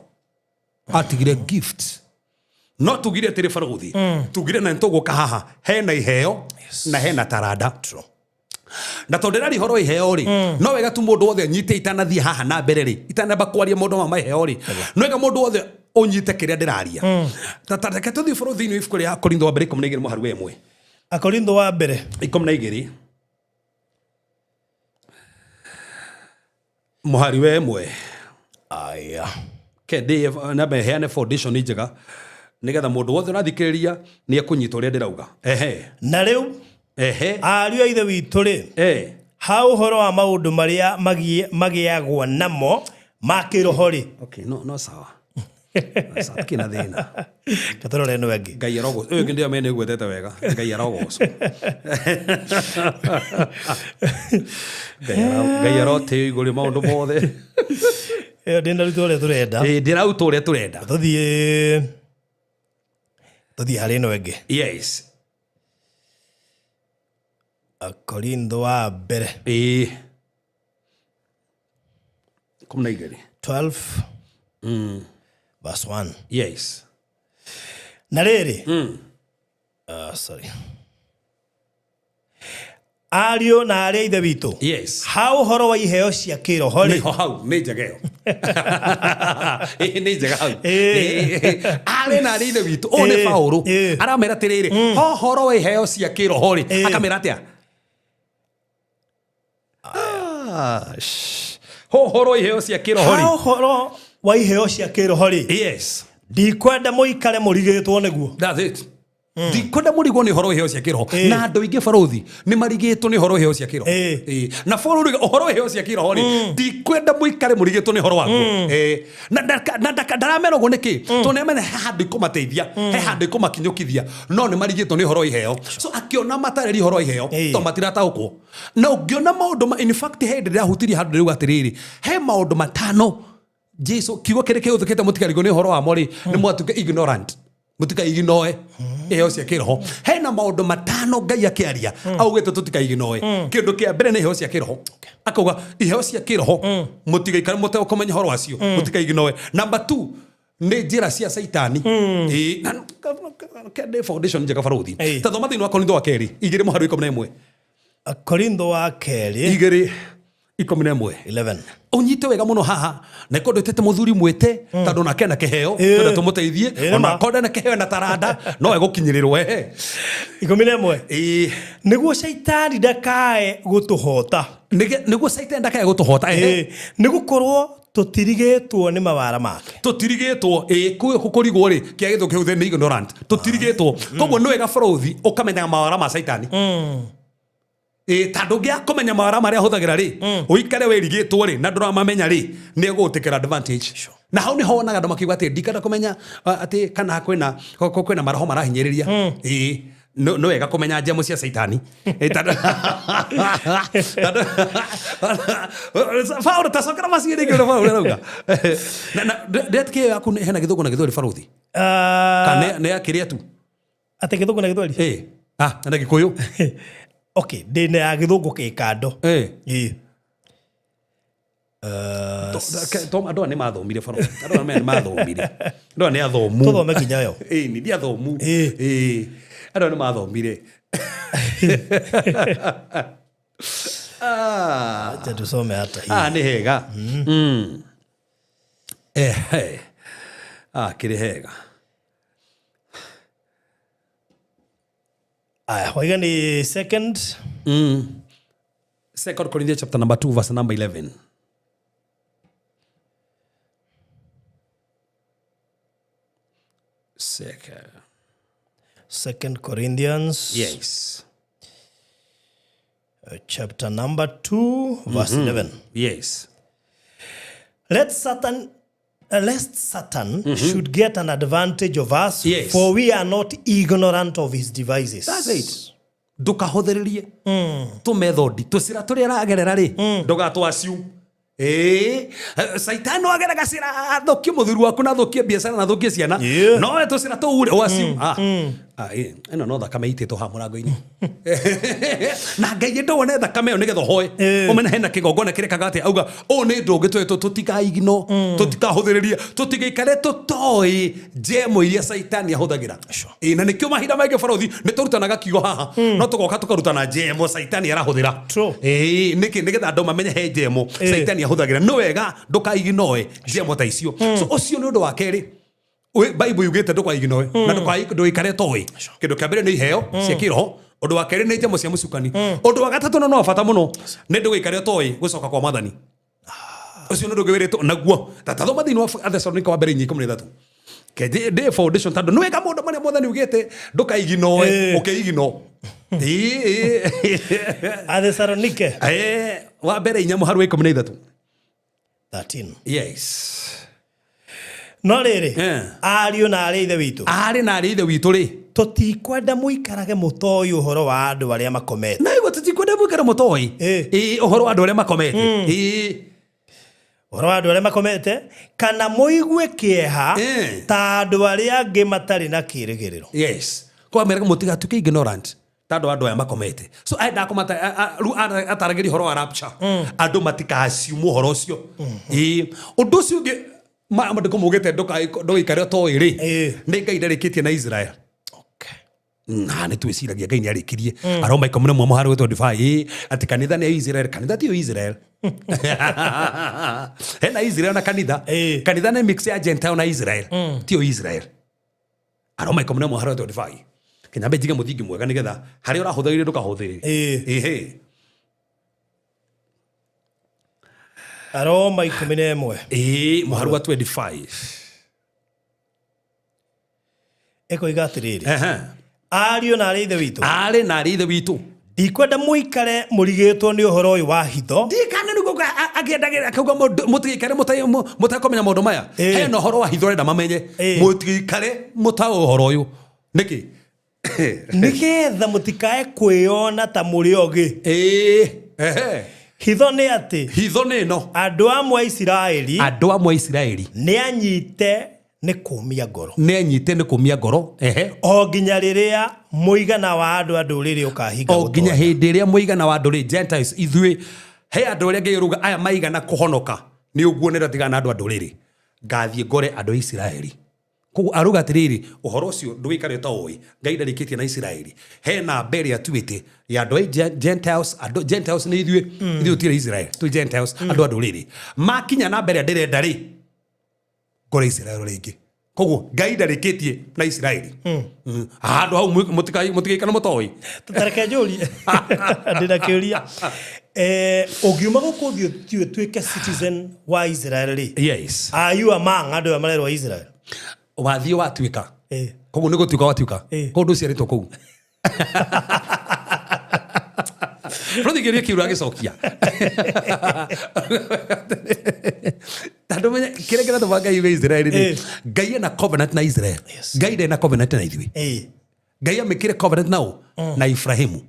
Atigire gift. No tugire atĩrĩ barũthi, tugire na nĩtũgũka haha hena iheo na hena taranda. Na tondũ ndĩraria ũhoro wa iheo rĩ no wega tu mũndũ wothe anyite itanathiĩ haha na mbere rĩ itanamba kwaria maũndũ maya ma iheo rĩ no wega mũndũ wothe ũnyite kĩrĩa ndĩraria. Ta reke tũthiĩ bũrũri thĩinĩ wa ibuku rĩa Korintho wa mbere 12 mũhari wa 1. Akorintho wa mbere 12 mũhari wa 1. Aya. Ke ndĩ nambe heane foundation njega nĩgetha mũndũ wothe ũrathikĩrĩria nĩ ekũnyita ũrĩa ndĩrauga. Ehe. Na rĩu Ehe. ariũ a ithe witũ rĩ Eh. ha ũhoro wa maũndũ marĩa magĩagwo namo ma kĩroho rĩ. Okay, no sawa. Sawa, kina thĩna. Katũrore ĩno ĩngĩ. Ngai arogocwo. Ũyũ ũngĩ ndĩramenya nĩ ũgwetete wega. Ngai arogocwo. Ngai arotĩo igũrũ maũndũ mothe. Ĩyo ndĩnaruta ũrĩa tũrenda. Ĩĩ, ndĩraruta ũrĩa tũrenda. Tũthiĩ harĩ ĩno ĩngĩ. Yes. Akorintho wa mbere. Ĩĩ. 12. 12. Verse 1. Yes. Na rĩrĩ. Sorry. Ariũ na arĩa ithe witũ. Yes. Ha ũhoro wa iheo cia kĩroho rĩ. Nĩho hau, nĩ njega ĩyo. Ĩĩ, nĩ njega hau. Ĩĩ. Arĩ na arĩa ithe witũ. Ũyũ nĩ Ĩĩ. Paũlũ. Ĩĩ. Aramera atĩrĩrĩ, ha ũhoro wa iheo cia kĩroho rĩ, Ĩĩ. akamera atĩa? Ha ũhoro wa iheo cia kĩroho Ha rĩ. ũhoro wa iheo cia kĩroho rĩ. Yes. Ndikwenda mũikare mũrigĩtwo nĩguo. That's it. Ndikwenda mũrigwo nĩ ũhoro wa iheo cia kĩroho. Na andũ aingĩ barothi nĩ marigĩtwo nĩ ũhoro wa iheo cia kĩroho. Na bũrũri ũhoro wa iheo cia kĩroho rĩ, ndikwenda mũikare mũrigĩtwo nĩ ũhoro waguo. Na ndaramera ũguo nĩkĩ? Tondũ nĩamenya he handũ ikũmateithia, he handũ ikũmakinyũkithia, no nĩ marigĩtwo nĩ ũhoro wa iheo. So akĩona matarĩria ũhoro wa iheo, tondũ matirataũkwo. Na ũngĩona maũndũ ma, in fact he hĩndĩ ndĩrahutirie handũ ndĩrauga atĩrĩrĩ, he maũndũ matano Jesu kiugo kĩrĩa kĩhũthĩkĩte mũtikarigwo nĩ ũhoro wamo rĩ, nĩ mwatuĩke ignorant, mũtikaiginoe iheo cia kĩroho. Hena maũndũ matano Ngai akĩaria augĩte tũtikaiginoe. Kĩndũ kĩa mbere nĩ iheo cia kĩroho. Akauga iheo cia kĩroho mũtigaikare mũtekũmenya ũhoro wacio, mũtikaiginoe. Number 2 nĩ njĩra cia Caitani. Ĩĩ, na nĩ foundation njega barothi. Ta thoma thĩinĩ wa Korintho wa kerĩ igĩrĩ mũhari wa 11. Korintho wa kerĩ 2:11. 11. Ũnyite wega mũno haha na ĩkorwo ndwĩtĩte mũthuri mwĩte tondũ onake ena kĩheo, twenda tũmũteithie, ona akorwo ndena kĩheo na taranda no egũkinyĩrĩrwo ehe. 11. Nĩguo Caitani ndakae gũtũhota. Nĩguo Caitani ndakae gũtũhota, ehe. Nĩgũkorwo tũtirigĩtwo nĩ mawara make. Tũtirigĩtwo, kũu kũrigwo rĩ, kĩa gĩthũngũ kĩhũthĩre nĩ ignorant. Tũtirigĩtwo. Koguo nĩ wega barothi ũkamenya mawara ma Caitani. Tondũ ũngĩaga kũmenya mawara marĩa ahũthagĩra rĩ, ũikare wĩrigĩtwo rĩ, na ndũramamenya rĩ, nĩ egũgũtĩkĩra advantage. Na hau nĩho wonaga andũ makiuga atĩ ndikenda kũmenya, atĩ kana kwĩna maroho marahinyĩrĩria. Nĩ wega kũmenya njemo cia Caitani. Tondũ Paũlũ, ta cokera macio rĩngĩ ũrĩa Paũlũ arauga. Na, ndetĩkia ĩyo yaku hena gĩthũngũ na gĩthweri barothi? Kana nĩ ya kĩrĩa tu? Atĩ gĩthũngũ na gĩthweri? Na gĩkũyũ. Okay, ndĩ na ya gĩthũngũ kĩ kando. Andũ aya nĩ mathomire barothi. Andũ aya nĩ mathomire. Andũ aya nĩ athomu. Tũthome nginya yo. Nĩ athomu. Andũ aya nĩ mathomire. Acha tusome hata hii. Nĩ hega. Kĩrĩ hega. Aya, waiga ni second. Second Corinthians chapter number 2 verse number 11. Second. Second Corinthians. Yes. Chapter number 2 verse 11. Yes. Let Satan, lest Satan should get an advantage of us, for we are not ignorant of his devices. That's it. Ndũkahũthĩrĩrie. Tũmethodi, tũcĩra tũrĩa aragerera rĩ, ndũgatũ-assume. Caitani no agere gacĩra athũkie mũthuri waku na athũkie biacara na athũkie ciana. No we tũcĩra tũu rĩ, ũ-assume. Ĩno no thakame ĩitĩtwo haha mũrango-inĩ. Na Ngai enda wone thakame ĩyo nĩgetha ũhoe. Ũmenye hena kĩgongona kĩrekaga atĩa, auga, ũũ nĩ ũndũ ũngĩ twĩtwo tũtikaigino, tũtikahũthĩrĩrie, tũtigaikare tũtoĩ njemo iria Caitani ahũthagĩra. Na nĩkĩo mahinda maingĩ barothi nĩ tũrutanaga kiugo haha. No tũgoka tũkarutana njemo Caitani arahũthĩra. Nĩkĩ? Nĩgetha andũ mamenye he njemo Caitani ahũthagĩra. Nĩ wega ndũkaiginoe njemo ta icio. So ũcio nĩ ũndũ wa kerĩ. Bible yugĩte ndũkaiginoe, na ndũikare toĩ. Kĩndũ kĩa mbere nĩ iheo cia kĩroho. Ũndũ wa kerĩ nĩ njemo cia mũcukani. Ũndũ wa gatatũ na no wa bata mũno nĩ ndũgĩikare toĩ gũcoka kwa Mwathani. Ũcio nĩ ũndũ ũngĩ wĩrĩtwo naguo. Ta thoma thĩinĩ wa Athesalonika wa mbere inya ikũmi na ithatũ. Ke ndĩ foundation tondũ nĩ wega mũndũ marĩa Mwathani ugĩte ndũkaiginoe, ũkĩigino. Athesalonike. Wa mbere inya mũhari wa ikũmi na ithatũ. 13. Yes. No rĩrĩ, ariũ na arĩ ithe witũ. Arĩ na arĩ ithe witũ rĩ. Tũtikwenda mũikarage mũtoĩ ũhoro wa andũ arĩa makomete. Na igua tũtikwenda mũikare mũtoĩ. Ũhoro wa andũ arĩa makomete. Ũhoro wa andũ arĩa makomete, kana mũigue kĩeha ta andũ arĩa angĩ matarĩ na kĩĩrĩgĩrĩro. Yes. Kwa meraga mũtigatuĩke ignorant. Ta andũ andũ aya makomete. So enda kũmata, rĩu ataragĩria ũhoro wa rapture. Andũ matikaassume ũhoro ũcio. Ũndũ ũcio ũngĩ, maandĩko maugĩte ndũgaikare ũtoĩ rĩ. Nĩ Ngai ndarĩkĩtie na Israel. Na nĩ twĩciragia Ngai nĩ arĩkirie. Aroma ikũmi na ĩmwe mũhari wa 25, atĩ kanitha nĩ ya Israel, kanitha ti Israel. Hena Israel na kanitha. Kanitha nĩ mix ya Gentile na Israel. Ti Israel. Aroma ikũmi na ĩmwe mũhari wa 25. Kinyambe njige mũthingi mwega nĩgetha harĩa ũrahũthĩrire ndũkahũthĩrĩre. Aroma ikũmi na ĩmwe. Mũhari wa 25. Ĩkoiga atĩrĩrĩ. Ariũ na arĩ ithe witũ. Arĩ na arĩ ithe witũ. Ndikwenda mũikare mũrigĩtwo nĩ ũhoro ũyũ wa hitho. Ndikane nĩguo akĩendagĩra akauga mũtigaikare mũtekũmenya maũndũ maya. Hena ũhoro wa hitho arenda mamenye. Mũtigaikare mũtaũĩ ũhoro ũyũ. Nĩkĩ? Nĩgetha mũtikae kwĩona ta mũrĩ ogĩ. Hitho nĩ atĩ. Hitho nĩ ĩno. Andũ amwe a Isiraeli. Andũ amwe a Isiraeli. Nĩ anyite nĩ kũmia ngoro. Nĩ anyite nĩ kũmia ngoro. O nginya rĩrĩa mũigana wa andũ a ndũrĩrĩ ũkahinga gũtonya. O nginya hĩndĩ ĩrĩa mũigana wa ndũrĩrĩ, Gentiles, ithuĩ, he andũ arĩa Ngai aruga aya maigana kũhonoka nĩ ũguo nĩ ndatigana na andũ a ndũrĩrĩ. Ngathiĩ ngore andũ a Isiraeli. Koguo aruga atĩrĩrĩ, ũhoro ũcio ndũgĩikare ũtaũĩ, Ngai ndarĩkĩtie na Isiraeli. He namba ĩrĩa atuĩte ya andũ a Gentiles, andũ Gentiles nĩ ithuĩ, ithuĩ tũtirĩ Israel, twĩ Gentiles, andũ a ndũrĩrĩ. Makinya namba ĩrĩa ndĩrenda rĩ, ngore Isiraeli rĩngĩ. Koguo Ngai ndarĩkĩtie na Isiraeli. Handũ hau mũtigaikare mũtoĩ. Tareke njũrie. Ndĩna kĩũria. Ũngiuma gũkũ ũthiĩ ũtuĩke citizen wa Israel rĩ? Yes. Are you among andũ aya marerwo Israel? Wathiĩ watuĩka. Koguo nĩ gũtuĩka watuĩka. Koguo ndũciarĩtwo kũu. Rũthigĩrie kĩũria agĩcokia. Tondũ menya kĩrĩa kĩratũma Ngai we Israel rĩ, Ngai ena covenant na Israel. Ngai ndena covenant na ithuĩ. Ngai amĩkire covenant nao na Ibrahimu.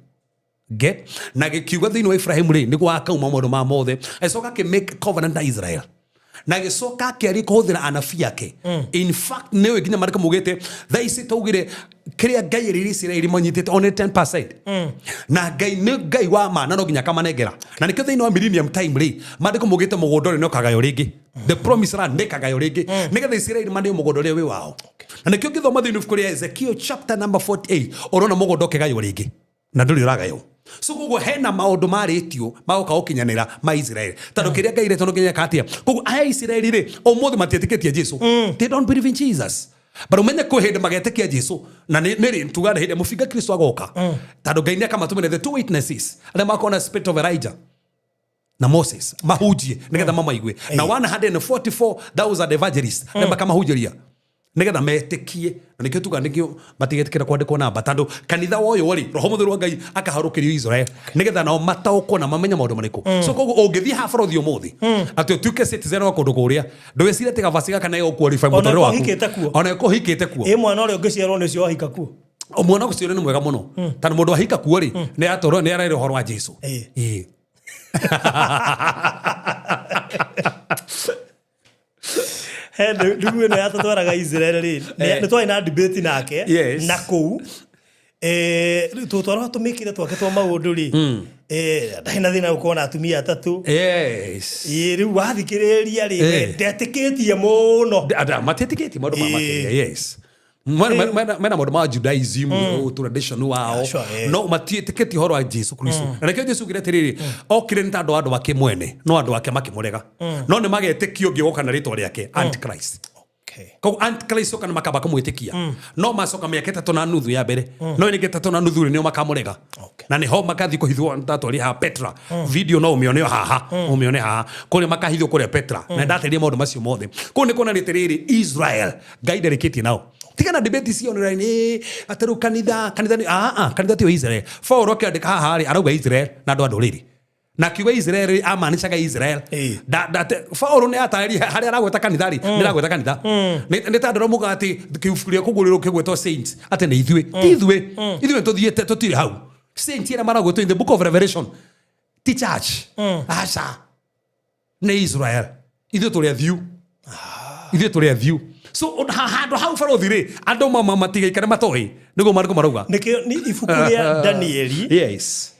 Get? Na gĩkiuga thĩinĩ wa Ibrahimu rĩ, nĩguo akauma maũndũ ma mothe. Agĩcoka akĩ make covenant na Israel. Na gĩcoka akĩaria kũhũthĩra anabii ake. In fact, nĩũĩ nginya maandĩko maugĩte, thaa ici taugire kĩrĩa Ngai erĩire Isiraeli manyitĩte only 10%. Na Ngai nĩ Ngai wa ma na no nginya akamanengera. Na nĩkĩo thĩinĩ wa millennium time rĩ, maandĩko maugĩte mũgũnda ũrĩa nĩ ũkagaywo rĩngĩ. The promised land nĩ ĩkagaywo rĩngĩ. Nĩgetha Isiraeli maneo mũgũnda ũrĩa wĩ wao. Na nĩkĩo ngĩthoma thĩinĩ wa ibuku rĩa Ezekiel chapter number 48, ũrona mũgũnda ũkĩgaywo rĩngĩ. Na ndũrĩ ũragaywo. So koguo hena maũndũ marĩtio magoka gũkinyanĩra ma Israel. Tondũ kĩrĩa Ngai aretwo no nginya eka atĩa? Koguo aya Isiraeli rĩ, ũmũthĩ matiĩtĩkĩtie Jesu. They don't believe in Jesus. But umenye kwĩ hĩndĩ magetĩkia Jesu. Na nĩ rĩ, tuga nĩ hĩndĩ mũbinga Kristo agoka. Tondũ Ngai nĩ akamatũmĩra the two witnesses arĩa makoragwo na spirit of Elijah na Moses mahunjie nĩgetha mamaigue. Na 144,000 evangelists arĩa makamahunjĩria nĩgetha metĩkie. Na nĩkĩo tuga nĩkĩo matigetĩkĩra kwandĩkwo namba, tondũ kanitha wa ũyũ rĩ, Roho Mũtheru wa Ngai akaharũkĩrio Israel nĩgetha nao mataũkwo na mamenye maũndũ marĩkũ. So koguo ũngĩthiĩ haha bũrũri ũmũthĩ atĩ ũtuĩke citizen wa kũndũ kũrĩa, ndwĩcirie atĩ gabasi gaka nĩ gũqualify mũtũrĩre waku. Ona ĩkũhikĩte kuo. Ĩ mwana ũrĩa ũngĩciarwo nĩ ũcio wahika kuo. Mwana ũcio nĩ mwega mũno. Tondũ mũndũ ahika kuo rĩ, nĩ atũrwo nĩ arerwo ũhoro wa Jesu. He ndugu ĩno yatũtwaraga Israel rĩ, nĩ twarĩ na debate nake na kũu. Tũtwaraga tũmĩkĩre twake twa maũndũ rĩ, ndarĩ na thĩna gũkorwo na atumia atatũ. Rĩu wathikĩrĩria rĩ, ndetĩkĩtie mũno. Matiĩtĩkĩtie maũndũ ma makĩria, yes. Mena maũndũ ma Judaism, tradition wao, no matiĩtĩkĩtie ũhoro wa Jesu Kristo. Na nĩkĩo Jesu augire atĩrĩrĩ, okire nĩ tondũ andũ ake mwene, no andũ ake makĩmũrega. No nĩ magetĩkio ũngĩ woka na rĩtwa rĩake, Antichrist. Koguo Antichrist oka nĩ makamba kũmwĩtĩkia. No macoka mĩaka ĩtatũ na nuthu ya mbere. No ĩngĩ ĩtatũ na nuthu rĩ, nĩo makamũrega. Na nĩho makathiĩ kũhithwo ndatwarire haha Petra. Video no ũmĩone haha, ũmĩone haha. Kũrĩa makahithwo kũrĩa Petra. Na ndateria maũndũ macio mothe. Kũu nĩ kuonania atĩrĩrĩ, Israel, Ngai ndarĩkĩtie nao. Tigana debate icio online, atĩ rĩu kanitha, kanitha nĩ, kanitha tiyo Israel. Paul akĩandĩka haha rĩ, arauga Israel na andũ a ndũrĩrĩ. Na akiuga Israel rĩ, amaanishaga Israel. Paul nĩ atarĩria harĩa aragweta kanitha rĩ, nĩ aragweta kanitha. Nĩ ta andũ arĩa maugaga atĩ kĩbuku kĩrĩa kũguũrĩrwo kĩgwetwo saints, atĩ nĩ ithuĩ. Ti ithuĩ. Ithuĩ tũthiĩte, tũtirĩ hau. Saints arĩa maragwetwo in the book of Revelation, ti church. Aca. Nĩ Israel. Ithuĩ tũrĩ athiu. Ithuĩ tũrĩ athiu. So handũ hau barothi rĩ, andũ matigaikare matoĩ. Nĩguo maandĩko marauga. Nĩkĩo nĩ ibuku rĩa Danieli. Yes.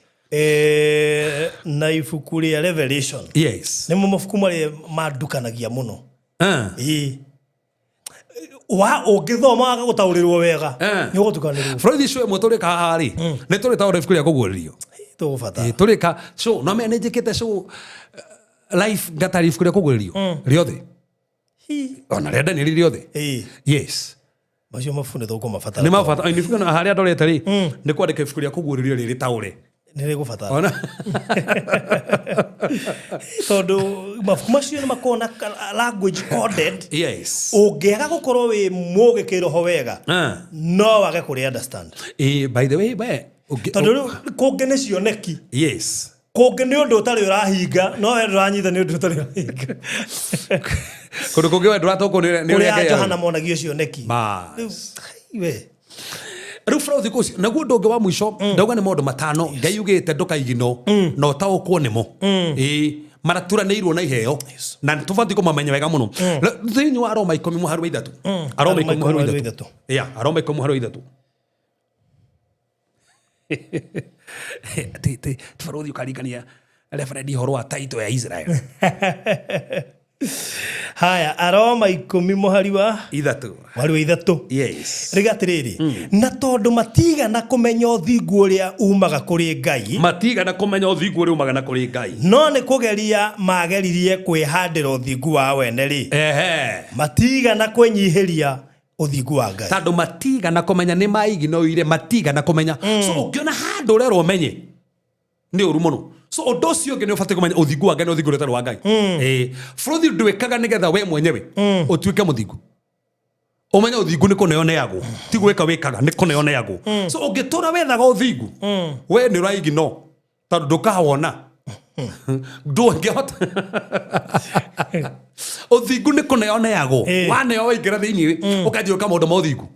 Na ibuku rĩa Revelation. Yes. Nĩmo mabuku marĩa mandukanagia mũno. Wa ũngĩthoma waga gũtaũrĩrwo wega, nĩ ũgũtukanĩrwo. Bũrũri ũcio ĩmwe tũrĩka haha rĩ, nĩ tũrĩtaũra ibuku rĩa kũguũrĩrio. Tũgũbatara. Tũrĩka show, no menya nĩ njĩkĩte show, life ngatarĩ ibuku rĩa kũguũrĩrio. Rĩothe. Ona rĩa Danieli rĩothe. Yes. Macio mabuku nĩ tũkũmabatara. Nĩ mabata. Nĩ ibuku na harĩa ndorete rĩ, nĩ kwandĩka ibuku rĩa kũguũrĩrio rĩrĩ taũre. Nĩ rĩgũbatara. Tondũ mabuku macio nĩ makoragwo na language coded. Yes. Ũngĩaga gũkorwo wĩ mũgĩ kĩroho wega, no wage kũrĩ understand. By the way, we tondũ rĩu kũngĩ nĩ cioneki. Yes. Kũngĩ nĩ ũndũ ũtarĩ ũrahinga, no we ndũranyita nĩ ũndũ ũtarĩ ũrahinga. Kũndũ kũngĩ we ndũratũkwo nĩ ũrĩa Kũrĩa Ngai Johana monagio cioneki. Bas. Rĩu, we. Rĩu bro thikũ ici naguo ũndũ ũngĩ wa mũico ndauga nĩ maũndũ matano Ngai ugĩte ndũkaigino na ũtaũkwo nĩmo. Ĩĩ, maraturanĩirwo na iheo na nĩ tũbatiĩ kũmamenya wega mũno. Thĩinĩ wa Aroma 13. Aroma 13. Yeah, Aroma 13. Ti tũbarũthi ũkaringania referendi ũhoro wa title ya Israel. Haya, Aroma 10 mũhari wa 3. Mũhari wa 3. Yes. Rĩga atĩrĩrĩ, na tondũ matigana kũmenya ũthingu ũrĩa umaga kũrĩ Ngai. Matigana kũmenya ũthingu ũrĩa umaga na kũrĩ Ngai. No nĩ kũgeria mageririe kwĩhandĩra ũthingu wa wene rĩ. Ehe. Matigana kwĩnyihĩria ũthingu wa Ngai. Tondũ matigana kũmenya nĩ maiginoire, matigana kũmenya. So ũngĩona handũ ũrerwo ũmenye nĩ ũru mũno. So ũndũ ũcio ũngĩ nĩ ũbatiĩ kũmenya ũthingu wa Ngai na ũthingu ũrĩa ũtarĩ wa Ngai. Bũrũthi ndwĩkaga nĩgetha we mwenyewe ũtuĩke mũthingu. Ũmenye ũthingu nĩ kũneoneagwo, ti gwĩka wĩkaga, nĩ kũneoneagwo. So ũngĩtũra wethaga ũthingu, we nĩ ũraigino tondũ ndũkawona. Ndũngĩhota. Ũthingu nĩ kũneoneagwo. Waneo waingĩra thĩinĩ, ũkanjia gwĩka maũndũ ma ũthingu.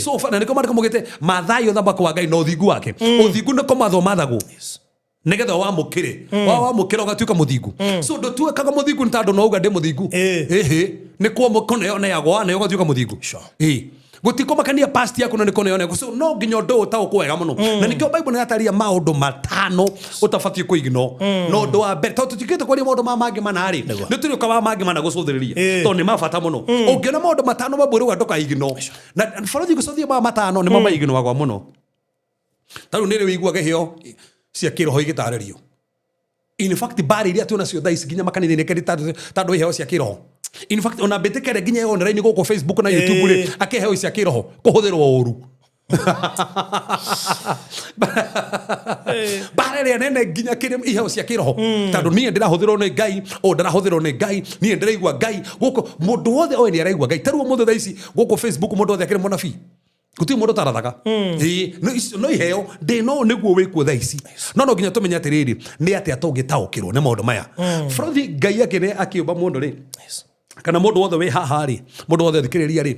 So na nĩkĩo maandĩko maugĩte, Mathayo ũthamaki wa Ngai na ũthingu wake. Ũthingu nĩ kũmathwo mathagwo. Nĩgetha wamũkĩre. Wamũkĩra ũgatuĩka mũthingu. So ndũtuĩkaga mũthingu nĩ tondũ no uga ndĩ mũthingu. Ĩhĩ, nĩ kũneoneagwo, waneo ũgatuĩka mũthingu. Gũtikũmakania past yaku na nĩ kũneoneagwo. So no nginya ũndũ ũyũ ũtaũkwo wega mũno. Na nĩkĩo Bible nĩ yataria maũndũ matano ũtabatiĩ kũignore. Na ũndũ wa mbere, tondũ tũtikĩte kwaria maũndũ ma mangĩ mana rĩ, nĩ tũrĩũka wa mangĩ mana gũcũthĩrĩria. Tondũ nĩ ma bata mũno. Ũngĩona maũndũ matano Bible ĩrauga ndũkaignore. Na bũrũri gũcũthia maya matano nĩmo maignoagwo mũno. Ta rĩu nĩ rĩ ũiguaga iheo cia kĩroho igĩtarĩrio. In fact, mbara iria twĩ nacio thaa ici nginya makanitha-inĩ keri tondũ iheo cia kĩroho. In fact, ona mbĩtĩka ĩrĩa nginya online gũkũ Facebook na YouTube rĩ, akĩheo cia kĩroho kũhũthĩrwo ũru. Mbara ĩrĩa nene nginya kĩrĩ iheo cia kĩroho. Tondũ niĩ ndĩrahũthĩrwo nĩ Ngai, ũũ ndarahũthĩrwo nĩ Ngai, niĩ ndĩraigua Ngai. Gũkũ mũndũ wothe oĩ nĩ araigua Ngai. Ta rĩu ũmũthĩ thaa ici gũkũ Facebook mũndũ wothe akĩrĩ mũnabii. Gũtirĩ mũndũ ũtarathaga. Ĩĩ, no iheo ndĩ no nĩguo wĩkuo thaa ici. No no nginya tũmenye atĩrĩrĩ, nĩ atĩa tũngĩtaũkĩrwo nĩ maũndũ maya. Bũrũri Ngai akĩũmba mũndũ rĩ, kana mũndũ wothe wĩ haha rĩ, mũndũ wothe ũthikĩrĩria rĩ,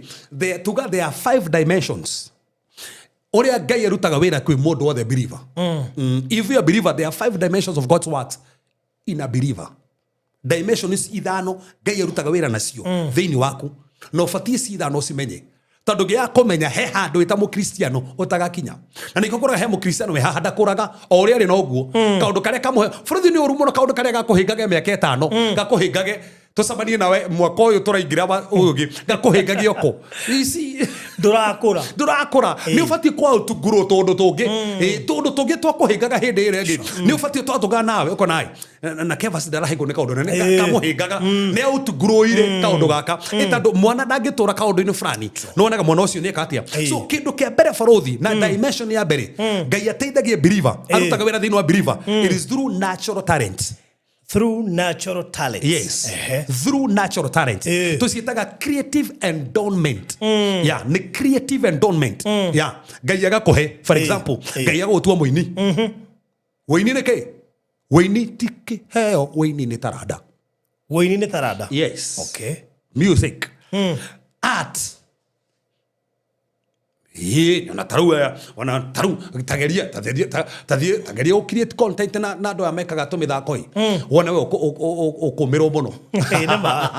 tuga there are 5 dimensions. Ũrĩa Ngai arutaga wĩra kwĩ mũndũ wothe believer. If you are a believer, there are 5 dimensions of God's works in a believer. Dimensions ithano Ngai arutaga wĩra nacio thĩinĩ waku. Na ũbatiĩ ci ithano ũcimenye. Tondũ ngĩaga kũmenya he handũ wĩ ta mũkristiano ũtagakinya. Na nĩkĩo ũkoraga he mũkristiano wĩ haha ndakũraga o ũrĩa arĩ noguo. Kaũndũ karĩa kamũhe bũrũri nĩ ũru mũno, kaũndũ karĩa gakũhĩngage mĩaka 5, gakũhĩngage tũcemanie nawe mwaka ũyũ tũraingĩra ũyũ ũngĩ, gakũhĩngagie oko. Ici ndũrakũra. Ndũrakũra. Nĩ ũbatiĩ kwa ũtungurwo tũndũ tũngĩ. Tũndũ tũngĩ twakũhĩngaga hĩndĩ ĩrĩa ĩngĩ. Nĩ ũbatiĩ twatũngana nawe ũkona ĩ, na Kevas ndarahĩngwo nĩ kaũndũ nene, kamũhĩngaga. Nĩ aũtungurũire kaũndũ gaka. Tondũ mwana ndangĩtũra kaũndũ-inĩ fulani. Nĩ wonaga mwana ũcio nĩ eka atĩa. So kĩndũ kĩa mbere barũthi na dimension ya mbere, Ngai ateithagia believer, arutaga wĩra thĩinĩ wa believer. It is through natural talent. Through natural talents. Yes. Through natural talents. Tũciĩtaga creative endowment. Yeah, nĩ creative endowment. Yeah. Ngai agakũhe, for example, Ngai agũgũtua mũini. Ũini nĩ kĩ? Ũini ti kĩheo, ũini nĩ taranda. Ũini nĩ taranda? Yes. Okay. Music. Art. Ona tarau, ona tarau, tageria, tageria, tageria, tageria o create content na andũ aya mekaga tũmĩthako ĩ. Wone we ũkũmĩrwo mũno. Ĩ, nĩ ma.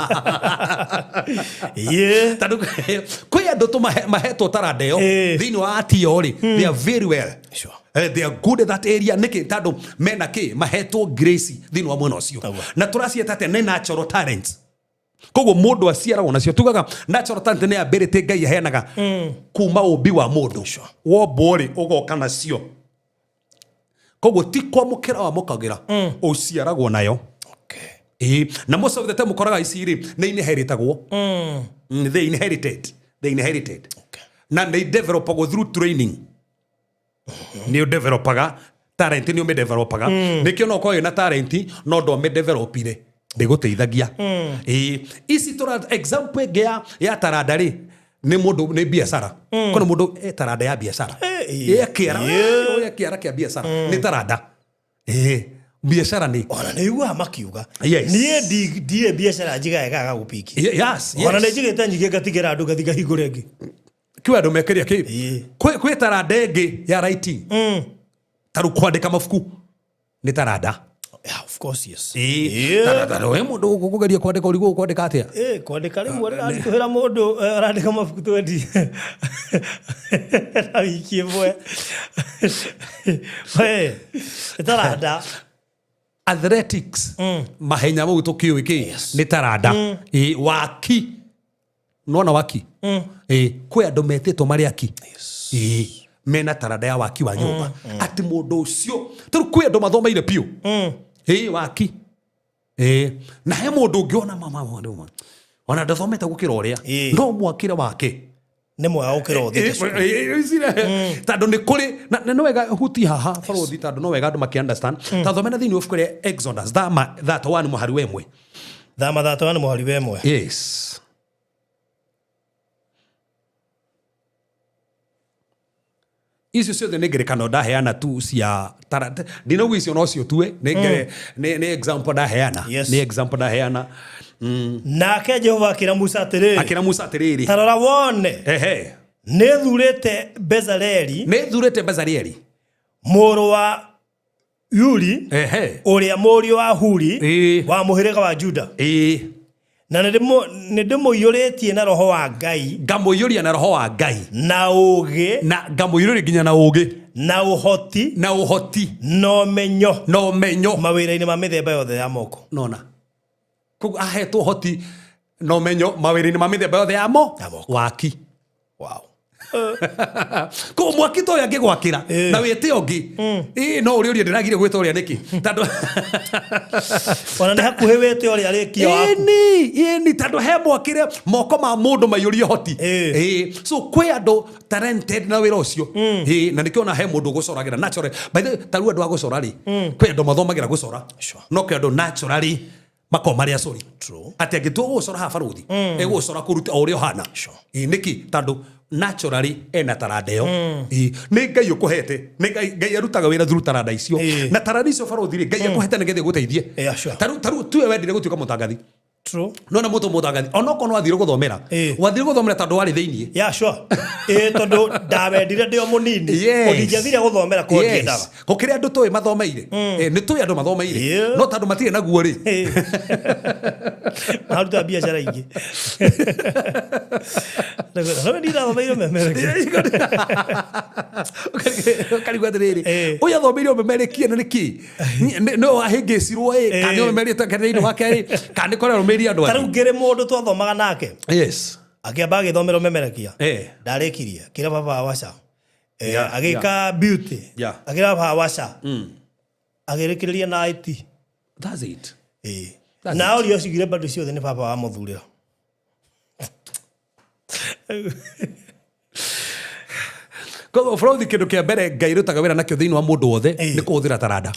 Ĩ. Tondũ kwĩ andũ mahetwo taranda ĩyo thĩinĩ wa art ĩyo rĩ, they are very well. They are good at that area. Nĩkĩ? Tondũ mena kĩ? Mahetwo grace thĩinĩ wa mwena ũcio. Na tũraciĩta atĩa? Nĩ natural talents. Koguo mũndũ aciaragwo nacio. Tugaga natural talent nĩ ability Ngai aheanaga kuma ũmbi wa mũndũ. Wombwo rĩ, ũgoka nacio. Koguo ti kwamũkĩra wamũkagĩra, ũciaragwo nayo. Na most of the time ũkoraga ici rĩ, nĩ inheritagwo. They inherited. They inherited. Na nĩ developagwo through training. Nĩ ũdevelopaga Talent nĩ ũmĩdevelopaga. Nĩkĩo no ũkorwo wĩna talent no ndwamĩdevelopire, ndĩgũteithagia. Ĩĩ, ici tũra example ĩngĩ ya taranda rĩ, nĩ mũndũ nĩ biacara. Kwĩna mũndũ e taranda ya biacara. Eh, E kĩara, e kĩara kĩa biacara. Nĩ taranda. Ĩĩ, biacara nĩ. Ona nä iguaga makiuga. Yes. Niä ndirä biacara njigaga ĩkaga gũpiki. Yes. Ona nä njigä te nyingä ngatigä ra andå ngathi ngahingå re ĩngĩ. Kwĩ andũ mekĩria kĩ. Ĩĩ. Kwĩ taranda ĩngĩ ya writing. Ta rĩu kwandĩka mabuku nĩ taranda. Yeah, of course, yes. Ĩĩ. Ĩĩ. Taranda we mũndũ ũkũgeria kwandĩka ũrigwo ũkwandĩka atĩa? Kwandĩka rĩu aratũhĩra mũndũ arandĩka mabuku twendi na wiki ĩmwe. We, nĩ taranda. Athletics, mahenya mau tũkĩũĩ kĩ nĩ taranda. Ĩĩ, waki nona waki. Ĩĩ, kwĩ andũ metĩtwo marĩ aki. Ĩĩ, mena taranda ya waki wa nyũmba, atĩ mũndũ ũcio tarĩu kwĩ andũ mathomeire biũ. Ĩĩ, waki. Ĩĩ, na he mũndũ ũngĩ ona mama ona ndathomete gũkĩra ũrĩa, no mwakĩre wake Nĩ mwega gũkĩra ũthiĩte cukuru. Tondũ nĩ kũrĩ na nĩ wega huti haha barothi, tondũ no wega andũ makĩ understand. Ta thomera thĩinĩ wa ibuku rĩa Exodus thama 31 mũhari wa 1. Thama 31 mũhari wa 1. Yes. Icio ciothe nĩ ngerekano ndaheana tu cia ndinauga icio no cio tue, nĩ example ndaheana. Yes. Nĩ example ndaheana. Nake Jehova akĩra Musa atĩrĩrĩ, Akĩra Musa atĩrĩrĩ, ta rora wone, ehe, nĩ thurĩte Bezaleli, nĩ thurĩte Bezaleli mũrũ wa Uri, ehe, ũrĩa mũriũ wa Huri, Ĩĩ. wa mũhĩrĩga wa Juda, ĩĩ, na nĩ ndĩmũiyũrĩtie na roho wa Ngai, ngamũiyũria na roho wa Ngai, na ũũgĩ, na ngamũiyũria nginya na ũũgĩ, na ũhoti, na ũhoti, na ũmenyo, na ũmenyo mawĩra-inĩ ma mĩthemba yothe ya moko. Nona koguo ahetwo ũhoti na ũmenyo mawĩra-inĩ ma mĩthemba yothe ya mo Ya moko. Waki. Wow. Koguo mwaki ta ũyũ angĩgwakĩra na wĩte ũngĩ, ĩĩ, no ũrĩa ũria ndĩragire gwĩta ũrĩa nĩkĩ, tondũ Ona nĩ hakuhĩ wĩte ũrĩa arĩkia waku. Ĩni, ĩni, tondũ he mwakĩre moko ma mũndũ maiyũrie ũhoti. Ĩĩ, so kwĩ andũ talented na wĩra ũcio. Ĩĩ, na nĩkĩo ona he mũndũ ũgũcoragĩra naturally. By the way, ta rĩu andũ a gũcora rĩ, kwĩ andũ mathomagĩra gũcora, no kwĩ andũ naturally makoragwo marĩ acori. True. Atĩ angĩtua gũcora haha barũthi, egũcora kũruta o ũrĩa ũhana. Sure. Ĩĩ, nĩkĩ? Tondũ naturally ena taranda ĩyo. Ĩĩ, nĩ Ngai ũkũhete, nĩ Ngai, Ngai arutaga wĩra through taranda icio. Ĩĩ. Na taranda icio barũthi rĩ, Ngai akũhete nĩgetha ĩgũteithie. Yeah, sure. Ta rĩu tuwe wendire gũtuĩka mũtangathi. True. No na mũtũ mũtangathi, onokorwo nĩ wathire gũthomera, Ĩĩ. wathire gũthomera tondũ warĩ thĩiniĩ. Yeah, sure. Ĩĩ, tondũ ndawendire ndĩ o mũnini. Yes. Ũndingĩathire gũthomera korwo ndiendaga. Gũkĩrĩ andũ tũĩ mathomeire. Nĩ tũĩ andũ mathomeire. Yeah. No tondũ matirĩ naguo rĩ. Maruta biacara ingĩ. No ndirathomeire ũmemerekia. Ũkarigwo atĩrĩrĩ, Ĩĩ. ũyũ athomeire ũmemerekia na nĩkĩ? No wahĩngĩcirwo ĩ, kana nĩ ũmemerekia thĩinĩ wake ĩ, kana nĩ kũrĩa arũmĩrĩire andũ Ta rĩu angĩ. ngĩrĩ mũndũ twathomaga nake. Yes. Akĩamba agĩthomera ũmemerekia. Ndarĩkirie, akĩra baba waca. Yeah, Agĩka beauty. Yeah. Akĩra baba waca. Agĩrĩkĩrĩria na IT. That's it. Ĩĩ. That's Na ũrĩa ũcigire bado ciothe nĩ baba wamũthurĩra. Koguo bũrũthi kĩndũ kĩa mbere Ngai rutaga wĩra nakĩo thĩinĩ wa mũndũ wothe nĩ kũhũthĩra taranda.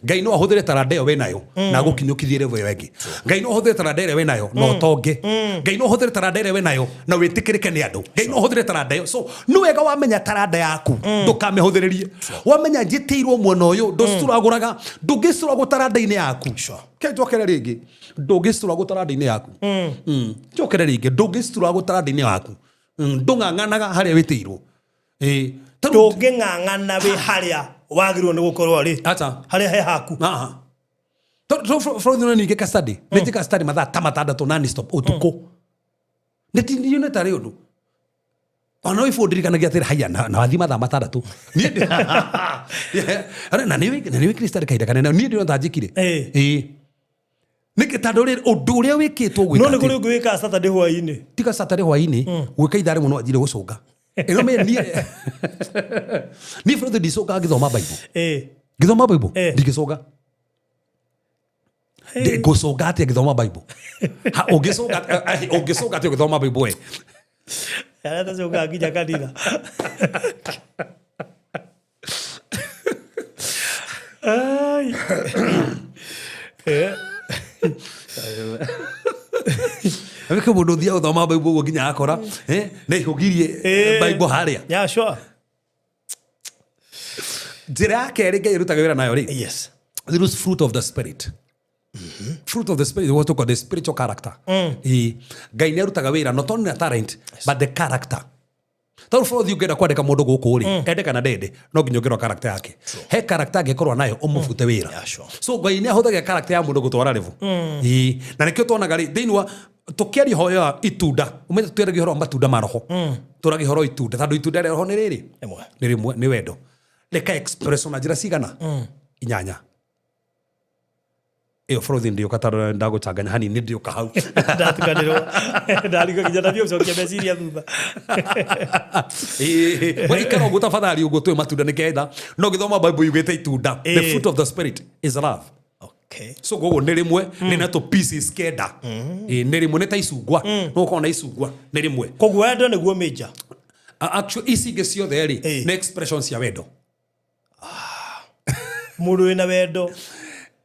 Ngai no ahũthĩre taranda ĩyo wĩnayo na agũkinyũkithie level ĩyo ĩngĩ. Ngai no ahũthĩre taranda ĩrĩa wĩnayo na ũtonge. Ngai no ahũthĩre taranda ĩrĩa wĩnayo na wĩtĩkĩrĩke nĩ andũ. Ngai no ahũthĩre taranda ĩyo. So nĩ wega wamenya taranda yaku ndũkamĩhũthĩrĩrie. Wamenya njĩtĩirwo mwena ũyũ ndũcuragũraga, ndũngĩcuragwo taranda-inĩ yaku. Ke njokere rĩngĩ, ndũngĩcuragwo taranda-inĩ yaku. Njokere rĩngĩ, ndũngĩcuragwo taranda-inĩ yaku. Ndũng'ang'anaga harĩa wĩtĩirwo. Ndũngĩng'ang'ana wĩ harĩa wagĩrĩirwo nĩ gũkorwo rĩ. Acha. Harĩa he haku. Aha. Bũrũri no ningĩ ka study. Nĩ njĩka study mathaa ta matandatũ non stop ũtukũ. Nĩ ndione tarĩ ũndũ. Ona no ibũndirikanagia atĩrĩ, haya, na wathiĩ mathaa matandatũ. Niĩ na nĩ wĩkire study kahinda kanene. Niĩ ndĩrona ta njĩkire. Ĩĩ. Nĩkĩ tondũ rĩrĩ, ũndũ ũrĩa wĩkĩtwo gwĩka No nĩ atĩ- kũrĩ ũngĩ wĩkaga Saturday hwaĩ-inĩ. Tiga Saturday hwaĩ-inĩ, gwĩka ithaa rĩmwe no anjire gũcũnga. Ĩno me niĩ. Niĩ bũrũri ndicũngaga ngĩthoma Bible. Ngĩthoma Bible, ndingĩcũnga. Ngũcũnga atĩa ngĩthoma Bible? Ha, ũngĩcũnga atĩa ũgĩthoma Bible we? Arĩa tacũngaga nginya kanitha. Ai. Eh. Wĩke mũndũ ũthiaga gũthoma Bible ũguo nginya akora nĩ aihũgirie Bible harĩa. Yeah, sure. Njĩra ya kerĩ Ngai ĩrutaga wĩra nayo rĩ, Yes. there is fruit of the spirit. Fruit of the spirit what we call the spiritual character. Ĩĩ. Ngai nĩ arutaga wĩra not only a talent but the character. Tondũ bũrũri ũngĩenda kwandĩka mũndũ gũkũ rĩ, ende kana ndende, no nginya ũngĩrora character yake. He character angĩkorwo nayo ũmũbute wĩra. Yeah, sure. So Ngai nĩ ahũthagia character ya mũndũ gũtwara level. Ĩĩ. Na nĩkĩo tuonaga rĩ, thĩinĩ wa tũkĩaria ũhoro wa itunda, ũmenye tũtiaragia ũhoro wa matunda ma roho. Tũragia ũhoro wa itunda, tondũ itunda rĩa roho nĩ rĩrĩ? Rĩmwe. Nĩ rĩmwe, nĩ wendo. Rĩka express na njĩra cigana? Inyanya. Ĩyo bũrũri ndĩũka tondũ ndagũchanganya hanini ndĩũka hau. Ndatukanĩrwo. Ndarigwo nginya ndathiĩ gũcokia meciria thutha. We ikara ũguo tafadhali ũguo twĩ matunda nĩ ketha no gĩthoma Bible yugĩte itunda. The fruit of the spirit is love. Okay. So koguo nĩ rĩmwe nĩ na tũ pieces kenda. Ĩĩ, nĩ rĩmwe nĩ ta icungwa. No ũkorwo na icungwa nĩ rĩmwe. Koguo wendo nĩguo major. Actually ici ingĩ ciothe rĩ nĩ expressions cia wendo. Mũndũ wĩna wendo.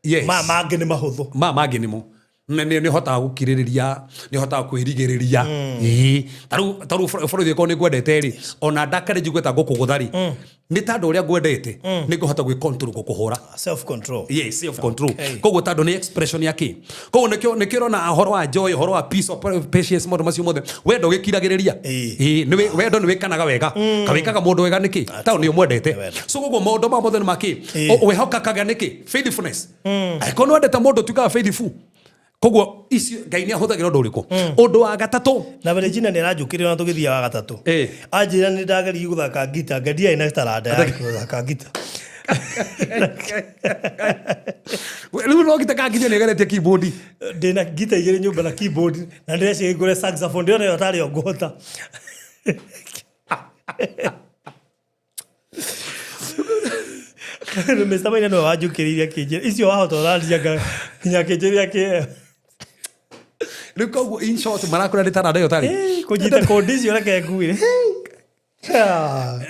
Yes. Ma mangĩ nĩ mahũthũ. Ma mangĩ nĩmo. Nĩ nĩ ũhotaga gũkirĩrĩria, nĩ ũhotaga kwĩrigĩrĩria. Ĩĩ. Ta rĩu ta rĩu bũrũri ũkorwo nĩ ngwendete rĩ, ona ndakare njigue ta ngũkũgũtha rĩ, nĩ tondũ ũrĩa ngwendete, nĩ ngũhota gwĩ control gũkũhũra. Self control. Yes, self control. Koguo tondũ nĩ expression ya kĩ? Koguo nĩkĩo nĩkĩo ũrona ũhoro wa joy, ũhoro wa peace, of patience, maũndũ macio mothe. Wendo ũgĩkiragĩrĩria. Ĩĩ, nĩ wendo nĩ wĩkanaga wega. Kawĩkaga mũndũ wega nĩkĩ? Tondũ nĩ ũmwendete. So koguo maũndũ maya mothe nĩ ma kĩ? Wĩhokakaga nĩkĩ? Faithfulness. Angĩkorwo nĩ wendete mũndũ tuĩkaga faithful. Koguo icio Ngai nĩ ahũthagĩra ũndũ ũrĩkũ? Ũndũ wa gatatũ. Na Regina nĩ aranjũkĩrĩra na tũgĩthiĩ wa gatatũ. Anjĩra nĩ ndageririe gũthaka ngita, nga ndiarĩ na taranda ya gũthaka ngita. Rĩu no ngita ka ngita nĩ ĩgeretie keyboard. Ndĩna ngita igĩrĩ nyũmba na keyboard na ndĩreciria ngũre saxophone, ndĩrona ĩyo tarĩ yo ngũhota. Mr. Maina nĩwe wanjũkĩrĩirie akĩnjĩra, icio wahota ũraria nginya akĩnjĩra kĩ. Rĩu koguo in short marakũra nĩ taranda ĩyo tarĩ. Kũnyita kũndi icio reke nguire.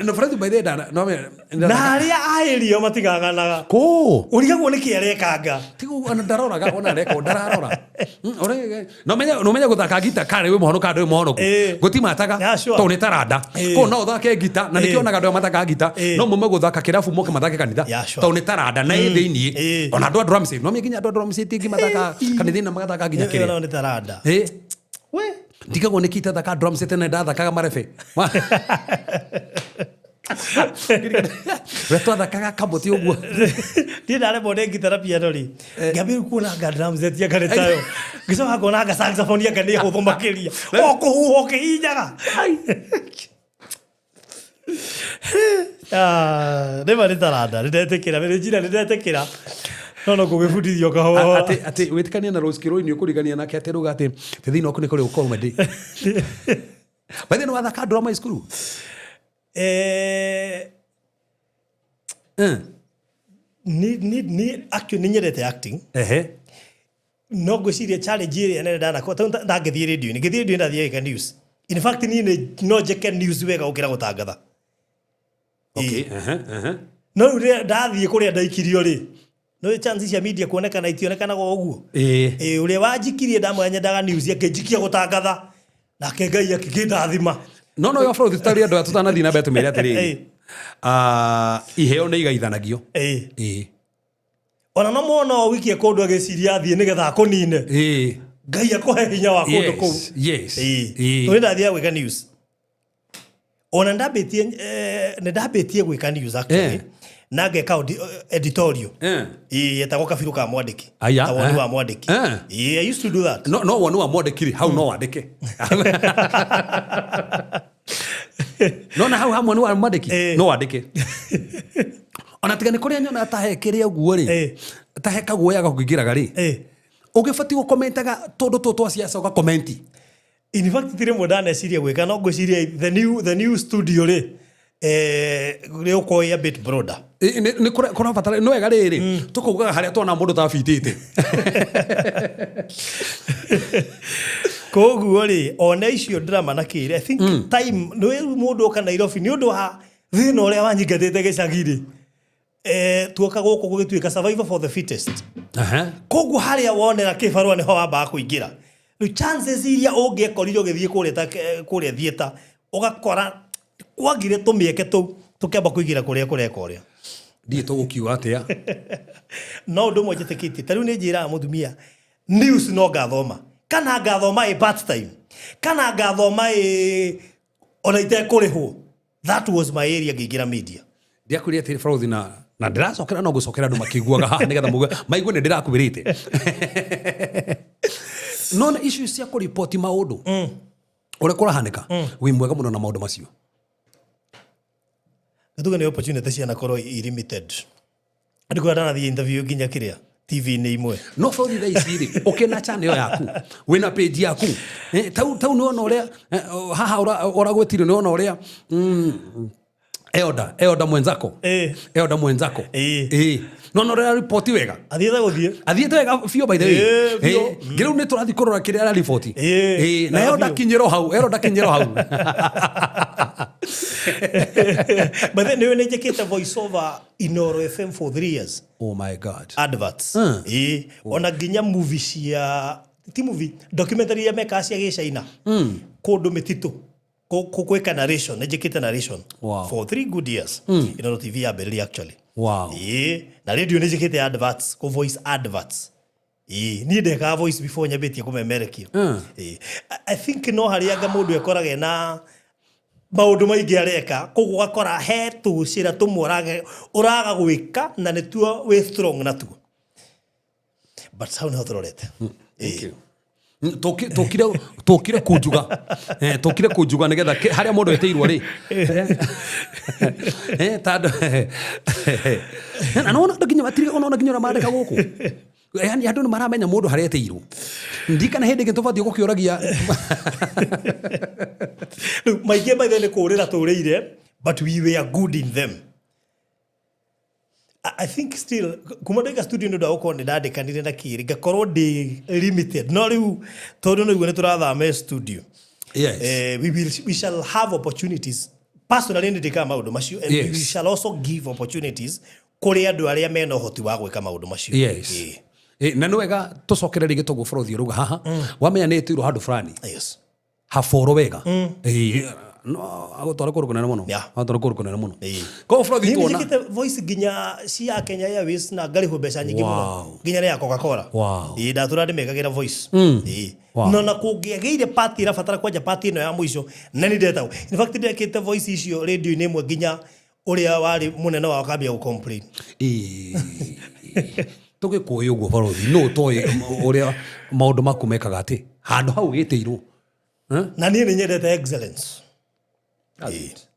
No Fred by the way, no me Na arĩa aĩrio matigaganaga. Kũ? Ũrigagwo nĩkĩ arekanga. Tigu ona ndaroraga ona areka ndararora. Ore no menya no menya gũthaka ngita kana wĩ mũhonoku kana ndũrĩ mũhonoku. Gũtimataga tondũ nĩ taranda. Koguo no ũthake ngita na nĩkĩo onaga andũ arĩa mathakaga ngita no mume gũthaka kĩrabu moke mathake kanitha tondũ nĩ taranda na ĩ thĩiniĩ. Ona andũ a drum set no menye nginya andũ a drum set ingĩ mathakaga kanitha-inĩ na magathaka nginya kĩrĩa. Ĩyo nĩ taranda. We. Ndigagwo nĩ kĩ itathaka drum set na ndathakaga marebe. We twathakaga kamũtĩ ũguo. Niĩ ndaremwo nĩ ngita na piano rĩ. Ngĩambĩrĩria kuona anga drum set anga nĩ tayo. Ngĩcoka ngona anga saxophone anga nĩ hũthũ makĩria. O kũhuha ũkĩhinyaga. Nĩ ma nĩ taranda, nĩ ndetĩkĩra, Regina nĩ ndetĩkĩra. No no kũgĩbundithio kahũa. Atĩ atĩ wĩtĩkania na Rose Kiroi nĩ ũkũrigania nake atĩ rauga atĩ thĩinĩ waku nĩ kũrĩ comedy. By the way, nĩ wathaka drama cukuru? Ni actually nĩ nyendete acting. No ngwĩciria challenge ĩrĩa nene ndanakora, tondũ ndangĩthiĩ radio-inĩ, ngĩthiĩ radio-inĩ ndathiĩ gwĩka news. In fact, niĩ no njĩke news wega gũkĩra gũtangatha. Okay. No rĩu rĩrĩa ndathiĩ kũrĩa ndaikirio rĩ, no chance cia media kuonekana itionekanaga o ũguo. Ũrĩa wanjikirie ndamwĩra nyendaga news, akĩnjikia gũtangatha. Nake Ngai akĩkĩndathima. No no yo bũrũri tũtarĩ andũ aya tũtanathiĩ na mbere tũmĩre atĩrĩrĩ. Iheo nĩ igaithanagio. Ona no mwana o wikie kũndũ agĩciria athiĩ nĩgetha akũnine. Ngai akũhe hinya wa kũndũ kũu. Tondũ ndathiaga gwĩka news. Ona nĩ ndambĩtie gwĩka news actually. Na ngeka editorial. Yetagwo kabiru ka mwandĩki. Aya, Ta woni wa mwandĩki. I used to do that. No, no woni wa mwandĩki rĩ, hau no wandĩke. No na hau hamwe nĩ wa mwandĩki, no wandĩke. Ona tiga nĩ kũrĩa nyona ta he kĩrĩa ũguo rĩ, ta he kaguoya gakũingĩraga rĩ. Ũgĩbatiĩ gũkomentaga tũndũ tũtũ twa ciaca ũgakomenti. In fact, ti rĩmwe ndaneciria gwĩka, no ngwĩciria the new studio rĩ, rĩgũkorwo a bit broader. Nĩ kũrabatara, nĩ wega rĩrĩ, tũkaugaga harĩa tuona mũndũ tabitĩte. Koguo rĩ, ona icio drama na kĩrĩ, I think time, nĩ mũndũ oka Nairobi, nĩ ũndũ wa thĩna ũrĩa wanyingatĩte gĩcagi rĩ. Tuoka gũkũ gũgĩtuĩka survival for the fittest. Koguo harĩa wonera kĩbarũa nĩho wambaga kũingĩra. Rĩu chances iria ũngĩekorire ũgĩthiĩ kũrĩa ta kũrĩa theatre, ũgakora kwagire tũmĩeke tũu tũkĩamba kũingĩra kũrĩa kũreka ũrĩa. Ndiĩ tũgũkiuga atĩa. No ũndũ ũmwe njĩtĩkĩtie, ta rĩu nĩ njĩraga mũtumia, news no ngathoma, kana ngathoma ĩ part time, kana ngathoma ĩ ona itekũrĩhwo. That was my area ngĩingĩra media. Ndiakwĩrire atĩrĩ barothi, na ndĩracokera no ngũcokera andũ makĩiguaga haha nĩgetha maigue nĩ ndĩrakwĩrĩte. No na issue cia kũripoti maũndũ ũrĩa kũrahanĩka, wĩ mwega mũno na maũndũ macio. Tuge nĩ opportunity cianakorwo i limited. Andũ kũrĩa ndanathiĩ interview nginya kĩrĩa TV-inĩ imwe. No barothi, thaa ici rĩ, ũkĩna channel yaku, wĩna page yaku. Tau nĩwona ũrĩa haha ũragwĩtire, nĩwona ũrĩa Eoda mwenzako. Eoda mwenzako. No ũrĩa ripoti wega. Athiĩte gũthiĩ. Athiĩte wega biũ, by the way. Biũ. Ngĩrĩu nĩ tũrathiĩ kũrora kĩrĩa arariboti. Na Wega Eoda biũ. kinyĩro hau, Eoda kinyĩro hau. But then nĩ njĩkĩte voice over Inoro FM for 3 years. Oh my God. Adverts. Ona nginya movie cia, ti movie, documentary iria mekaga cia gĩcaina. Kũndũ mĩtitũ. Gwĩka narration, nĩ njĩkĩte narration. For 3 good years. Inoro TV yambĩrĩria actually. Na radio nĩ njĩkĩte adverts, kũ voice adverts. Niĩ ndekaga voice before nyambĩtie kũmemerekia. I think no harĩa anga mũndũ ekoraga na maũndũ maingĩ areka, koguo ũgakora he tũcĩra tũmwe ũraga gwĩka na nĩtuo wĩ strong natuo. But hau nĩho tũrorete. Thank you. Tũkire kunjuga. Tũkire kunjuga nĩgetha harĩa mũndũ etĩirwo rĩ. Tondũ na nĩwona andũ nginya matirĩ, ona nginya ũrĩa mandĩka gũkũ. Yaani andũ nĩ maramenya mũndũ harĩa etĩirwo. Ndirikana hĩndĩ ĩngĩ tũbatiĩ gũkĩũragia. Rĩu maingĩ maithe nĩ kũũrĩra tũrĩire, but we were good in them. I think still, kuma ndaiga studio nĩ ũndũ wa gũkorwo nĩ ndandĩkanire na kĩrĩ, ngakorwo ndĩ limited. No rĩu tondũ nĩguo nĩ tũrathama studio. We shall have opportunities. Personally, nĩ ndĩkaga maũndũ macio, and we shall also give opportunities kũrĩ andũ arĩa mena ũhoti wa gwĩka maũndũ macio. Na nĩ wega tũcokere rĩngĩ toguo bũrũri ũrauga haha. Wamenya nĩ ĩtĩirwo handũ fulani. Haboro wega. No, agũtwara kũndũ kũnene mũno. Agũtwara kũndũ kũnene mũno. Koguo bũrũri Niĩ tuona njĩkĩte voice nginya cia Kenya Airways na ngarĩhwo mbeca nyingĩ mũno. Nginya nĩ ya Coca-Cola. Ndatũra ndĩmekagĩra voice. No na kũngĩagĩire party ĩrabatara kwanja party ĩno ya mũico, na nĩ ndetagwo. In fact, ndekĩte voice icio radio-inĩ ĩmwe nginya ũrĩa warĩ mũnene wao akambia gũ-complain. Tũgĩkũĩ ũguo bũrũri, nũ ũtoĩ ũrĩa maũndũ maku mekaga atĩ handũ hau gĩtĩirwo. Na niĩ nĩ nyendete excellence. That's it.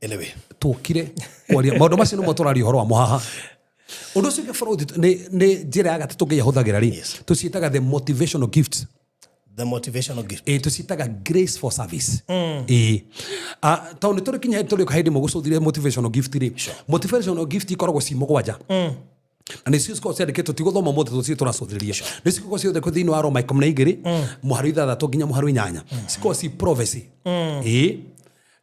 Anyway. Tũkire kwaria maũndũ macio nĩmo tũraria ũhoro wamo haha. Ũndũ ũcio ũngĩ bũrũri nĩ njĩra ya gatatũ ngĩyahũthagĩra rĩ. Tũciĩtaga the motivational gifts. The motivational gift. Tũciĩtaga grace for service. Tondũ nĩ tũrĩ kinya tũrĩ hĩndĩ ĩmwe gũcũthire motivational gift rĩ. Motivational gift ikoragwo ci mũgwanja. Na nĩcio cikoragwo ciandĩkĩtwo, ti gũthoma ũmũthĩ tũcio tũracũthĩrĩria. Nĩcio cikoragwo ciandĩkĩtwo thĩinĩ wa Roma ikũmi na igĩrĩ, mũhari ithathatũ nginya mũhari inyanya. Cikoragwo ci prophecy.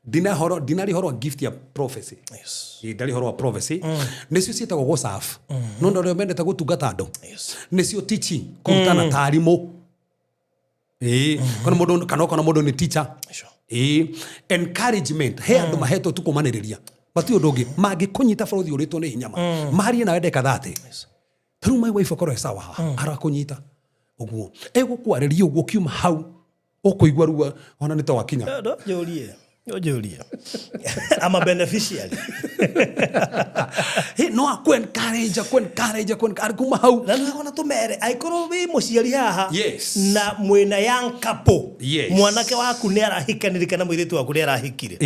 Ndinarĩ ũhoro wa gift ya prophecy. Ndarĩ ũhoro wa prophecy. Nĩcio ciĩtagwo gũserve. No nĩ arĩa mendete gũtungata andũ. Nĩcio teaching, kũrutana ta arimũ. Kana mũndũ, kana okorwo mũndũ nĩ teacher. Encouragement. He andũ mahetwo tu kũmanĩrĩria. Matirĩ ũndũ ũngĩ. Mangĩkũnyita bũrũri ũrĩtwo nĩ hinya ma. Marie nawe ndagĩka thate. Ta rĩu my wife akorwo e sawa haha, arakũnyita. Ũguo. Egũkwarĩria ũguo ũkiuma hau, ũkũigua ruo, ona nĩ ta wakinya. No, no, njũrie. No, njũrie. I'm a beneficiary. Hey, no, aku encourage, aku encourage, aku encourage, kuma hau. Na nĩ wona tũmere, angĩkorwo wĩ mũciari haha, na mwĩna young couple, mwanake waku nĩ arahikanire kana mũirĩtu waku nĩ arahikire.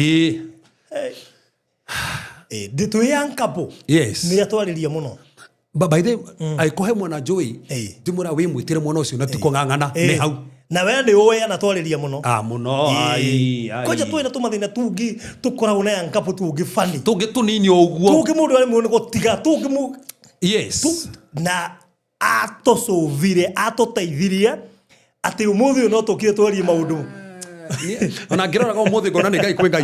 Ndĩ twĩ young couple. Nĩ atwarĩria mũno. But by the way, angĩkorwo he mwana njũĩ, ndĩmwĩra wĩmwĩtĩre mwana ũcio na ti kũng'ang'ana, nĩ hau. Na we nĩ ũĩ anatwarĩria mũno. Mũno, ai, ai. Kwanja twĩna tũmathĩna tũngĩ tũkoragwo na young couple tũngĩ funny. Tũngĩ tũnini o ũguo. Tũngĩ mũndũ arĩ mũndũ gũtiga, tũngĩ mũ- na atũcũvire, atũteithirie atĩ ũmũthĩ ũyũ no tũkire twarie maũndũ. Ona ngĩroraga ũmũthĩ ngona nĩ Ngai kwĩ Ngai.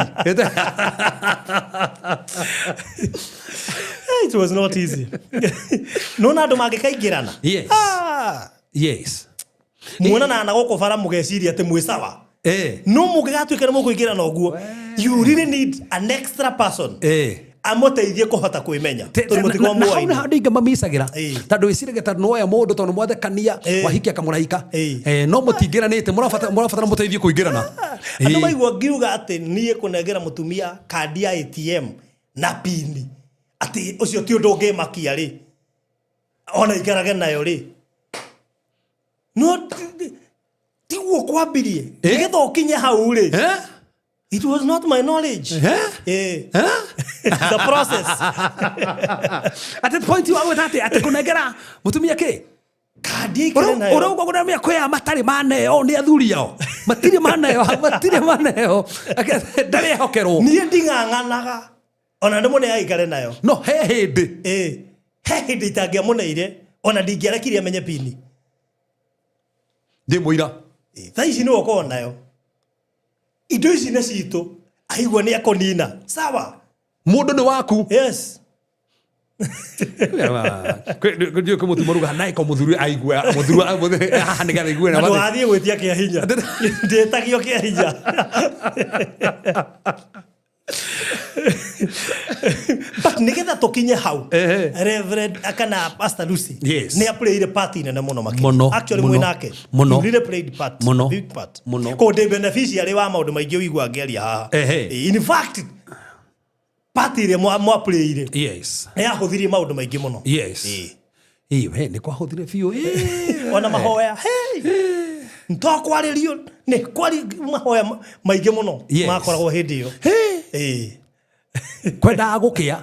It was not easy. Nona andũ mangĩkaingĩrana. Yes. Ah. Yes. Muonanaga na gũkũ bara mũgeciria atĩ mwĩ sawa. No mũngĩgatuĩka nĩ mũkũingĩrana ũguo, you really need an extra person amũteithie kũhota kwĩmenya. Tondũ mũtikoragwo Na hau mũaine. nĩho andũ aingĩ mamicagĩra. Ĩĩ. Tondũ wĩciragia tondũ nĩwoya mũndũ tondũ nĩmwathekania, Ĩĩ. wahikia kamũraika. Ĩĩ. No mũtingĩranĩte, mũrabatara mũteithie kũingĩrana. Andũ Ĩĩ. maigua ngiuga atĩ niĩ kũnengera mũtumia kandi ya ATM na pini atĩ ũcio ti ũndũ ũngĩmakia rĩ, ona ikarage nayo rĩ, no tiguo kwambirie. Nĩgetha ũkinye hau rĩ, it was not my knowledge. The process. Atĩ point wa gwĩta atĩ atĩ kũnengera mũtumia kĩ? Kandi ikare nayo. Ũrauga kũnengera kwĩ aya matarĩ maneo nĩ athuri ao. Matirĩ maneo, matirĩ maneo. Ndarehokerwo. Niĩ nding'ang'anaga ona ndĩmũne aikare nayo. No he hĩndĩ. He hĩndĩ itangĩamũneire ona ndingĩarekirie amenye pini. Ndĩ mũira. Thaa ici nĩwe ũkoragwo nayo. Indo ici nĩ citũ, aigua nĩ ekũnina. Sawa. Mũndũ nĩ waku. Yes. Ndiũĩ kwĩ mũtumia ũrugaga naĩ ko mũthuri aigua, mũthuri haha nĩgetha aigue na Na mathĩ. ndũgathiĩ gwĩtia kĩa hinya. Ndĩtagio kĩa hinya. But nĩgetha tũkinye hau, Reverend kana Pastor Lucy Yes. nĩ aplayire part nene mũno makĩria. Mũno, Actually mũno, mwĩ nake. mũno. He really played part, Mũno, big part. mũno. Koguo ndĩ beneficiary wa maũndũ maingĩ ũiguaga ngĩaria haha. In fact, part ĩrĩa mwaplayire Yes. nĩ yahũthirie maũndũ maingĩ mũno. Yes. Ĩĩ, we nĩ kwahũthire biũ. Ona mahoya, hey! Ntokwarĩrio nĩ kwari mahoya maingĩ mũno Yes. makoragwo hĩndĩ ĩyo. Kwendaga gũkĩa.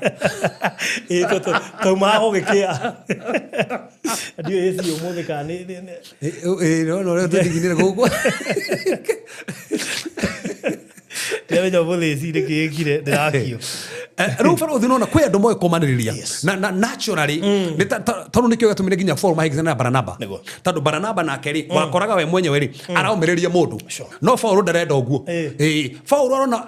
Taumaga gũgĩkĩa. Ndiũĩ ĩci ũmũthĩ kana nĩ No, no, rĩu tũndiginire gũkũ. Ndiramenya ũmũthĩ ĩci nĩkĩ ĩkire, ndĩrakio. Rĩu barũthi nona kwĩ andũ moĩ kũmanĩrĩria. Yes. Na naturally, nĩ tondũ nĩkĩo gĩatũmire nginya Paul mahĩngĩcane na Baranaba. Nĩguo. Tondũ Baranaba nake rĩ, wakoraga we mwenyewe rĩ, araũmĩrĩria mũndũ. Sure. No Paul ndarenda ũguo. Paul arona,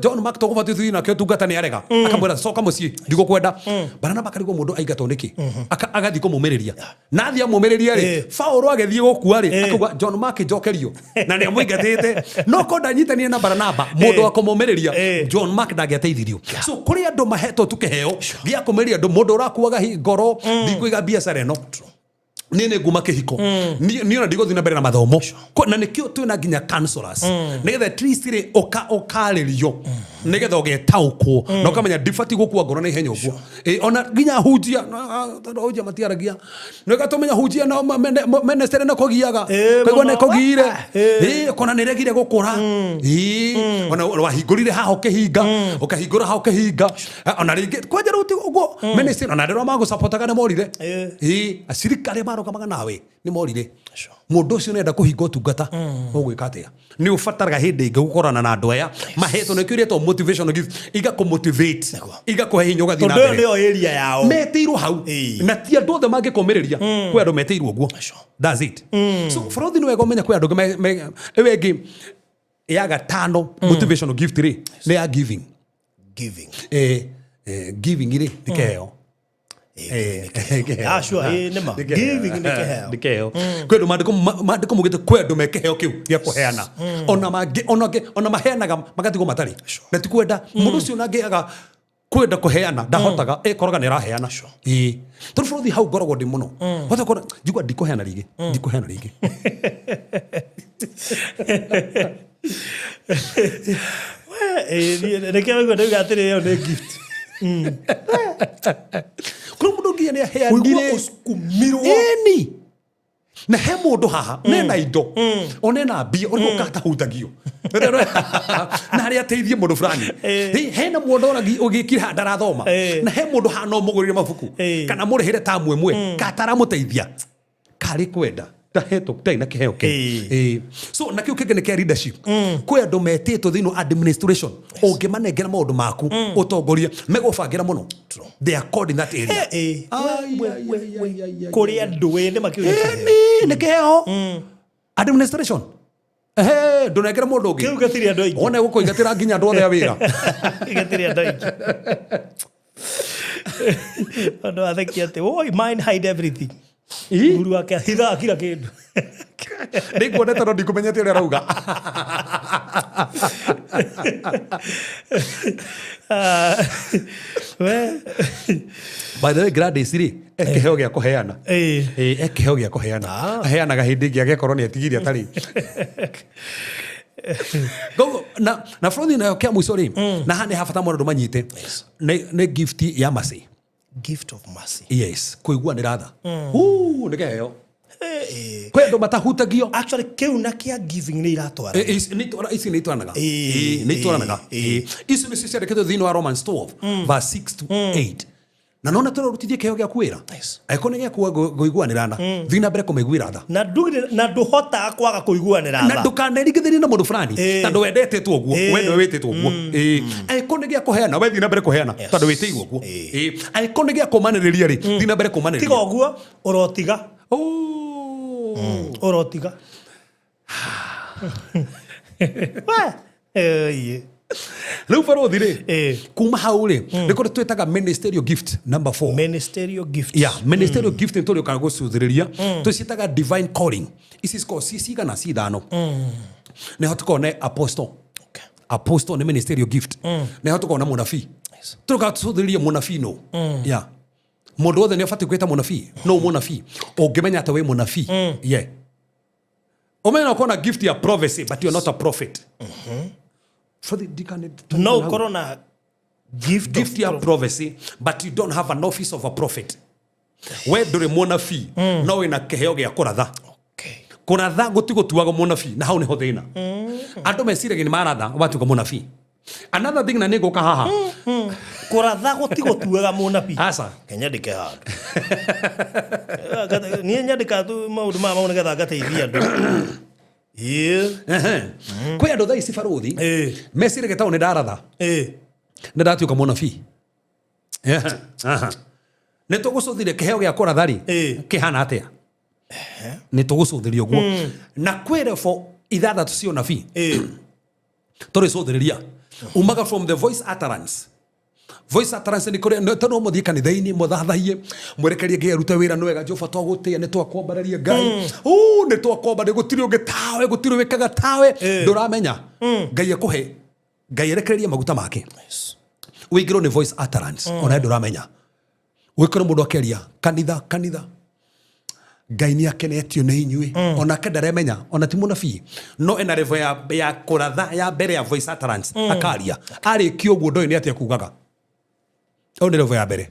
John Mark tũgũbatiĩ tũthiĩ nake ũtungata nĩ arega. Akamwĩra coka mũciĩ, ndigũkwenda. Baranaba akarigwo mũndũ aingatwo nĩkĩ? Agathiĩ kũmũmĩrĩria. Na athiĩ amũmĩrĩria rĩ, Paul agĩthiĩ gũkua rĩ, akauga John Mark njokerio. Na nĩ amũingatĩte. No ko ndanyitanire na Baranaba, mũndũ wa kũmũmĩrĩria, John Mark ndangĩateithirio. So kũrĩ andũ mahetwo tu kĩheo gĩa kũmĩrĩria andũ, mũndũ ũrakuaga ngoro, ndikũiga biacara ĩno. Niĩ nĩ nguma kĩhiko. Niĩ ona ndigũthiĩ na mbere na mathomo. Na nĩkĩo twĩna nginya counselors. Nĩgetha at least rĩ, ũkarĩrio. Nĩgetha ũgetaũkwo. Na ũkamenya ndibatiĩ gũkua ngoro na ihenya ũguo. Ona nginya hunjia, tondũ hunjia matiaragia. Nĩ ũgatũmenya hunjia no ministry nĩ kũgiaga. Kũigua nĩ kũgiire. Ũkona nĩ ĩregire gũkũra. Ona wahingũrire haha ũkĩhinga, ũkahingũra haha ũkĩhinga. Ona rĩngĩ, kwanja rĩu ti ũguo, ministry, ona andũ arĩa magũcapotaga nĩ morire. Acirika arĩa marũgamaga nawe nĩ morire. Mũndũ ũcio nĩenda kũhinga ũtungata, ũgwĩka atĩa? Nĩ ũbataraga hĩndĩ ĩngĩ gũkorana na andũ aya mahetwo nĩkĩo iretwo motivational gift, igakũmotivate, igakũhe hinya ũgathiĩ na Tondũ ĩyo mbere. nĩyo area yao. Metĩirwo hau. Na ti andũ othe mangĩkũmĩrĩria. Kwĩ andũ metĩirwo ũguo. That's it. So bũrũthi nĩ wega ũmenye kwĩ andũ angĩ ĩyo ĩngĩ ya gatano motivational gift rĩ, nĩ ya giving. Giving. Giving rĩ, nĩ kĩheo. Sure, nĩ ma. Giving nĩ kĩheo. Nĩ kĩheo. Kwĩ andũ maandĩko maugĩte kwĩ andũ me kĩheo kĩu gĩa kũheana. Ona mangĩ, ona angĩ, ona maheanaga magatigwo matarĩ. Na ti kwenda. Mũndũ ũcio ona angĩaga kwenda kũheana, ndahotaga, ĩkoraga nĩ araheana. Tondũ bũrũthi hau ngoragwo ndĩ mũno. Hota kuona, njigua ndikũheana rĩngĩ, ndikũheana rĩngĩ. We, nĩkĩo waigua ndauga atĩrĩ, ĩyo nĩ gift. Kũrĩ mũndũ nginya nĩ aheanire. Ũigua ũsukumirwo. Ĩni. Na he mũndũ haha, nena indo, onena mbia, ũrĩa ũkatahutagio. Na harĩa ateithie mũndũ fulani. Hena mũndũ ũgĩkira haha ndarathoma. Na he mũndũ haha no mũgũrĩre mabuku. Kana mũrĩhĩre tamu ĩmwe, kataramũteithia. Karĩ kwenda. Ndahetwo, ndarĩ na kĩheo kĩu. So, na kĩu kĩngĩ nĩ kĩa leadership. Kwĩ andũ metĩtwo thĩinĩ wa administration. Ũngĩmanengera maũndũ maku, ũtongoria, megũbangĩra mũno. They are called in that area. Ai, ai, ai, ai, ai, ai, Kũrĩ ai. andũ ĩndĩ makiuga kĩheo. Nĩ kĩheo. Administration. Ndũnengere mũndũ ũngĩ. Kĩu gĩtirĩ andũ aingĩ. Wone gũkũingatĩra nginya andũ othe a wĩra. Gĩtirĩ andũ aingĩ. Andũ athekia atĩ oi mine hide everything. Ii? Mũthuri wake ahithaga kila kĩndũ. Nĩnguonete no ndikũmenyete ũrĩa arauga. Ah, we By the way, Gladys rĩ, e kĩheo gĩa kũheana. Ĩĩ. Ĩĩ, e kĩheo gĩa kũheana. Aheanaga hĩndĩ ĩngĩ angĩkorwo nĩ atigirie atarĩ. Koguo, na bũrũri nayo kĩa mũico rĩ, na haha nĩ ha bata mũno andũ manyite. Nĩ gift ya mercy. Gift of mercy. Yes, kũiguanĩra tha. Huu, nĩ kĩheo. Kwĩ andũ matahutagio. Actually kĩu na kĩa giving nĩ iratwara. Ici nĩ itwaranaga. Nĩ itwaranaga. Ici nĩcio ciandĩkĩtwo thĩinĩ wa Romans 12 verse 6 to 8. Na nona tũrarutithie kĩheo gĩaku wĩra. Angĩkorwo nĩ gĩaku kũiguanĩra tha, thiĩ na mbere kũmaiguĩra tha. Na ndũhotaga kwaga kũiguanĩra Na tha. ndũkanerigithĩrie na mũndũ fulani tondũ wendetĩtwo ũguo, we nĩwe wĩtĩtwo ũguo. Angĩkorwo nĩ gĩa kũheana, we thiĩ na mbere kũheana tondũ wĩtĩirwo ũguo. Angĩkorwo nĩ gĩa kũmanĩrĩria rĩ, thiĩ na mbere kũmanĩrĩria. Tiga ũguo, ũrotiga. Ũrotiga. We. Rĩu barũthi rĩ, kuma hau rĩ, nĩ kũrĩ twĩtaga ministerial gift number 4. Ministerial gift. Yeah, ministerial gift nĩ tũrĩũkaga gũcũthĩrĩria. Tũciĩtaga divine calling. Ici cikoragwo ci cigana ci ithano. Nĩho tũkoragwo na apostle. Apostle nĩ ministerial gift. Nĩho tũkoragwo na mũnabii. Tũrĩũkaga tũcũthĩrĩrie mũnabii nũ. Yeah. Mũndũ wothe nĩ abatiĩ kwĩta mũnabii. No mũnabii. Ũngĩmenya atĩ wĩ mũnabii. Yeah. Ũmenye no ũkorwo na gift ya prophecy, but you're not a prophet. For the deacon, No ũkorwo na gift ya prophecy, but you don't have an office of a prophet. We ndũrĩ mũnabii, no wĩna kĩheo gĩa kũratha. Kũratha gũtigũtuaga mũnabii, na hau nĩho thĩna. Andũ meciragia nĩ maratha, watuĩka mũnabii. Another thing na nĩngũka haha. Kũratha gũtigũtuaga mũnabii. Aca. Ke nyandĩke handũ. Niĩ nyandĩkaga tu maũndũ maya mau nĩgetha ngateithia andũ. Kwĩ andũ thaa ici barũthi, meciragia tondũ nĩ ndaratha. Nĩ ndatuĩka mũnabii. Nĩ tũgũcũthĩrĩria kĩheo gĩa kũratha rĩ, kĩhana atĩa? Nĩ tũgũcũthĩrĩria ũguo. Na kwĩ level ithathatũ cia ũnabii. Tũrĩcũthĩrĩria. Umaga from the voice utterance. Voice utterance nĩ kũrĩa, tondũ mũthiĩ kanitha-inĩ, mũthathaiye, mwerekerie Ngai arute wĩra nĩ wega, Jehova twagũtĩĩa, nĩ twakwambararia Ngai. Nĩ twakwambararia, gũtirĩ ũngĩ tawe, gũtirĩ wĩkaga tawe. Ndũramenya. Ngai akũhe, Ngai arekererie maguta make. Ũingĩrwo nĩ voice utterance, ona ndũramenya. Wĩkore mũndũ akĩaria, kanitha, kanitha. Ngai nĩ akenetio nĩ inyuĩ. Onake ndaremenya, ona ti mũnabii. No ena level ya kũratha ya mbere ya voice utterance, akaria. Arĩkia ũguo ndoĩ nĩ atĩa kugaga. Ĩyo nĩ level ya mbere.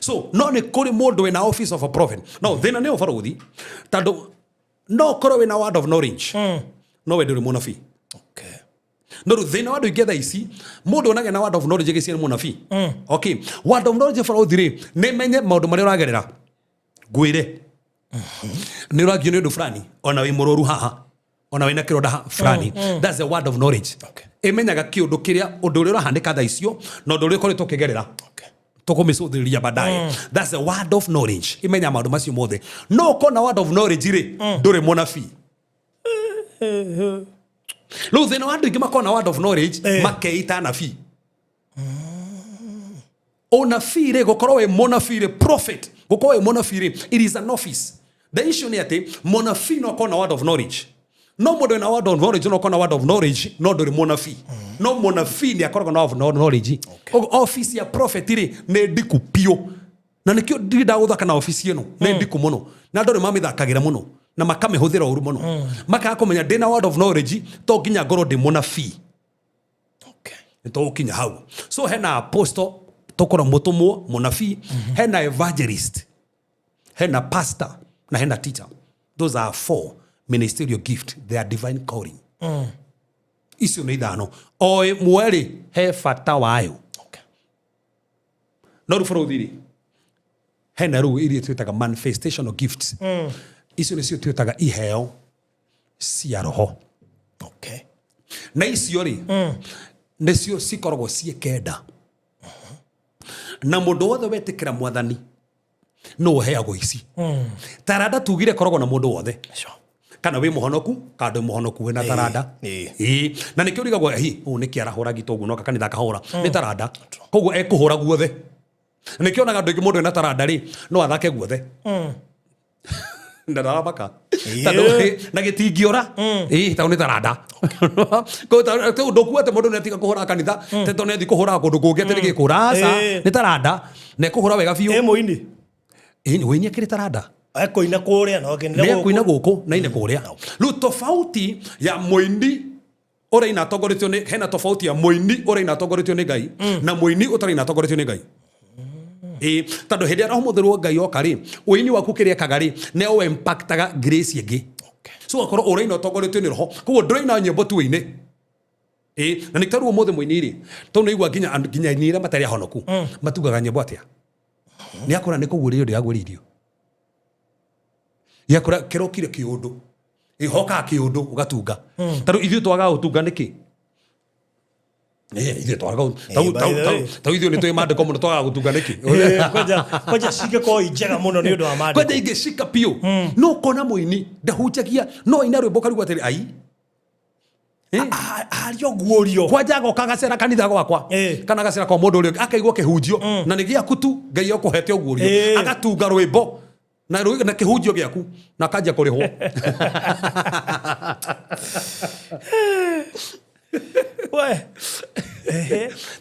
So, no nĩ kũrĩ mũndũ wĩna office of a prophet. No, thĩna nĩ ũbarũthi, tondũ no ũkorwo wĩna word of knowledge. No we ndũrĩ mũnabii. No rĩu thĩna wa andũ aingĩ thaa ici, mũndũ onage na word of knowledge agĩciara mũnabii. Okay. Word of knowledge barũthi rĩ, nĩ menye maũndũ marĩa ũragerera. Ngwĩre. Nĩ ũragio nĩ ũndũ fulani, ona wĩ mũrũru haha, ona wĩna kĩronda fulani. That's the word of knowledge. Ĩmenyaga kĩũndũ kĩrĩa, ũndũ ũrĩa ũrahanĩka thaa icio, na ũndũ ũrĩa ũkoretwo ũkĩgerera. Tũkũmĩcũthĩrĩria baadaye. That's the word of knowledge. Imenya maũndũ macio mothe. No ũkorwo na word of knowledge rĩ, ndũrĩ mũnabii. Rĩu thĩna wa andũ aingĩ makorwo na word of knowledge, makeita anabii. Ũnabii rĩ, gũkorwo wĩ mũnabii rĩ, prophet, gũkorwo wĩ mũnabii rĩ, it is an office. The issue nĩ atĩ, mũnabii no akorwo na word of knowledge. No mũndũ wĩna word of knowledge, no akorwo na word of knowledge, no ndũrĩ mũnabii. No mũnabii nĩ akoragwo na word of knowledge. Ũguo office ya prophet rĩ, nĩ ndiku biũ. Na nĩkĩo ndindaga gũthaka na office ĩno, nĩ ndiku mũno. Na andũ nĩ mamĩthakagĩra mũno, na makamĩhũthĩra ũru mũno. Makaga kũmenya ndĩna word of knowledge, to nginya ngorwo ndĩ mũnabii. Nĩ tũgũkinya hau. So hena apostle, tũkorwo mũtũmwo, mũnabii, hena evangelist, hena pastor, na hena teacher. Those are 4 ministerial gift, they are divine calling. Icio nĩ ithano. O ĩmwe rĩ, he bata wayo. No rĩu bũrũri rĩ, hena rĩu iria twĩtaga manifestational gifts. Icio nĩcio twĩtaga iheo cia roho. Na icio rĩ, nĩcio cikoragwo ciĩ kenda. Na mũndũ wothe wetĩkĩra mwathani no ũheagwo ici. Taranda tugire ĩkoragwo na mũndũ wothe. Kana wĩ mũhonoku, kana ndwĩ mũhonoku wĩna taranda. Na nĩkĩo ũrigagwo, hi, ũũ nĩkĩ arahũra ngita ũguo, no kanitha akahũra. Nĩ taranda. Koguo ekũhũra guothe. Nĩkĩo onaga andũ aingĩ mũndũ ena taranda rĩ no athake guothe. Ndaramaka tondũ na gĩtingĩũra ĩĩ tondũ nĩ taranda. Koguo ndũkuga atĩ mũndũ nĩatiga kũhũra kanitha tondũ nĩathiĩ kũhũra kũndũ kũngĩ atĩ nĩgĩkũra, aca, nĩ taranda na ĩkũhũra wega biũ. Ĩ mũini? Ĩĩ mũini akĩrĩ taranda. Ekũina kũrĩa na ũkĩnĩre gũkũ. Nĩekũina gũkũ na ine kũrĩa. Rĩu tofauti ya mũini ũraina atongoretio nĩ, hena tofauti ya mũini ũraina atongoretio nĩ Ngai na mũini ũtaraina atongoretio nĩ Ngai. Ĩĩ, tondũ hĩndĩ ĩrĩa roho mũtheru wa Ngai oka rĩ, ũini waku kĩrĩa ekaga rĩ, nĩ ũ impactaga grace ĩngĩ. So ũgakorwo ũraina ũtongoretio nĩ roho, koguo ndũraina nyĩmbo tu ũine. Ĩĩ, na nĩ tarĩu ũmũthĩ mũini rĩ, tondũ nĩ aigua nginya andũ, nginya aini arĩa matarĩ ahonoku, matugaga nyĩmbo atĩa? Nĩ akũra nĩ kũguũrĩrio ndĩragũrĩirio. Gĩakũra kĩrokire kĩũndũ. Ĩhokaga kĩũndũ ũgatunga. Tarĩu ithuĩ twagaga gũtunga nĩkĩ? Ithuĩ twagaga tau ithuĩ nĩ tũĩ maandĩko mũno, twagaga gũtunga nĩkĩ? Kwanja cingĩkorwo i njega mũno nĩ ũndũ wa maandĩko. Kwanja ingĩcika biũ. No ũkona mũini ndahunjagia, no aina rwĩmbo karigwo atĩrĩ, ai. Aria ũguũrio. Kwanja agoka agacera kanitha gwakwa. Kana agacera kwa mũndũ ũrĩa ũngĩ, akaigua kĩhunjio, na nĩ gĩaku tu, Ngai ekũhete ũguũrio. Agatunga rwĩmbo na na kĩhunjio gĩaku na akanjia kũrĩhwo. We.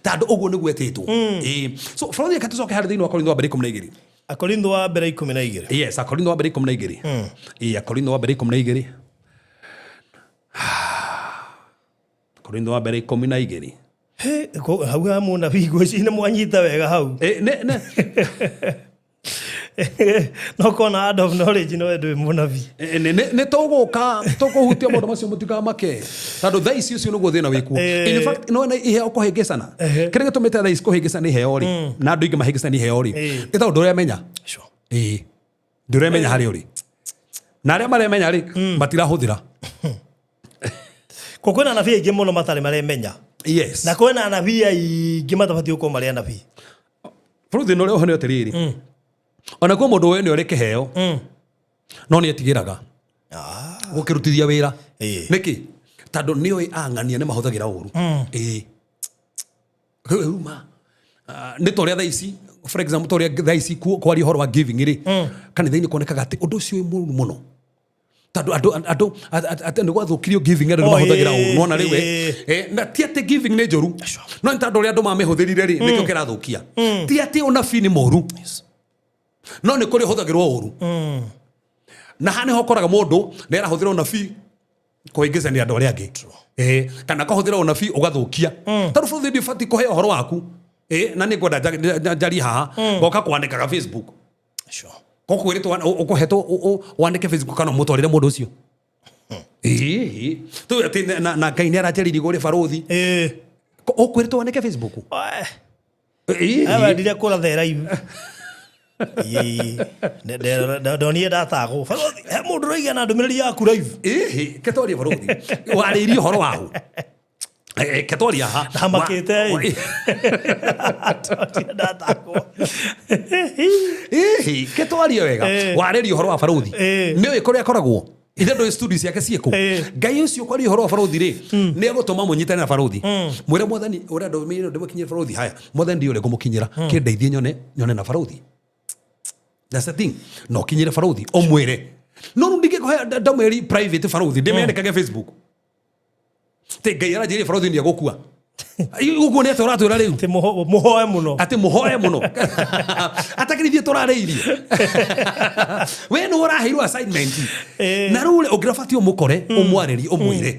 Tondũ ũguo nĩguo etĩtwo. So bũrũri reke tũcoke harĩ thĩinĩ wa Korintho wa mbere 12. Akorintho wa mbere 12. Yes, Akorintho wa mbere 12. Akorintho wa mbere 12. Akorintho wa mbere 12. He, hau ha mũnabii ngwĩciria nĩ mwanyita wega hau. Ne, ne. No kona out of knowledge no ndwĩ mũnabii. Nĩ tũgũka tũkũhutia maũndũ macio mũtikamake. Tondũ thaa ici ũcio nĩguo thĩna wĩkuo. In fact, no na iheo kũhĩngĩcana. Kĩrĩa gĩtũmĩte thaa ici kũhĩngĩcana iheo rĩ, na andũ aingĩ mahĩngĩcana iheo rĩ, nĩ tondũ ndũremenya. Ndũremenya harĩa ũrĩ. Na arĩa maremenya rĩ, matirahũthĩra. Ko kwĩna anabii aingĩ mũno matarĩ maremenya. Yes. Na kwĩna anabii aingĩ matabatiĩ gũkorwo marĩ anabii. Bũrũri thĩna ũrĩa ũhana atĩrĩrĩ. Ona kwĩ mũndũ ũĩ nĩ ũrĩ kĩheo. No nĩ etigĩraga. Gũkĩrutithia wĩra. Nĩkĩ? Tondũ nĩ ũĩ ang'ania nĩ mahũthagĩra ũru. Rĩu ma. Nĩ ta ũrĩa thaa ici, for example, ta ũrĩa thaa ici kwaria ũhoro wa giving rĩ, kanitha-inĩ kuonekaga atĩ ũndũ ũcio wĩ mũru mũno. Tondũ andũ nĩ gwathũkirio giving, andũ nĩ mahũthagĩra ũru. Nĩwona rĩu, na ti atĩ giving nĩ njũru. No nĩ tondũ ũrĩa andũ mamĩhũthĩrire rĩ, nĩkĩo kĩrathũkia. Ti atĩ ũnabii nĩ mũru. No nĩ kũrĩ ũhũthagĩrwo ũru. Na haha nĩho ũkoraga mũndũ nĩ arahũthĩra ũnabii kũhĩngĩcania andũ arĩa angĩ. Kana akahũthĩra ũnabii ũgathũkia. Tondũ bũrũri ndũbatiĩ kũheo ũhoro waku. Na nĩ ngwenda njarie haha. Ngoka kwandĩkaga Facebook. Kokwĩrĩtwo ũkũhetwo wandĩke Facebook kana ũmũtwarĩre mũndũ ũcio. Tũĩ atĩ na Ngai nĩ aranjarĩirie kũrĩ barũthi. Ũkwĩrĩtwo wandĩke Facebook? Wendire kũratha live. Ndonire ndatagwo. Barũthi, he mũndũ ũraiga na ndũmĩrĩri yaku live. Ketwaria barũthi. Warĩirie ũhoro waũ? Ketwaria ha. Ndamakĩte. Ndonire ndatagwo. Ketwaria wega. Warĩrie ũhoro wa barũthi. Nĩ ũĩ kũrĩa akoragwo? Ithe ndũĩ studio ciake ciĩkũ? Ngai ũcio kwaria ũhoro wa barũthi rĩ, nĩ egũtũma mũnyitane na barũthi. Mwĩre mwathani ũrĩa ndũmĩrĩire ndĩmũkinyĩre barũthi. Haya, mwathani ndiũĩ ũrĩa ngũmũkinyĩra. Kĩndeithie nyone na barũthi. That's the thing. No kinyĩre barũthi, ũmwĩre. No rĩu ndingĩkũhe ndũmĩrĩri private barũthi, ndĩmĩandĩkage Facebook. Tĩ Ngai aranjĩrire barũthi nĩ egũkua. Ũguo nĩ atĩ ũratwĩra rĩu? Atĩ mũhoe mũno. Atĩ mũhoe mũno. Atakĩrithie tũrarĩirie. We nĩ ũraheirwo assignment. Na rĩu rĩ, ũngĩrabatiĩ ũmũkore, ũmwarĩrie, ũmwĩre.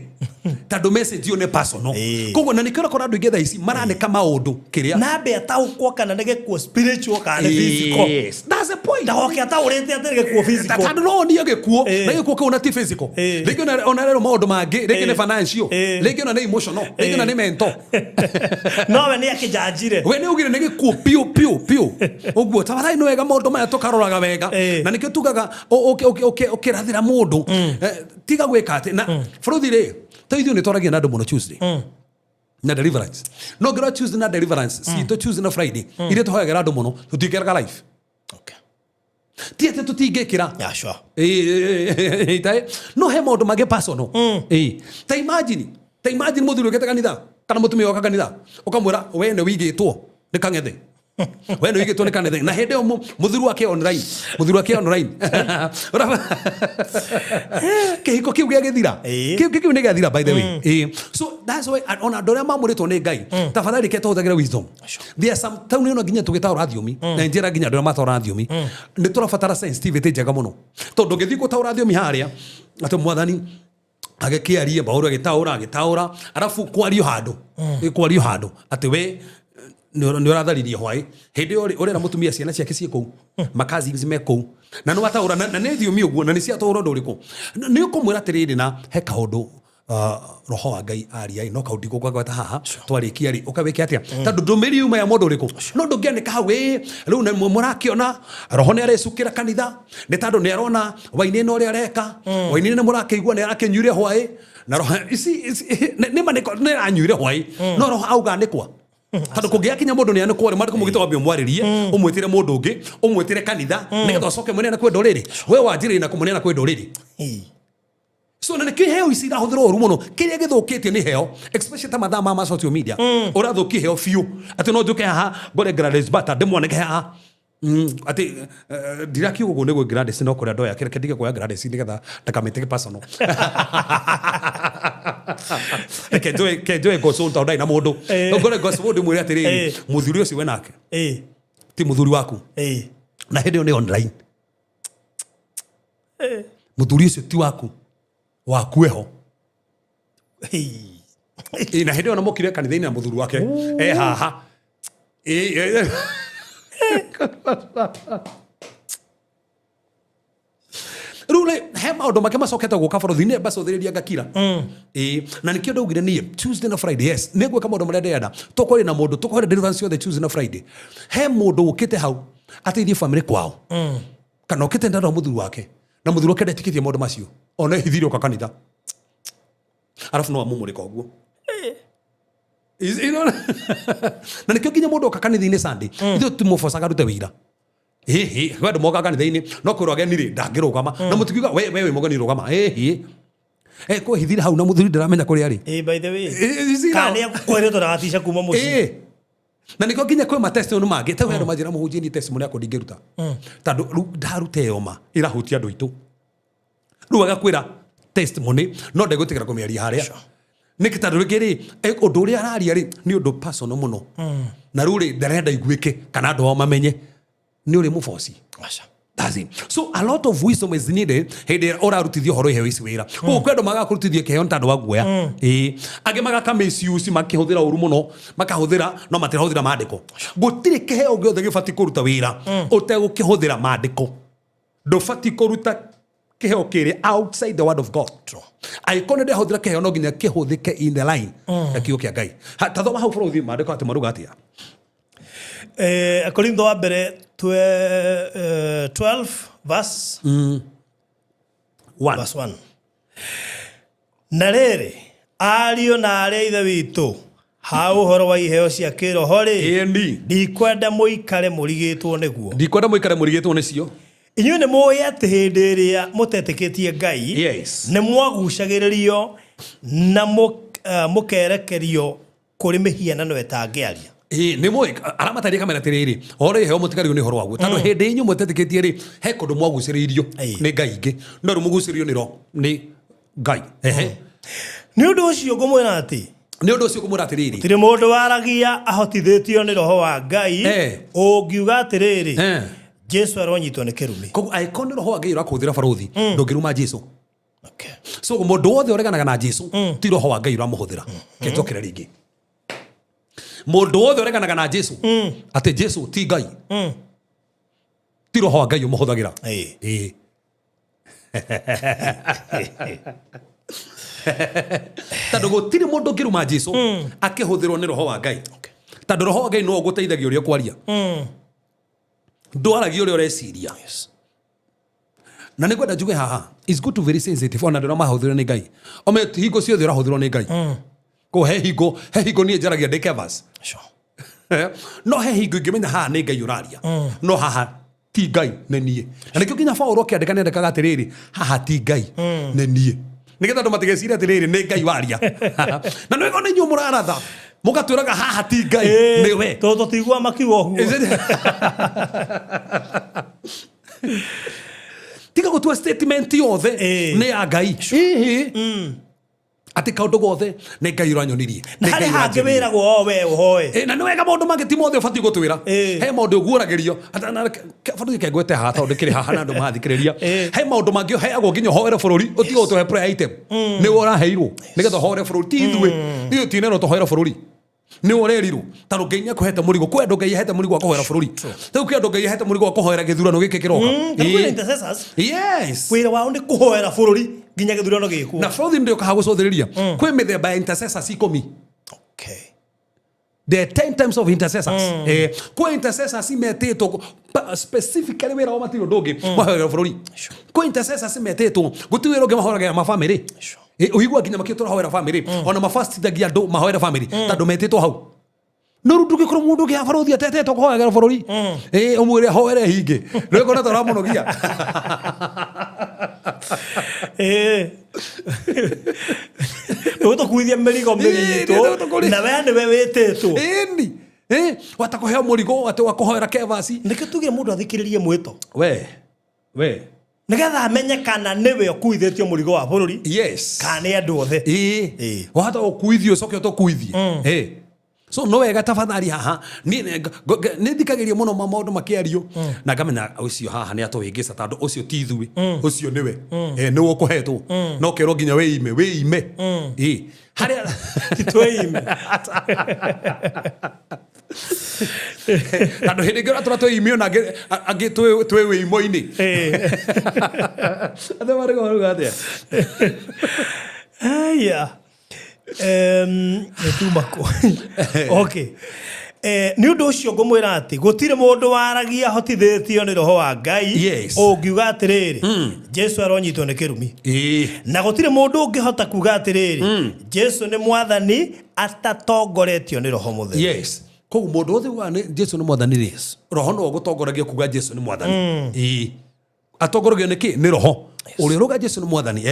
Tondũ message ĩyo nĩ personal. Koguo na nĩkĩo ũrakora andũ aingĩ thaa ici maranĩka maũndũ kĩrĩa. Na ambe ataũkwo kana nĩ gĩkuũ spiritual kana nĩ physical. Yes. That's the point. Ndagoke ataũrĩte atĩ nĩ gĩkuũ physical. Tondũ no onie gĩkuũ, na gĩkuũ kĩu na ti physical. Rĩngĩ ona rero maũndũ mangĩ, rĩngĩ nĩ financial, rĩngĩ ona nĩ emotional, rĩngĩ ona nĩ mental. No we nĩ akĩnjanjire. We nĩ augire nĩ gĩkuũ piũ piũ piũ. Ũguo tafadhali nĩ wega maũndũ maya tũkaroraga wega. Na nĩkĩo tugaga ũkĩrathĩra mũndũ, tiga gwĩka atĩ na bũrũri rĩ, ta ithuĩ nĩ twaragia na andũ mũno Tuesday. Na deliverance. No ngĩrora Tuesday na deliverance, citũ Tuesday na Friday, iria tũhoyagĩra andũ mũno, tũtiĩkĩraga live. Ti atĩ tũtingĩkĩra. Yeah, sure. No he maũndũ mangĩ personal. Ta imagine, ta imagine mũthuri ũkĩte kanitha, kana mũtumia woka kanitha, ũkamwĩra we nĩ wigĩtwo nĩ kang'ethe. We nĩ ũigĩtwo nĩ kanitha na hĩndĩ ĩyo mũthuri wake online, mũthuri wake online. Kĩhiko kĩu gĩagĩthira. Ĩĩ. Kĩu nĩ gĩathira, by the way. Ĩĩ. So that's why ona andũ arĩa mamũrĩtwo nĩ Ngai, tafadhali reke tũhũthagĩre wisdom. There are some tauni ĩno nginya tũgĩtaũra thiomi, na njĩra nginya andũ arĩa mataũra thiomi, nĩ tũrabatara sensitivity njega mũno, tondũ ũngĩthiĩ gũtaũra thiomi harĩa atĩ mwathani agĩkĩarie Paulo agĩtaũra agĩtaũra, arabu kwario handũ, kwario handũ atĩ we nĩ ũratharirie hwaĩ, hĩndĩ ĩyo rĩ, ũrera mũtumia ciana ciake ciĩ kũu, ma-cousins me kũu, na nĩ wataũra na nĩ thiomi ũguo na nĩ ciataũra ũndũ ũrĩkũ, nĩ ũkũmwĩra atĩrĩrĩ, na he kaũndũ roho wa Ngai aria ĩ, no kaũndũ ndigũkagweta haha, twarĩkia rĩ ũkawĩke atĩa, tondũ ndũmĩrĩri yuma ya mũndũ ũrĩkũ, no ndũngĩanĩka hau ĩ rĩu nĩ mũrakĩona roho nĩ arecukĩra kanitha nĩ tondũ nĩ arona wainĩ ũrĩa areka, wainĩ nĩ mũrakĩigua nĩ arakĩnyuire hwaĩ na roho ici nĩ ma nĩ aranyuire hwaĩ, no roho auga nĩkwa, tondũ kũngĩgakinya mũndũ nĩ anĩkwo rĩ, mandĩko mũgĩte wambe ũmwarĩrie, ũmwĩtĩre mũndũ ũngĩ, ũmwĩtĩre kanitha, nĩgetha ũcoke mũneana kwĩ ndũrĩrĩ, we wanjĩrĩria na kũmũneana kwĩ ndũrĩrĩ. So na nĩkĩo iheo ici irahũthĩrwo ũru mũno. Kĩrĩa gĩthũkĩtie nĩ heo, especially ta mathaa ma social media, ũrathũkia heo biũ, atĩ no njũke haha ngore Gladys Bata ndĩmwanĩke haha. Atĩ ndirakiuga ũguo nĩguo Gladys no kũrĩa ndoya kĩreke ndige kuoya Gladys nĩgetha ndakamĩtĩke personal, reke njoe, ke njoe ngoco tondũ ndarĩ na mũndũ. Ngore ngoco mũndũ mwĩre atĩrĩrĩ, mũthuri ũcio we nake ti mũthuri waku, na hĩndĩ ĩyo nĩ online, mũthuri ũcio ti waku, waku eho. Ĩ, na hĩndĩ ĩyo namũkire kanitha-inĩ na mũthuri wake e haha. Ĩ, ĩ, rĩu rĩ, he maũndũ make macokete gũka bũrũri-inĩ mbacũthĩrĩria ngakira. Ĩ, na nĩkĩo ndaugire niĩ Tuesday na Friday, yes, nĩ ngwĩka maũndũ marĩa ndĩrenda, tũkwaria na mũndũ, tũkwaria deliverance ciothe Tuesday na Friday. He mũndũ ũkĩte hau ateithie family kwao, kana ũkĩte ndanda wa mũthuri wake, na mũthuri wake ndetĩkĩtie maũndũ macio, ona ehithire oka kanitha, arabu no amũmũrĩka ũguo. Na nĩkĩo nginya mũndũ oka kanitha-inĩ Sunday, ithuĩ tũtimũbocaga arute wĩira. Hihi kwĩ andũ mokaga kanitha-inĩ no kwĩrwo ageni rĩ ndangĩrũgama, na mũtikiuga we wĩ mũgeni rũgama. Hihi kwĩhithire hau na mũthuri ndaramenya kũrĩa arĩ. Ĩ, by the way, You see now? kana nĩ kwĩrĩtwo ndagatica kuma mũciĩ. Ĩ. Na nĩkĩo nginya kwĩ matestimony mangĩ ta andũ manjĩra, mũhunjie ni testimony yakwa ndingĩruta, tondũ rĩu ndaruta ĩyo ma ĩrahutia andũ aitũ. Rĩu agakwĩra testimony no ndegwĩtĩkĩra kũmĩaria harĩa nĩkĩ, tondũ rĩngĩ rĩ, ũndũ ũrĩa araria rĩ nĩ ũndũ personal mũno, na rĩu rĩ ndarenda iguĩke kana andũ ao mamenye nĩ ũrĩ mũboci. Aca. That's it. So a lot of wisdom is needed hĩndĩ ĩrĩa ũrarutithia ũhoro iheo ici wĩra. Koguo kwĩ andũ magaga kũrutithia kĩheo nĩ tondũ wa guoya. Ĩĩ. Angĩ magaka misuse makĩhũthĩra ũru mũno, makahũthĩra no matirahũthĩra maandĩko. Gũtirĩ kĩheo gĩothe gĩbatiĩ kũruta wĩra ũtegũkĩhũthĩra maandĩko. Ndũbatiĩ kũruta kĩheo kĩrĩ outside the word of God. Angĩkorwo nĩ ndĩrahũthĩra kĩheo, no nginya kĩhũthĩke in the line ya kiugo kĩa Ngai. Ta thoma hau bũrũri maandĩko atĩ maruga atĩa? Akorintho wa mbere 12 verse One. Verse 1. Na rĩrĩ, ariũ na arĩa ithe witũ, ha ũhoro wa iheo cia kĩroho rĩ, Ĩni. ndikwenda mũikare mũrigĩtwo nĩguo. Ndikwenda mũikare mũrigĩtwo nĩcio. Inyuĩ nĩ mũĩ atĩ hĩndĩ ĩrĩa mũtetĩkĩtie Ngai, nĩ mwagucagĩrĩrio na mũkerekerio kũrĩ mĩhianano ĩtangĩaria. Ĩĩ, nĩ mũĩ aramataria kamera atĩrĩrĩ, ũhoro iheo mũtikarigwo nĩ ũhoro waguo, tondũ hĩndĩ inyuĩ mũtetĩkĩtie rĩ, he kũndũ mwagucĩrĩirio nĩ ngai ingĩ, no rĩu mũgucĩrĩrio nĩ ro nĩ Ngai. Ehe. Nĩ ũndũ ũcio ngũmwĩra atĩ Nĩ ũndũ ũcio ngũmwĩra atĩrĩrĩ, gũtirĩ mũndũ waragia ahotithĩtio nĩ roho wa Ngai ũngiuga atĩrĩrĩ, Jesu aronyitwo nĩ kĩrumi. Koguo angĩkorwo nĩ roho wa Ngai ũrakũhũthĩra barũthi, ndũngĩruma Jesu. So mũndũ wothe ũreganaga na Jesu ti roho wa Ngai ũramũhũthĩra. Kenjokere rĩngĩ, mũndũ wothe ũreganaga na Jesu atĩ Jesu ti Ngai, ti roho wa Ngai ũmũhũthagĩra. Ĩĩ. Tondũ gũtirĩ mũndũ ũngĩruma Jesu akĩhũthĩrwo nĩ roho wa Ngai, tondũ roho wa Ngai no ũgũteithagia ũrĩa ũkwaria, ndwaragia ũrĩa ũreciria. Na nĩ ngwenda njuge haha, it's good to very sensitive ona andũ arĩa mahũthĩrwo nĩ Ngai ome ti hingo ciothe ũrahũthĩrwo nĩ Ngai. Ko he hingo niĩ njaragia ndĩ Kevas. No he hingo ingĩmenya haha nĩ Ngai ũraria, no haha ti Ngai nĩ niĩ. Na nĩkĩo nginya Paũlũ akĩandĩka nĩ andĩkaga atĩrĩrĩ, haha ti Ngai nĩ niĩ, nĩgetha andũ matigecirie atĩrĩrĩ nĩ Ngai waria, na nĩ nĩ inyuĩ mũraratha. Mũgatwĩraga haha ti Ngai nĩwe. Tondũ tũtiguaga makiuga ũguo. Tiga gũtua statement yothe nĩ ya Ngai. Ĩhĩ. Atĩ kaũndũ gothe nĩ Ngai ũranyonirie. Na Nĩ harĩ Ngai hangĩ ũranjĩrire. wĩragwo o we ũhoe. Na nĩ wega maũndũ mangĩ ti mothe ũbatiĩ gũtwĩra. He maũndũ ũguũragĩrio. Bado kengwete haha tondũ ndĩkĩrĩ haha na andũ marathikĩrĩria. He maũndũ mangĩ ũheagwo nginya ũhoere bũrũri, ũtige gũtũhe prayer item. Nĩwe ũraheirwo nĩgetha ũhoere bũrũri, ti ithuĩ. Ithuĩ tũtinerwo tũhoere bũrũri. Nĩ ũrerirwo tondũ Ngai nĩ akũhete mũrigo. Kwĩ andũ Ngai ahete mũrigo wa kũhoera bũrũri. Rĩu kwĩ andũ Ngai ahete mũrigo wa kũhoera gĩthurano gĩkĩ kĩroka. Kana kwĩna intercessors. Yes. Wĩra wao nĩ kũhoera bũrũri nginya gĩthurano gĩkwo. Na bũrũri ndĩũka ha gũcũthĩrĩria. Kwĩ mĩthemba ya intercessors 10. Okay. There are 10 types of intercessors. Kwĩ intercessors metĩtwo specifically wĩra wao matirĩ ũndũ ũngĩ mahoera bũrũri. Kwĩ intercessors metĩtwo gũtirĩ wĩra ũngĩ mahoeragĩra mabamĩrĩ. Ũigua nginya makĩtwo tũrahoera bamĩrĩ. Ona mabastithagia andũ mahoere bamĩrĩ tondũ metĩtwo hau. No rĩu ndũngĩkorwo mũndũ ũngĩ habarũthi atetĩtwo kũhoyagĩra bũrũri. Ũmwĩre ahoere hingĩ. Rĩu ta ũramũnogia. Ũgũtũkuithia mĩrigo mĩritũ na we nĩwe wĩtĩtwo. Ĩni. Wata kũheo mũrigo atĩ wa kũhoera kebasi. Nĩkĩo tugire mũndũ athikĩrĩrie mwĩto. We. We. Nĩgetha amenye kana nĩwe ũkuithĩtio mũrigo wa bũrũri. Yes. Kana nĩ andũ othe. Wahota gũkuithio ũcoke ũtũkuithie. So no wega tafadhali haha nĩ thikagĩria mũno maũndũ makĩario na ngamenya ũcio haha nĩ atũhĩngĩca tondũ ũcio ti ithuĩ, ũcio nĩwe. Nĩwe ũkũhetwo. No kerwo nginya wĩime, wĩime. Harĩa Ti twĩime. Tondũ hĩndĩ ĩngĩ ũratũra twĩime ona angĩ twĩ wĩimo-inĩ. Andũ marĩ maruga atĩa? Aya. Nĩ kũ. Okay. Nĩ ũndũ ũcio ngũmwĩra atĩ gũtirĩ mũndũ waragia ahotithĩtio nĩ roho wa Ngai ũngiuga atĩrĩrĩ Jesu aronyitwo nĩ kĩrumi. Na gũtirĩ mũndũ ũngĩhota kuga atĩrĩrĩ Jesu nĩ mwathani atatongoretio nĩ roho mũtheru. Yes. Koguo mũndũ wothe ugaga nĩ Jesu nĩ mwathani rĩ, roho nĩwe ũgũtongoragia kuga Jesu nĩ mwathani. Atongoragio nĩ kĩ? Nĩ roho. Ũrĩa ũrauga Jesu nĩ mwathani.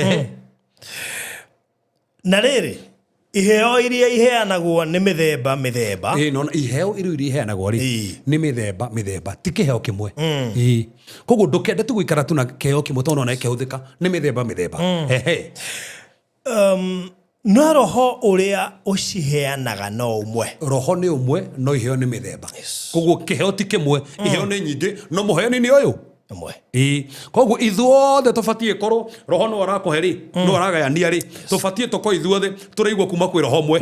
Na rĩrĩ iheo iria iheanagwo nĩ mĩthemba mĩthemba. No iheo iria iheanagwo rĩ nĩ mĩthemba mĩthemba, ti kĩheo kĩmwe. Koguo ndũkende tu gũikara tu na kĩheo kĩmwe tondũ ona ĩkĩhũthĩka nĩ mĩthemba mĩthemba. No roho ũrĩa ũciheanaga no ũmwe. Roho nĩ ũmwe no iheo nĩ mĩthemba. Koguo kĩheo ti kĩmwe, iheo nĩ nyingĩ no mũheani nĩ ũyũ ũmwe. Koguo ithuothe tũbatiĩ korwo roho no arakũhe rĩ, no aragayania rĩ, tũbatiĩ tũkorwo ithuothe tũraigua kuma kwĩ roho ũmwe.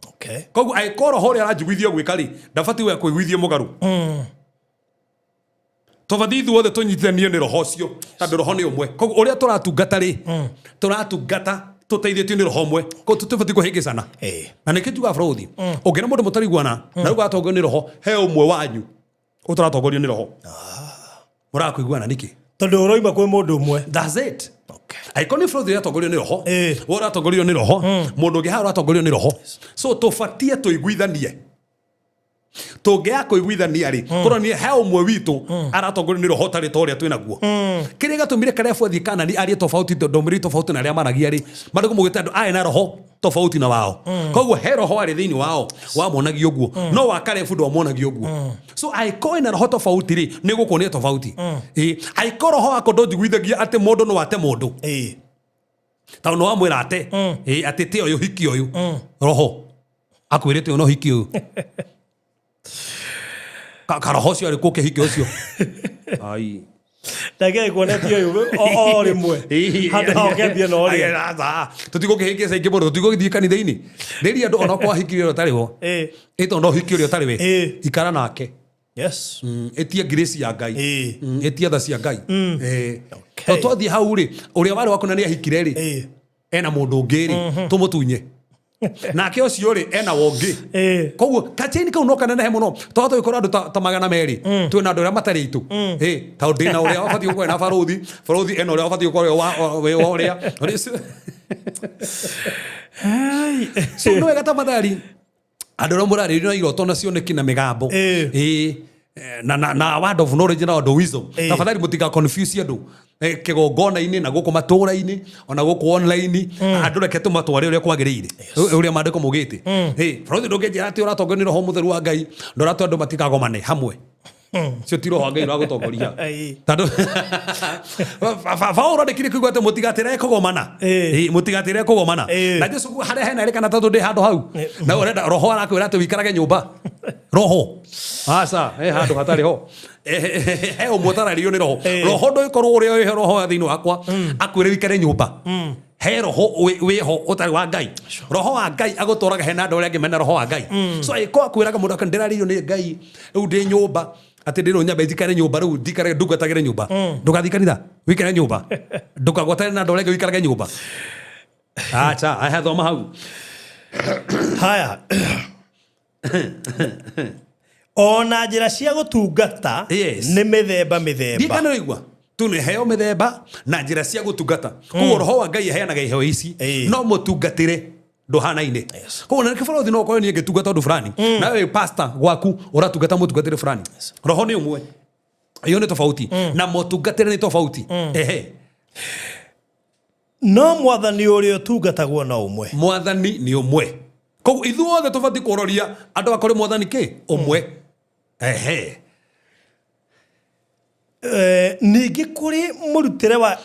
Okay. Koguo angĩkorwo roho ũrĩa aranjiguithia gwĩka rĩ, ndabatiĩ we kũiguithia mũgarũ. Tũbatiĩ ithuothe tũnyitithanio nĩ roho ũcio tondũ roho nĩ ũmwe. Koguo ũrĩa tũratungata rĩ, tũratungata tũteithĩtio nĩ roho ũmwe. Koguo tũtibatiĩ kũhĩngĩcana. Na nĩkĩo njugaga bũrũthi, ũngĩona mũndũ mũtaraiguana na rĩu atongorio nĩ roho, he ũmwe wanyu ũtaratongorio nĩ roho. Mũrakũiguana nĩkĩ? Tondũ ũroima kwĩ mũndũ ũmwe. That's it. Angĩkorwo nĩ bũrũthi ũratongorio nĩ roho, we ũratongorio nĩ roho, mũndũ ũngĩ haha ũratongorio nĩ roho. So tũbatiĩ tũiguithanie. Tũngĩaga kũiguithania rĩ, kũronania he ũmwe witũ aratongorio nĩ roho ũtarĩ ta ũrĩa twĩ naguo. Kĩrĩa gĩatũmire Kalebu athiĩ Kanani arie tofauti, ndũmĩrĩri tofauti na arĩa maragia rĩ, marĩ kũmũgĩta andũ arĩ na roho tofauti na wao. Koguo he roho arĩ thĩinĩ wao wamonagia ũguo, no wa Kalebu ndwamonagia ũguo. So angĩkorwo ĩna roho tofauti rĩ, nĩ gũkuonia tofauti. Angĩkorwo roho wako ndũnjiguithagia atĩ mũndũ no ate mũndũ. Tondũ no wamwĩra ate. Atĩ te ũyũ hiki ũyũ. Roho akwĩrĩte ũyũ no hiki ũyũ. Karoho ũcio arĩ kũ kĩhiki ũcio? Ai. Ndagĩrĩ kuonetie ũyũ o rĩmwe. Handũ ha ũkĩambia na ũrĩa. Tũtigũkĩhĩngĩca ingĩ mũno, tũtigũgĩthiĩ kanitha-inĩ. Rĩrĩa andũ ona okorwo ahikirie ũrĩa ũtarĩ ho. Ĩ tondũ no ũhikie ũrĩa ũtarĩ we. Ikara nake. Yes. Ĩtia grace ya Ngai. Ĩtia tha cia Ngai. Tondũ twathiĩ hau rĩ, ũrĩa warĩ waku na nĩ ahikire rĩ, ena mũndũ ũngĩ rĩ, tũmũtunye. Nake ũcio rĩ, ena wongĩ. Koguo kachaini kau no kanenehe mũno. Twahota gũkorwo andũ ta 200. Twĩna andũ arĩa matarĩ aitũ. Tondũ ndĩna ũrĩa wabatiĩ gũkorwo na barũthi, barũthi ena ũrĩa wabatiĩ gũkorwo wĩ wa ũrĩa. So nĩ wega tafadhali andũ arĩa mũrarĩrio na iroto na cioneki na mĩgambo. Na word of knowledge na word of wisdom. Tafadhali mutika confuse andu kigongona-inĩ na gũkũ matũra-inĩ ona gũkũ online. Andũ reke tũmatware ũrĩa kwagĩrĩire, ũrĩa maandĩko maugĩte. Bũrũri ndũngĩnjĩra atĩ ũratongorio nĩ roho mũtheru wa Ngai na ũratũra andũ matikagomane hamwe. Cio ti roho wa Ngai ũragũtongoria. Tondũ Paũlũ andĩkire kiugo atĩ mũtigatĩre kũgomana. Mũtigatĩre kũgomana. Na Jesu harĩa hena erĩ kana atatũ ndĩ handũ hau. Na ũrenda roho arakwĩra atĩ wĩikarage nyũmba. Roho aca he handũ hatarĩ ho. He ũmwe ũtararĩrio nĩ roho. Roho ndũgĩkorwo ũrĩa wĩho roho wa thĩinĩ wakwa akwĩre wĩikare nyũmba. He roho wĩho ũtarĩ wa Ngai. Roho wa Ngai agũtwaraga hena andũ arĩa angĩ mena roho wa Ngai. So ĩko akwĩraga mũndũ aka ndĩrarĩrio nĩ Ngai rĩu ndĩ nyũmba atĩ ndĩrwo nyambe njikare nyũmba rĩu ndikare ndungatagĩre nyũmba. Ndũgathiĩ kanitha wĩikare nyũmba. Ndũkagwatane na andũ arĩa angĩ wĩikarage nyũmba. Acha aya thoma hau. Haya, ona njĩra cia gũtungata nĩ mĩthemba mĩthemba. Ndiĩ kana ũraigua tu nĩ heo mĩthemba na njĩra cia gũtungata. Koguo roho wa Ngai aheanaga iheo ici no mũtungatĩre ndũhanaine. Koguo na kĩbũrũri no ũkorwo niĩ ngĩtungata ũndũ fulani nawe wĩ pastor gwaku ũratungata mũtungatĩre fulani. Roho nĩ ũmwe, iyo nĩ tofauti na mũtungatĩre nĩ tofauti. Ehe. No mwathani ũrĩa ũtungatagwo no ũmwe. Mwathani nĩ ũmwe. Koguo ithuothe tũbatiĩ kũroria andũ akũrĩ mwathani kĩ ũmwe. Ehe. Ningĩ kũrĩ mũrutĩre wa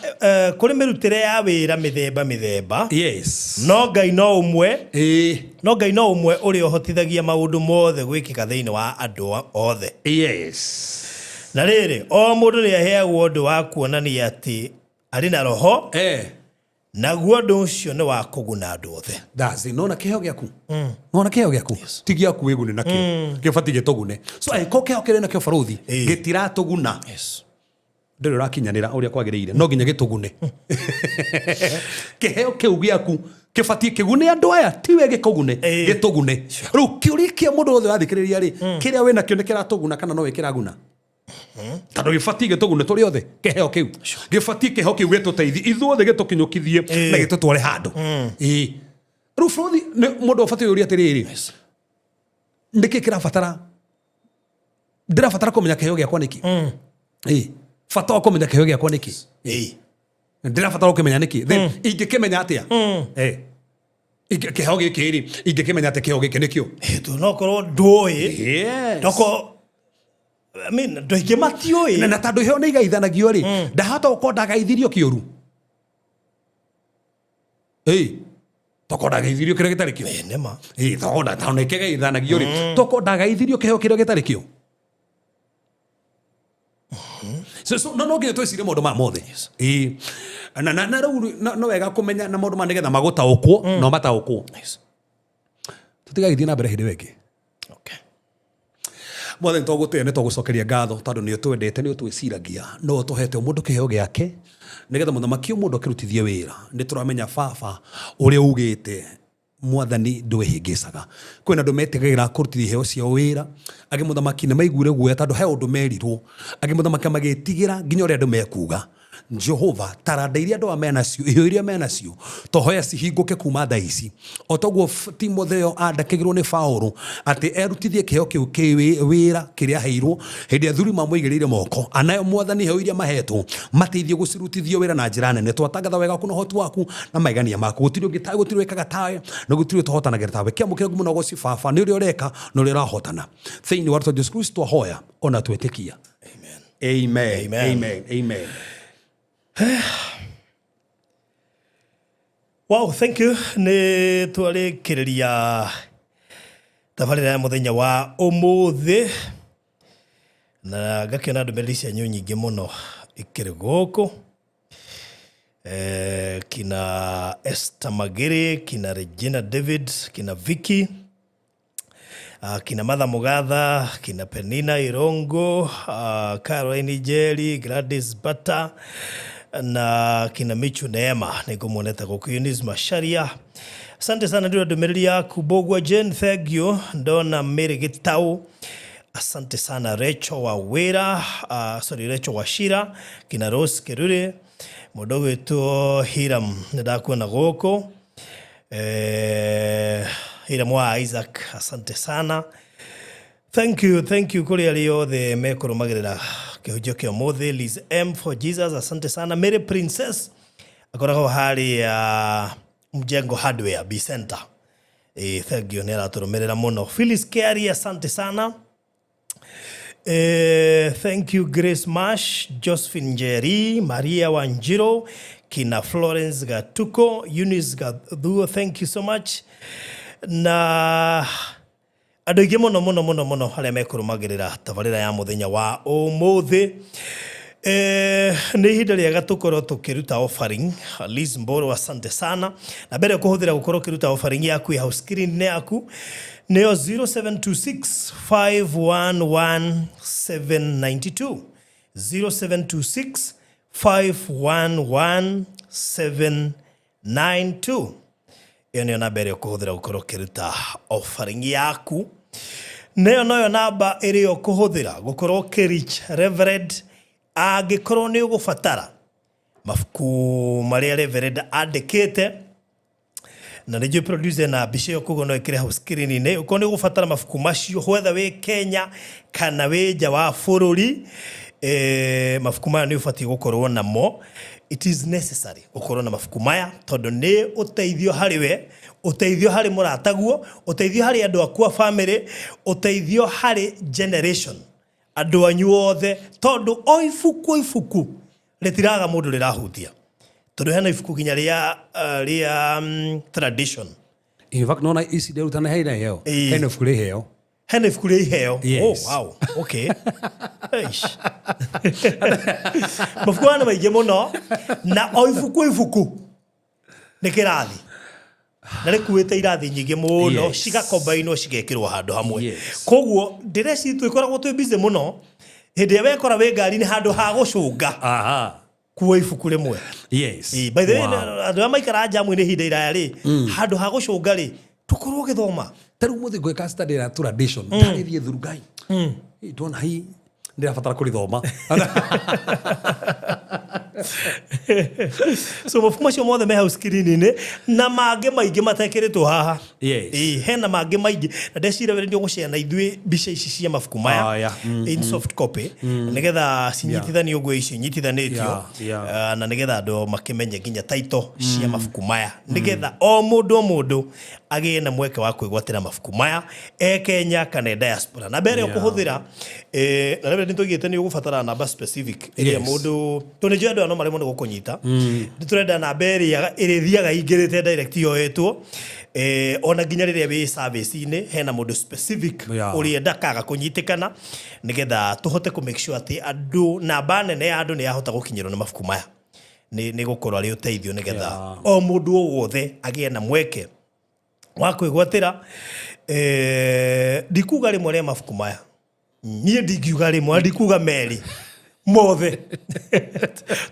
kũrĩ mĩrutĩre ya wĩra mĩthemba mĩthemba. No Ngai no ũmwe. No Ngai no ũmwe ũrĩa ũhotithagia maũndũ mothe gwĩkĩka thĩinĩ wa andũ othe. Na rĩrĩ, o mũndũ nĩ aheagwo ũndũ wa kuonania atĩ arĩ na roho. Naguo ũndũ ũcio nĩ wa kũguna andũ othe. That's it. Nona kĩheo gĩaku. Nona kĩheo gĩaku. Ti gĩaku wĩgune nakĩo. Kĩbatiĩ gĩtũgune. So angĩkorwo kĩheo kĩrĩ nakĩo barũthi gĩtiratũguna. Ndũrĩ ũrakinyanĩra ũrĩa kwagĩrĩire. No nginya gĩtũgune. Kĩheo kĩu gĩaku kĩbatiĩ kĩgune andũ aya, tiwe gĩkũgune, gĩtũgune. Rĩu kĩũria kĩa mũndũ wothe ũrathikĩrĩria rĩ, kĩrĩa wĩnakĩo nĩ kĩratũguna kana no kĩraguna? Tondũ gĩbatiĩ gĩtũgune tũrĩ othe, kĩheo kĩu. Gĩbatiĩ kĩheo kĩu gĩtũteithie, ithuothe gĩtũkinyũkithie na gĩtũtware handũ. Rĩu bũrũri mũndũ ũbatiĩ ũria atĩrĩrĩ, nĩkĩ kĩrabatara? Ndĩrabatara kũmenya kĩheo gĩakwa nĩkĩ? Bata wa kũmenya kĩheo gĩakwa nĩkĩ? Ndĩrabatara gũkĩmenya nĩkĩ? Then ingĩkĩmenya atĩa? Kĩheo gĩkĩ rĩ, ingĩkĩmenya atĩa kĩheo gĩkĩ nĩkĩo? Tondũ no korwo ndũĩ. Toko I mean, andũ aingĩ matiũĩ. Na tondũ iheo nĩ igaithanagio rĩ, ndahota gũkorwo ndagaithirio kĩũru. Tokorwo ndagaithirio kĩrĩa gĩtarĩ kĩo. Nĩma. Tokorwo tondũ nĩ kĩgaithanagio rĩ, tokorwo ndagaithirio kĩheo kĩrĩa gĩtarĩ kĩo. So no nginya twĩcirie maũndũ maya mothe. Na rĩu no wega kũmenya na maũndũ maya nĩgetha magũtaũkwo no mataũkwo. Tũtigagĩthiĩ na mbere hĩndĩ ĩyo ĩngĩ. Mwathani tũgũtĩĩa nĩ tũgũcokeria ngatho tondũ nĩ ũtwendete, nĩ ũtwĩciragia, no ũtũhete o mũndũ kĩheo gĩake nĩgetha mũthamaki o mũndũ akĩrutithie wĩra. Nĩ tũramenya baba ũrĩa ugĩte mwathani ndwĩhĩngĩcaga. Kwĩna andũ metigagĩra kũrutithia iheo ciao wĩra, angĩ mũthamaki nĩ maiguire guoya tondũ he ũndũ merirwo, angĩ mũthamaki magĩtigĩra nginya ũrĩa andũ mekuga. Jehova, taranda iria andũ aya menacio, iheo iria menacio, tohoya cihingũke kuma thaa ici. O toguo Timotheo andakĩgĩrwo nĩ Paũlũ atĩ erutithie kĩheo kĩu kĩ wĩra kĩrĩa aheirwo hĩndĩ athuri mamũigĩrĩire moko. Anayo mwathani iheo iria mahetwo mateithie gũcirutithio wĩra na njĩra nene. Twatangatha wega waku na ũhoti waku na maigania maku. Gũtirĩ ũngĩ tawe, gũtirĩ wĩkaga tawe, na gũtirĩ ũtũhotanagĩra tawe. Kĩamũkĩre ngumo na ũgoci baba nĩ ũrĩa ũreka na ũrĩa ũrahotana. Thĩinĩ wa rĩĩtwa Jesu Kristo twahoya ona twetĩkia. Amen. Amen. Amen. Amen. Amen. Wow, thank you. Nĩ twarĩkĩrĩria tabarĩra ya mũthenya wa ũmũthĩ na ngakĩona ndũmĩrĩri cianyu nyingĩ mũno ikĩrĩ gũkũ. Kina Esther Magere, kina Regina David, kina Vicky, kina Martha Mugatha, kina Penina Irongo, Caroline Njeri, Gladys Bata na kina Michu Neema nĩngũmuonete gũkũ. Eunice Macharia, asante sana ndio ndũmĩrĩri yaku. Bogwa Jane, thank you. Ndona Mary Gitau, asante sana. Rachel wa Wira, sorry, Rachel Wachira, kina Rose Kerure, mũndũ ũgwĩtwo Hiram nĩndakuona gũkũ. Hiram wa Isaac, asante sana. Thank you, thank you kũrĩ arĩa othe mekũrũmagĩrĩra kĩhunjio kĩa ũmũthĩ. Liz M for Jesus, asante sana. Mary Princess akoragwo harĩa Mjengo Hardware B Center. Thank you, nĩ aratũrũmĩrĩra mũno. Phyllis Kerry, asante sana. Thank you Grace Marsh, Josephine Njeri, Maria Wanjiro, Kina Florence Gatuko, Eunice Gathuo, thank you so much. Na andũ aingĩ mũno mũno mũno mũno arĩa mekũrũmagĩrĩra tabarĩra ya mũthenya wa ũmũthĩ. Nĩ ihinda rĩega tũkorwo tũkĩruta offering. Liz Mboro, asante sana. Na mbere kũhũthĩra gũkorwo ũkĩruta offering yaku ya house screen yaku nĩyo 0726 511 792, 0726 511 792. Ĩyo nĩyo namba ĩrĩa ũkũhũthĩra gũkorwo ũkĩruta offering yaku. Nĩyo noyo namba ĩrĩa ũkũhũthĩra gũkorwo ũkĩreach Reverend angĩkorwo nĩ ũgũbatara mabuku marĩa Reverend andĩkĩte. Na nĩ njũĩ producer na mbica ĩyo, koguo no ĩkĩre hau screen-inĩ. Ũkorwo nĩ ũgũbatara mabuku macio, whether wĩ Kenya kana wĩ nja wa bũrũri, mabuku maya nĩ ũbatiĩ gũkorwo namo. It is necessary gũkorwo na mabuku maya tondũ nĩ ũteithio harĩ we, ũteithio harĩ mũrataguo, ũteithio harĩ andũ aku a family, ũteithio harĩ generation, andũ anyu othe, tondũ o ibuku o ibuku rĩtiraga mũndũ rĩrahutia, tondũ hena ibuku nginya rĩa tradition. In fact, nona ici nderutana heina iheo. Hena ibuku rĩa iheo. Hena ibuku rĩa iheo. Yes. Oh, wow. Okay. Eish. Mabuku maya nĩ maingĩ mũno, na o ibuku o ibuku nĩ kĩrathi na rĩkuĩte irathi nyingĩ mũno. Cigakombainwo cigekĩrwo handũ hamwe. Koguo ndĩreciria twĩkoragwo twĩ busy mũno, hĩndĩ ĩrĩa wekora wĩ ngari-inĩ, handũ ha gũcũnga, kuo ibuku rĩmwe. By the way, andũ arĩa maikaraga njamu-inĩ ihinda iraya rĩ, handũ ha gũcũnga rĩ, tũkorwo ũgĩthoma. Ta rĩu mũthĩ ngwĩka study ya tradition, ndarĩrie thuru ngai. Ndona hi ndĩrabatara kũrĩthoma. So mabuku macio mothe me hau screen-inĩ na mangĩ maingĩ matekĩrĩtwo haha. Hena mangĩ maingĩ, na ndeciria wĩra nĩ ũgũshare na ithuĩ mbica ici cia mabuku maya in soft copy, nĩgetha cinyitithanio ũguo ici nyitithanĩtio. Na nĩgetha andũ makĩmenye nginya title cia mabuku maya, nĩgetha o mũndũ o mũndũ agĩe na mweke wa kwĩgwatĩra mabuku maya e Kenya kana e diaspora. Na mbere ũkũhũthĩra, na rĩu nĩ tũigĩte nĩ ũgũbatara namba specific ĩrĩa mũndũ, tondũ nĩ njũĩ andũ aya no maremwo nĩ gũkũnyita. Nĩ tũrenda namba ĩrĩa ĩrĩthiaga ingĩrĩte direct yoetwo, ona nginya rĩrĩa wĩ service-inĩ hena mũndũ specific ũrĩa ndakaga kũnyitĩkana, nĩgetha tũhote kũ make sure atĩ andũ, namba nene ya andũ nĩ yahota gũkinyĩrwo nĩ mabuku maya. Nĩ gũkorwo arĩ ũteithio nĩgetha o mũndũ o wothe agĩe na mweke wa kwĩgwatĩra. Ndikuga rĩmwe rĩa mabuku maya, niĩ ndingiuga rĩmwe na ndikuga merĩ, mothe,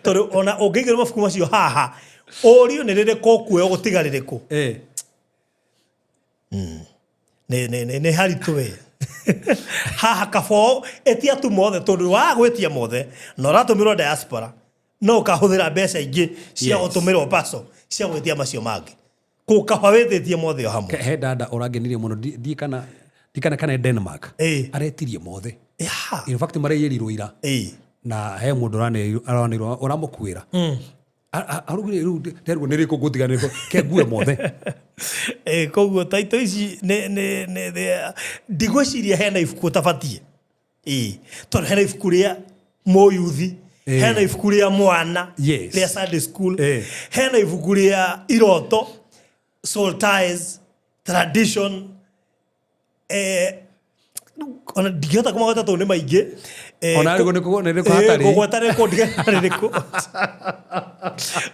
tondũ ona ũngĩigĩrwo mabuku macio haha ũrio nĩ rĩrĩkũ ũkuoya ũgũtiga rĩrĩkũ, nĩ haritũ we haha. Kabo ĩtia tu mothe, tondũ waga gwĩtia mothe na ũratũmĩrwo diaspora, no ũkahũthĩra mbeca ingĩ cia gũtũmĩrwo paso cia gwĩtia macio mangĩ, kũ kaba wĩtĩtie mothe o hamwe. He dada ũrangenirie mũno, ndikana kana Denmark, aretirie mothe. In fact, mareyĩrirwo ira. Na he mũndũ aranĩirwo ũramũkuĩra. Arugire rĩu nderwo nĩ rĩkũ ngũtiga nĩ rĩkũ ke ngue mothe. Koguo taito ici ndigwĩciria hena ibuku ũtabatiĩ. Tondũ hena ibuku rĩa mũyuthi, hena ibuku rĩa mwana rĩa Sunday school, hena ibuku rĩa iroto, soul ties, tradition, ona ndingĩhota kũmagweta tondũ nĩ maingĩ. Ona rĩu nĩ rĩkũ hatarĩ. Kũgweta rĩkũ rĩrĩkũ,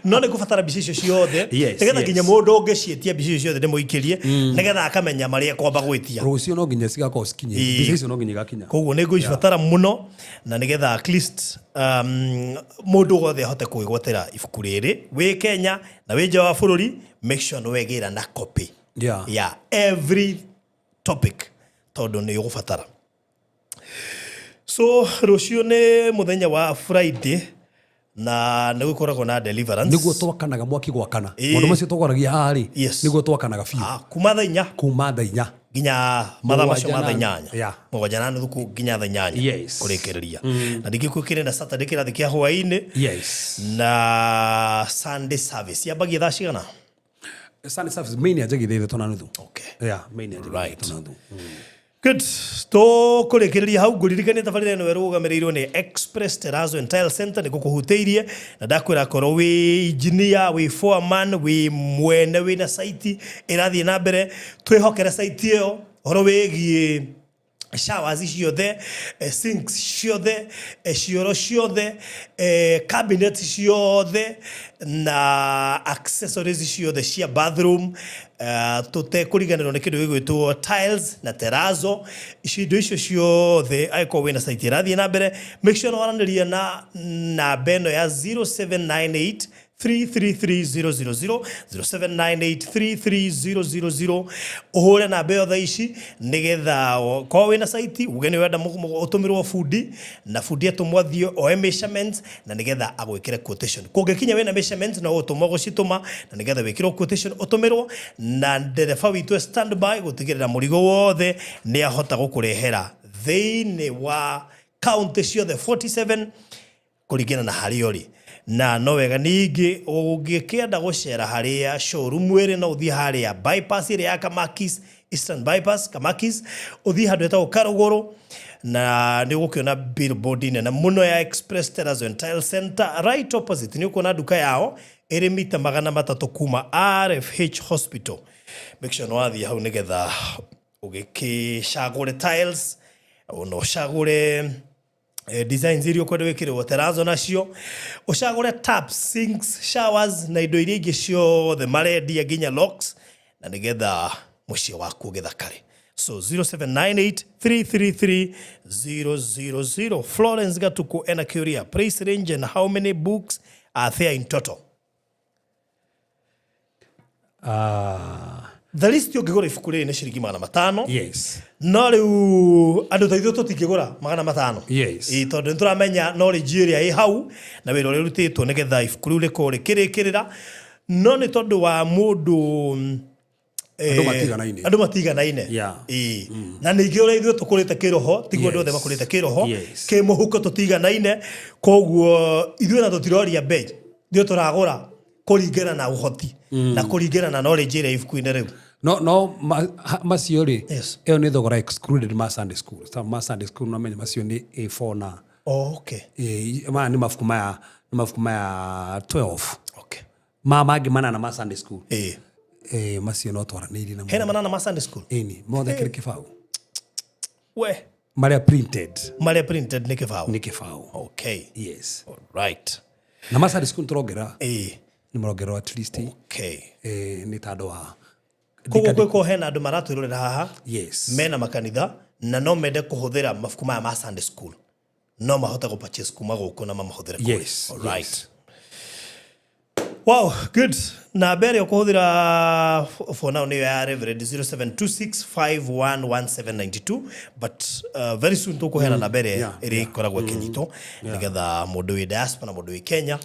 no nĩ ngũbatara mbica icio ciothe, nĩgetha nginya mũndũ ũngĩciĩtia mbica icio ciothe ndĩmũikĩrie, nĩgetha akamenya marĩa kwamba gwĩtia. Rũciũ no nginya cigakorwo cikinyĩte. Mbica icio no nginya igakinya. Koguo nĩ ngũcibatara mũno, na nĩgetha at least mũndũ wothe ahote kwĩgwatĩra ibuku rĩrĩ, wĩ Kenya na wĩ nja wa bũrũri, make sure nĩ wegĩra na copy ya every topic, tondũ nĩ ũgũbatara. So rũciũ nĩ mũthenya wa Friday na nĩ gũkoragwo na deliverance. Nĩguo twakanaga mwaki gwakana. Maũndũ macio twagwaragia haha rĩ, nĩguo twakanaga biũ. Ah, kuma thaa 4. Kuma thaa 4. Nginya mathaa macio ma Mũgwanja thaa na- 8. 7 na nuthu nginya thaa 8. Kũrĩkĩrĩria. Na ningĩ kwĩkĩrĩ na Saturday kĩrathi kĩa hwaĩ-inĩ. Na Sunday service yambagia thaa cigana? Sunday service main yanjagia thaa 3 na nuthu. Yeah, main yanjagia thaa 3 na nuthu. Good. Tũkũrĩkĩrĩria hau ngũririkanie tabarĩra ĩno ĩrũgamĩrĩirwo nĩ Express Terrazzo and Tile Center nĩ gũkũhutĩirie na ndakwĩra korwo wĩ engineer, wĩ foreman, wĩ mwene wĩna site ĩrathiĩ na mbere, twĩhokere site ĩyo ũhoro wĩgiĩ showers ciothe, sinks ciothe, cioro ciothe, cabinet ciothe na accessories ciothe cia bathroom, tũtekũriganĩrwo nĩ kĩndũ gĩgwĩtwo tiles na terrazzo. Icio indo icio ciothe, angĩkorwo wĩna site ĩrathiĩ na mbere, make sure nĩwaranĩria na namba ĩno ya 0798 333000, 0798 33000. Ũhũre namba ĩyo thaa ici nĩgetha korwo wĩna site uge nĩ ũrenda ũtũmĩrwo bundi, na bundi atũmwo athiĩ oe measurements na nĩgetha agwĩkĩre quotation. Kũngĩkinya wĩna measurements no ũtũmwo gũcitũma na nĩgetha wĩkĩrwo quotation ũtũmĩrwo, na ndereba witũ e standby gũtigĩrĩra mũrigo wothe nĩ ahota gũkũrehera thĩinĩ wa county ciothe 47 kũringana na harĩa ũrĩ. Na no wega ningĩ ũngĩkĩenda gũcera harĩa showroom ĩrĩ, no ũthiĩ harĩa bypass ĩrĩa ya Kamakis, Eastern Bypass Kamakis, ũthiĩ handũ hetagwo Karũgũrũ na nĩ ũgũkĩona billboard nene mũno ya Express Terrazzo and Tile Center. Right opposite nĩ ũkuona nduka yao ĩrĩ mita 300 kuma RFH Hospital. Make sure nĩ wathiĩ hau nĩgetha ũgĩkĩcagũre tiles ona ũcagũre designs iria ũkwenda wĩkĩrĩrwo terrazzo nacio, ũcagũre taps, sinks, showers na indo iria ingĩ ciothe marendia nginya locks, na nĩgetha mũciĩ waku ũgĩthakare. So 0798 333 000. Florence Gatuku ena kĩũria: price range and how many books are there in total? The least ũngĩgũra ibuku rĩrĩ nĩ ciringi 500. No rĩu andũ ta ithuĩ tũtingĩgũra 500. Ĩĩ, tondũ nĩ tũramenya knowledge ĩrĩa ĩ hau na wĩra ũrĩa ũrutĩtwo nĩgetha ibuku rĩu rĩkorwo rĩkĩrĩkĩrĩra, no nĩ tondũ wa mũndũ Andũ matiganaine. Andũ matiganaine. Ĩĩ. Na ningĩ ũrĩa ithuĩ tũkũrĩte kĩroho tiguo andũ othe makũrĩte kĩroho. Kĩmũhuko tũtiganaine, koguo ithuĩ na tũtiroria bei, ithuĩ tũragũra kũringana na ũhoti na kũringana na knowledge ĩrĩa ibuku-inĩ rĩu. No macio rĩ, ĩyo nĩ thogora excluded ma Sunday school. So, ma Sunday school no menye macio nĩ A4 na maya nĩ mabuku maya, nĩ mabuku maya 12. Ma mangĩ manana ma Sunday school. Macio no twaranĩirie na Hena manana ma Sunday school. Ĩni, mothe kĩrĩ kĩbaũ. We. Marĩa printed. Marĩa printed nĩ kĩbaũ. Nĩ kĩbaũ. Yes. All right. Na ma Sunday school tũrongerera. Nĩ marongererwo at least. Nĩ tondũ wa Koguo gwĩkwo hena andũ maratwĩrorera haha. Mena makanitha na no mende kũhũthĩra mabuku maya ma Sunday school. No mahote gũ purchase kuma gũkũ na mamahũthĩre kũrĩa. Yes. All right. Wow, good. Na mbere ũkũhũthĩra for now nĩyo ya Reverend 0726511792, but very soon tũkũheana namba ĩrĩa ĩrĩa ĩkoragwo ĩkĩnyitwo nĩgetha mũndũ wĩ diaspora na mũndũ wĩ Kenya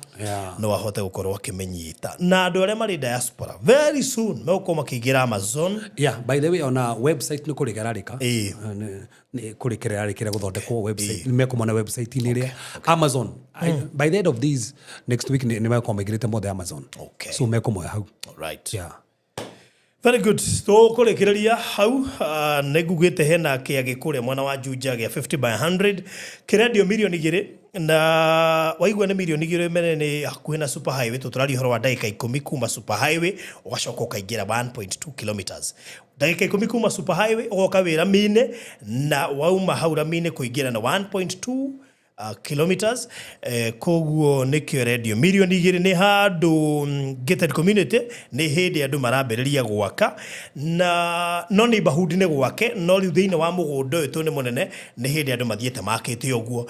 no ahote gũkorwo akĩmĩnyita. Na andũ arĩa marĩ diaspora very soon megũkorwo makĩingĩra Amazon. Yeah, by the way, ona website nĩ kũrĩka ĩrarĩka. Nĩ kũrĩkĩra ĩrarĩkĩra gũthondekwo website. Nĩ mekũmona website-inĩ ĩrĩa. Amazon. By the end of this next week nĩ megũkorwo maingĩrĩte mothe Amazon. So mekũmoya hau. All right. Very good. Tũkũrĩkĩrĩria hau, nĩ ngugĩte hena kĩagĩ kũrĩa mwena wa Juja gĩa 50 by 100 kĩrendio mirioni 2, na waigua nĩ mirioni 2 mene nĩ hakuhĩ na super highway. Tũtũraria ũhoro wa ndagĩka 10 kuma super highway, ũgacoka ũkaingĩra 1.2 kilometers. Ndagĩka 10 kuma super highway ũgoka wĩ rami-inĩ, na wauma hau rami-inĩ kũingĩra na 1.2 kilometers. Koguo nĩkĩo rendio mirioni 2. Nĩ handũ gated community, nĩ hĩndĩ andũ marambĩrĩria gwaka, na no neighborhood nĩ gwake, no rĩu thĩinĩ wa mũgũnda ũyũ tũ nĩ mũnene, nĩ hĩndĩ andũ mathiĩte makĩte ũguo.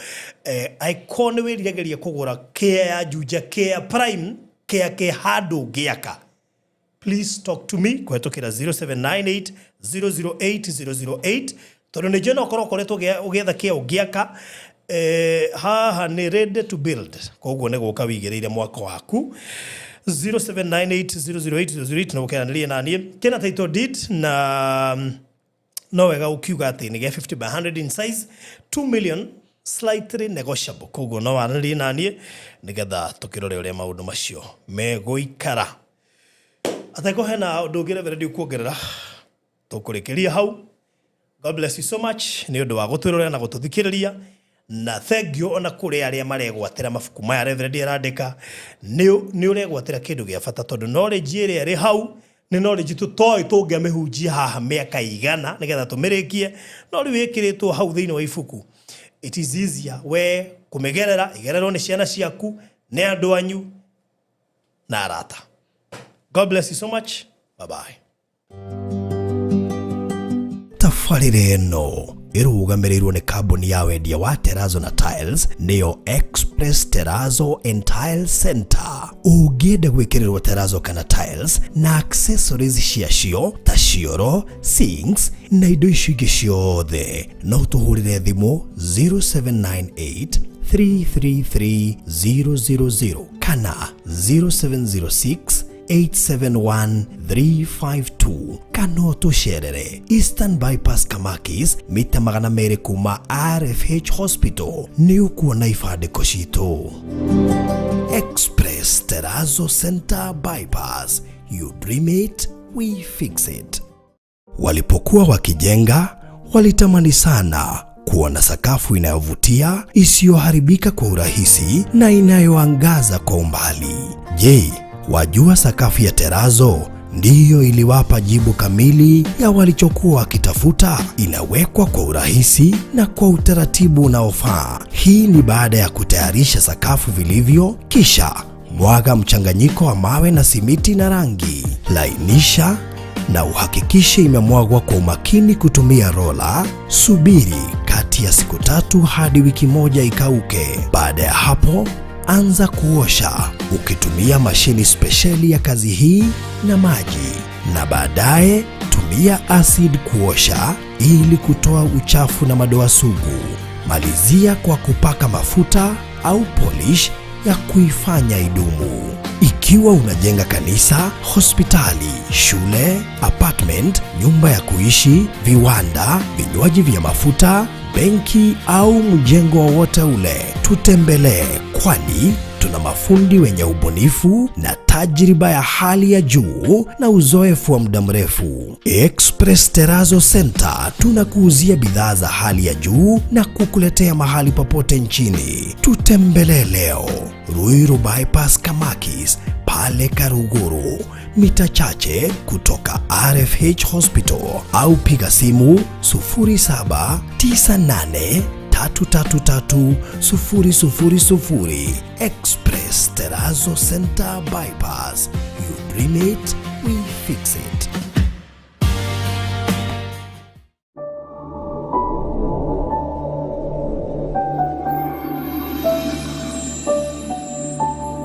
Angĩkorwo nĩ wĩriragĩria kũgũra kĩa ya Juja, kĩa prime, kĩa kĩ handũ ũngĩaka, please talk to me kũhetũkĩra 0798 008 008, tondũ nĩ njũĩ no ũkorwo ũkoretwo ũgĩetha kĩa ũngĩaka. Haha nĩ ready to build, koguo nĩ gũka wĩigĩrĩire mwako waku. 0798 008 008 na ũkeranĩrie na niĩ. Kĩna title deed na No wega ũkiuga atĩ nĩ gĩa 50 by 100 in size, 2 million, slightly negotiable. Koguo no waranĩrie naniĩ nĩgetha tũkĩrore ũrĩa maũndũ macio megũikara. Ateko hena ũndũ ũngĩ Reverend ũkuongerera, tũkũrĩkĩria hau. God bless you so much nĩ ũndũ wa gũtwĩrorera na gũtũthikĩrĩria, na thank you ona kũrĩ arĩa maregwatĩra mabuku maya Reverend arandĩka. Nĩ ũregwatĩra kĩndũ gĩa bata, tondũ knowledge ĩrĩa ĩrĩ hau nĩ knowledge tũtoĩ tũngĩamĩhunjia haha mĩaka igana nĩgetha tũmĩrĩkie, no rĩu ĩkĩrĩtwo hau thĩinĩ wa ibuku. It is easier we kũmĩgerera, ĩgererwo nĩ ciana ciaku, nĩ andũ anyu na arata. God bless you so much. Bye bye. Tabarĩra ĩno ĩrũgamĩrĩirwo nĩ kambuni ya wendia wa terazo na tiles, nĩyo Express Terrazzo and Tile Center. Ũngĩenda gwĩkĩrĩrwo terazo kana tiles na accessories ciacio ta cioro, sinks na indo icio ingĩ ciothe, no tũhũrĩre thimũ 0798 333 000 kana 0706 871 352, kana ũtũcerere Eastern Bypass, Kamakis, mita 200 kuma RFH Hospital. Nĩ ũkuona ibandĩko citũ. Express Terrazzo Center Bypass. You dream it, we fix it. Walipokuwa wakijenga, walitamani sana kuwa na sakafu inayovutia, isiyoharibika kwa urahisi na inayoangaza kwa umbali. Je, wajua sakafu ya terazo ndiyo iliwapa jibu kamili ya walichokuwa wakitafuta? Inawekwa kwa urahisi na kwa utaratibu unaofaa. Hii ni baada ya kutayarisha sakafu vilivyo, kisha mwaga mchanganyiko wa mawe na simiti na rangi. Lainisha na uhakikishe imemwagwa kwa umakini kutumia rola. Subiri kati ya siku 3 hadi wiki 1 ikauke. Baada ya hapo, anza kuosha ukitumia mashini spesheli ya kazi hii na maji, na baadaye tumia acid kuosha ili kutoa uchafu na madoa sugu. Malizia kwa kupaka mafuta au polish ya kuifanya idumu. Ikiwa unajenga kanisa, hospitali, shule, apartment, nyumba ya kuishi, viwanda, vinywaji vya mafuta, benki au mjengo wowote ule, tutembelee, kwani tuna mafundi wenye ubunifu na tajriba ya hali ya juu na uzoefu wa muda mrefu. Express Terrazzo Center tunakuuzia bidhaa za hali ya juu na kukuletea mahali popote nchini. Tutembelee leo Ruiru Bypass, Kamakis, pale Karuguru, mita chache kutoka RFH Hospital, au piga simu 0798 333 000. Express Terrazzo Center Bypass. You dream it, we fix it.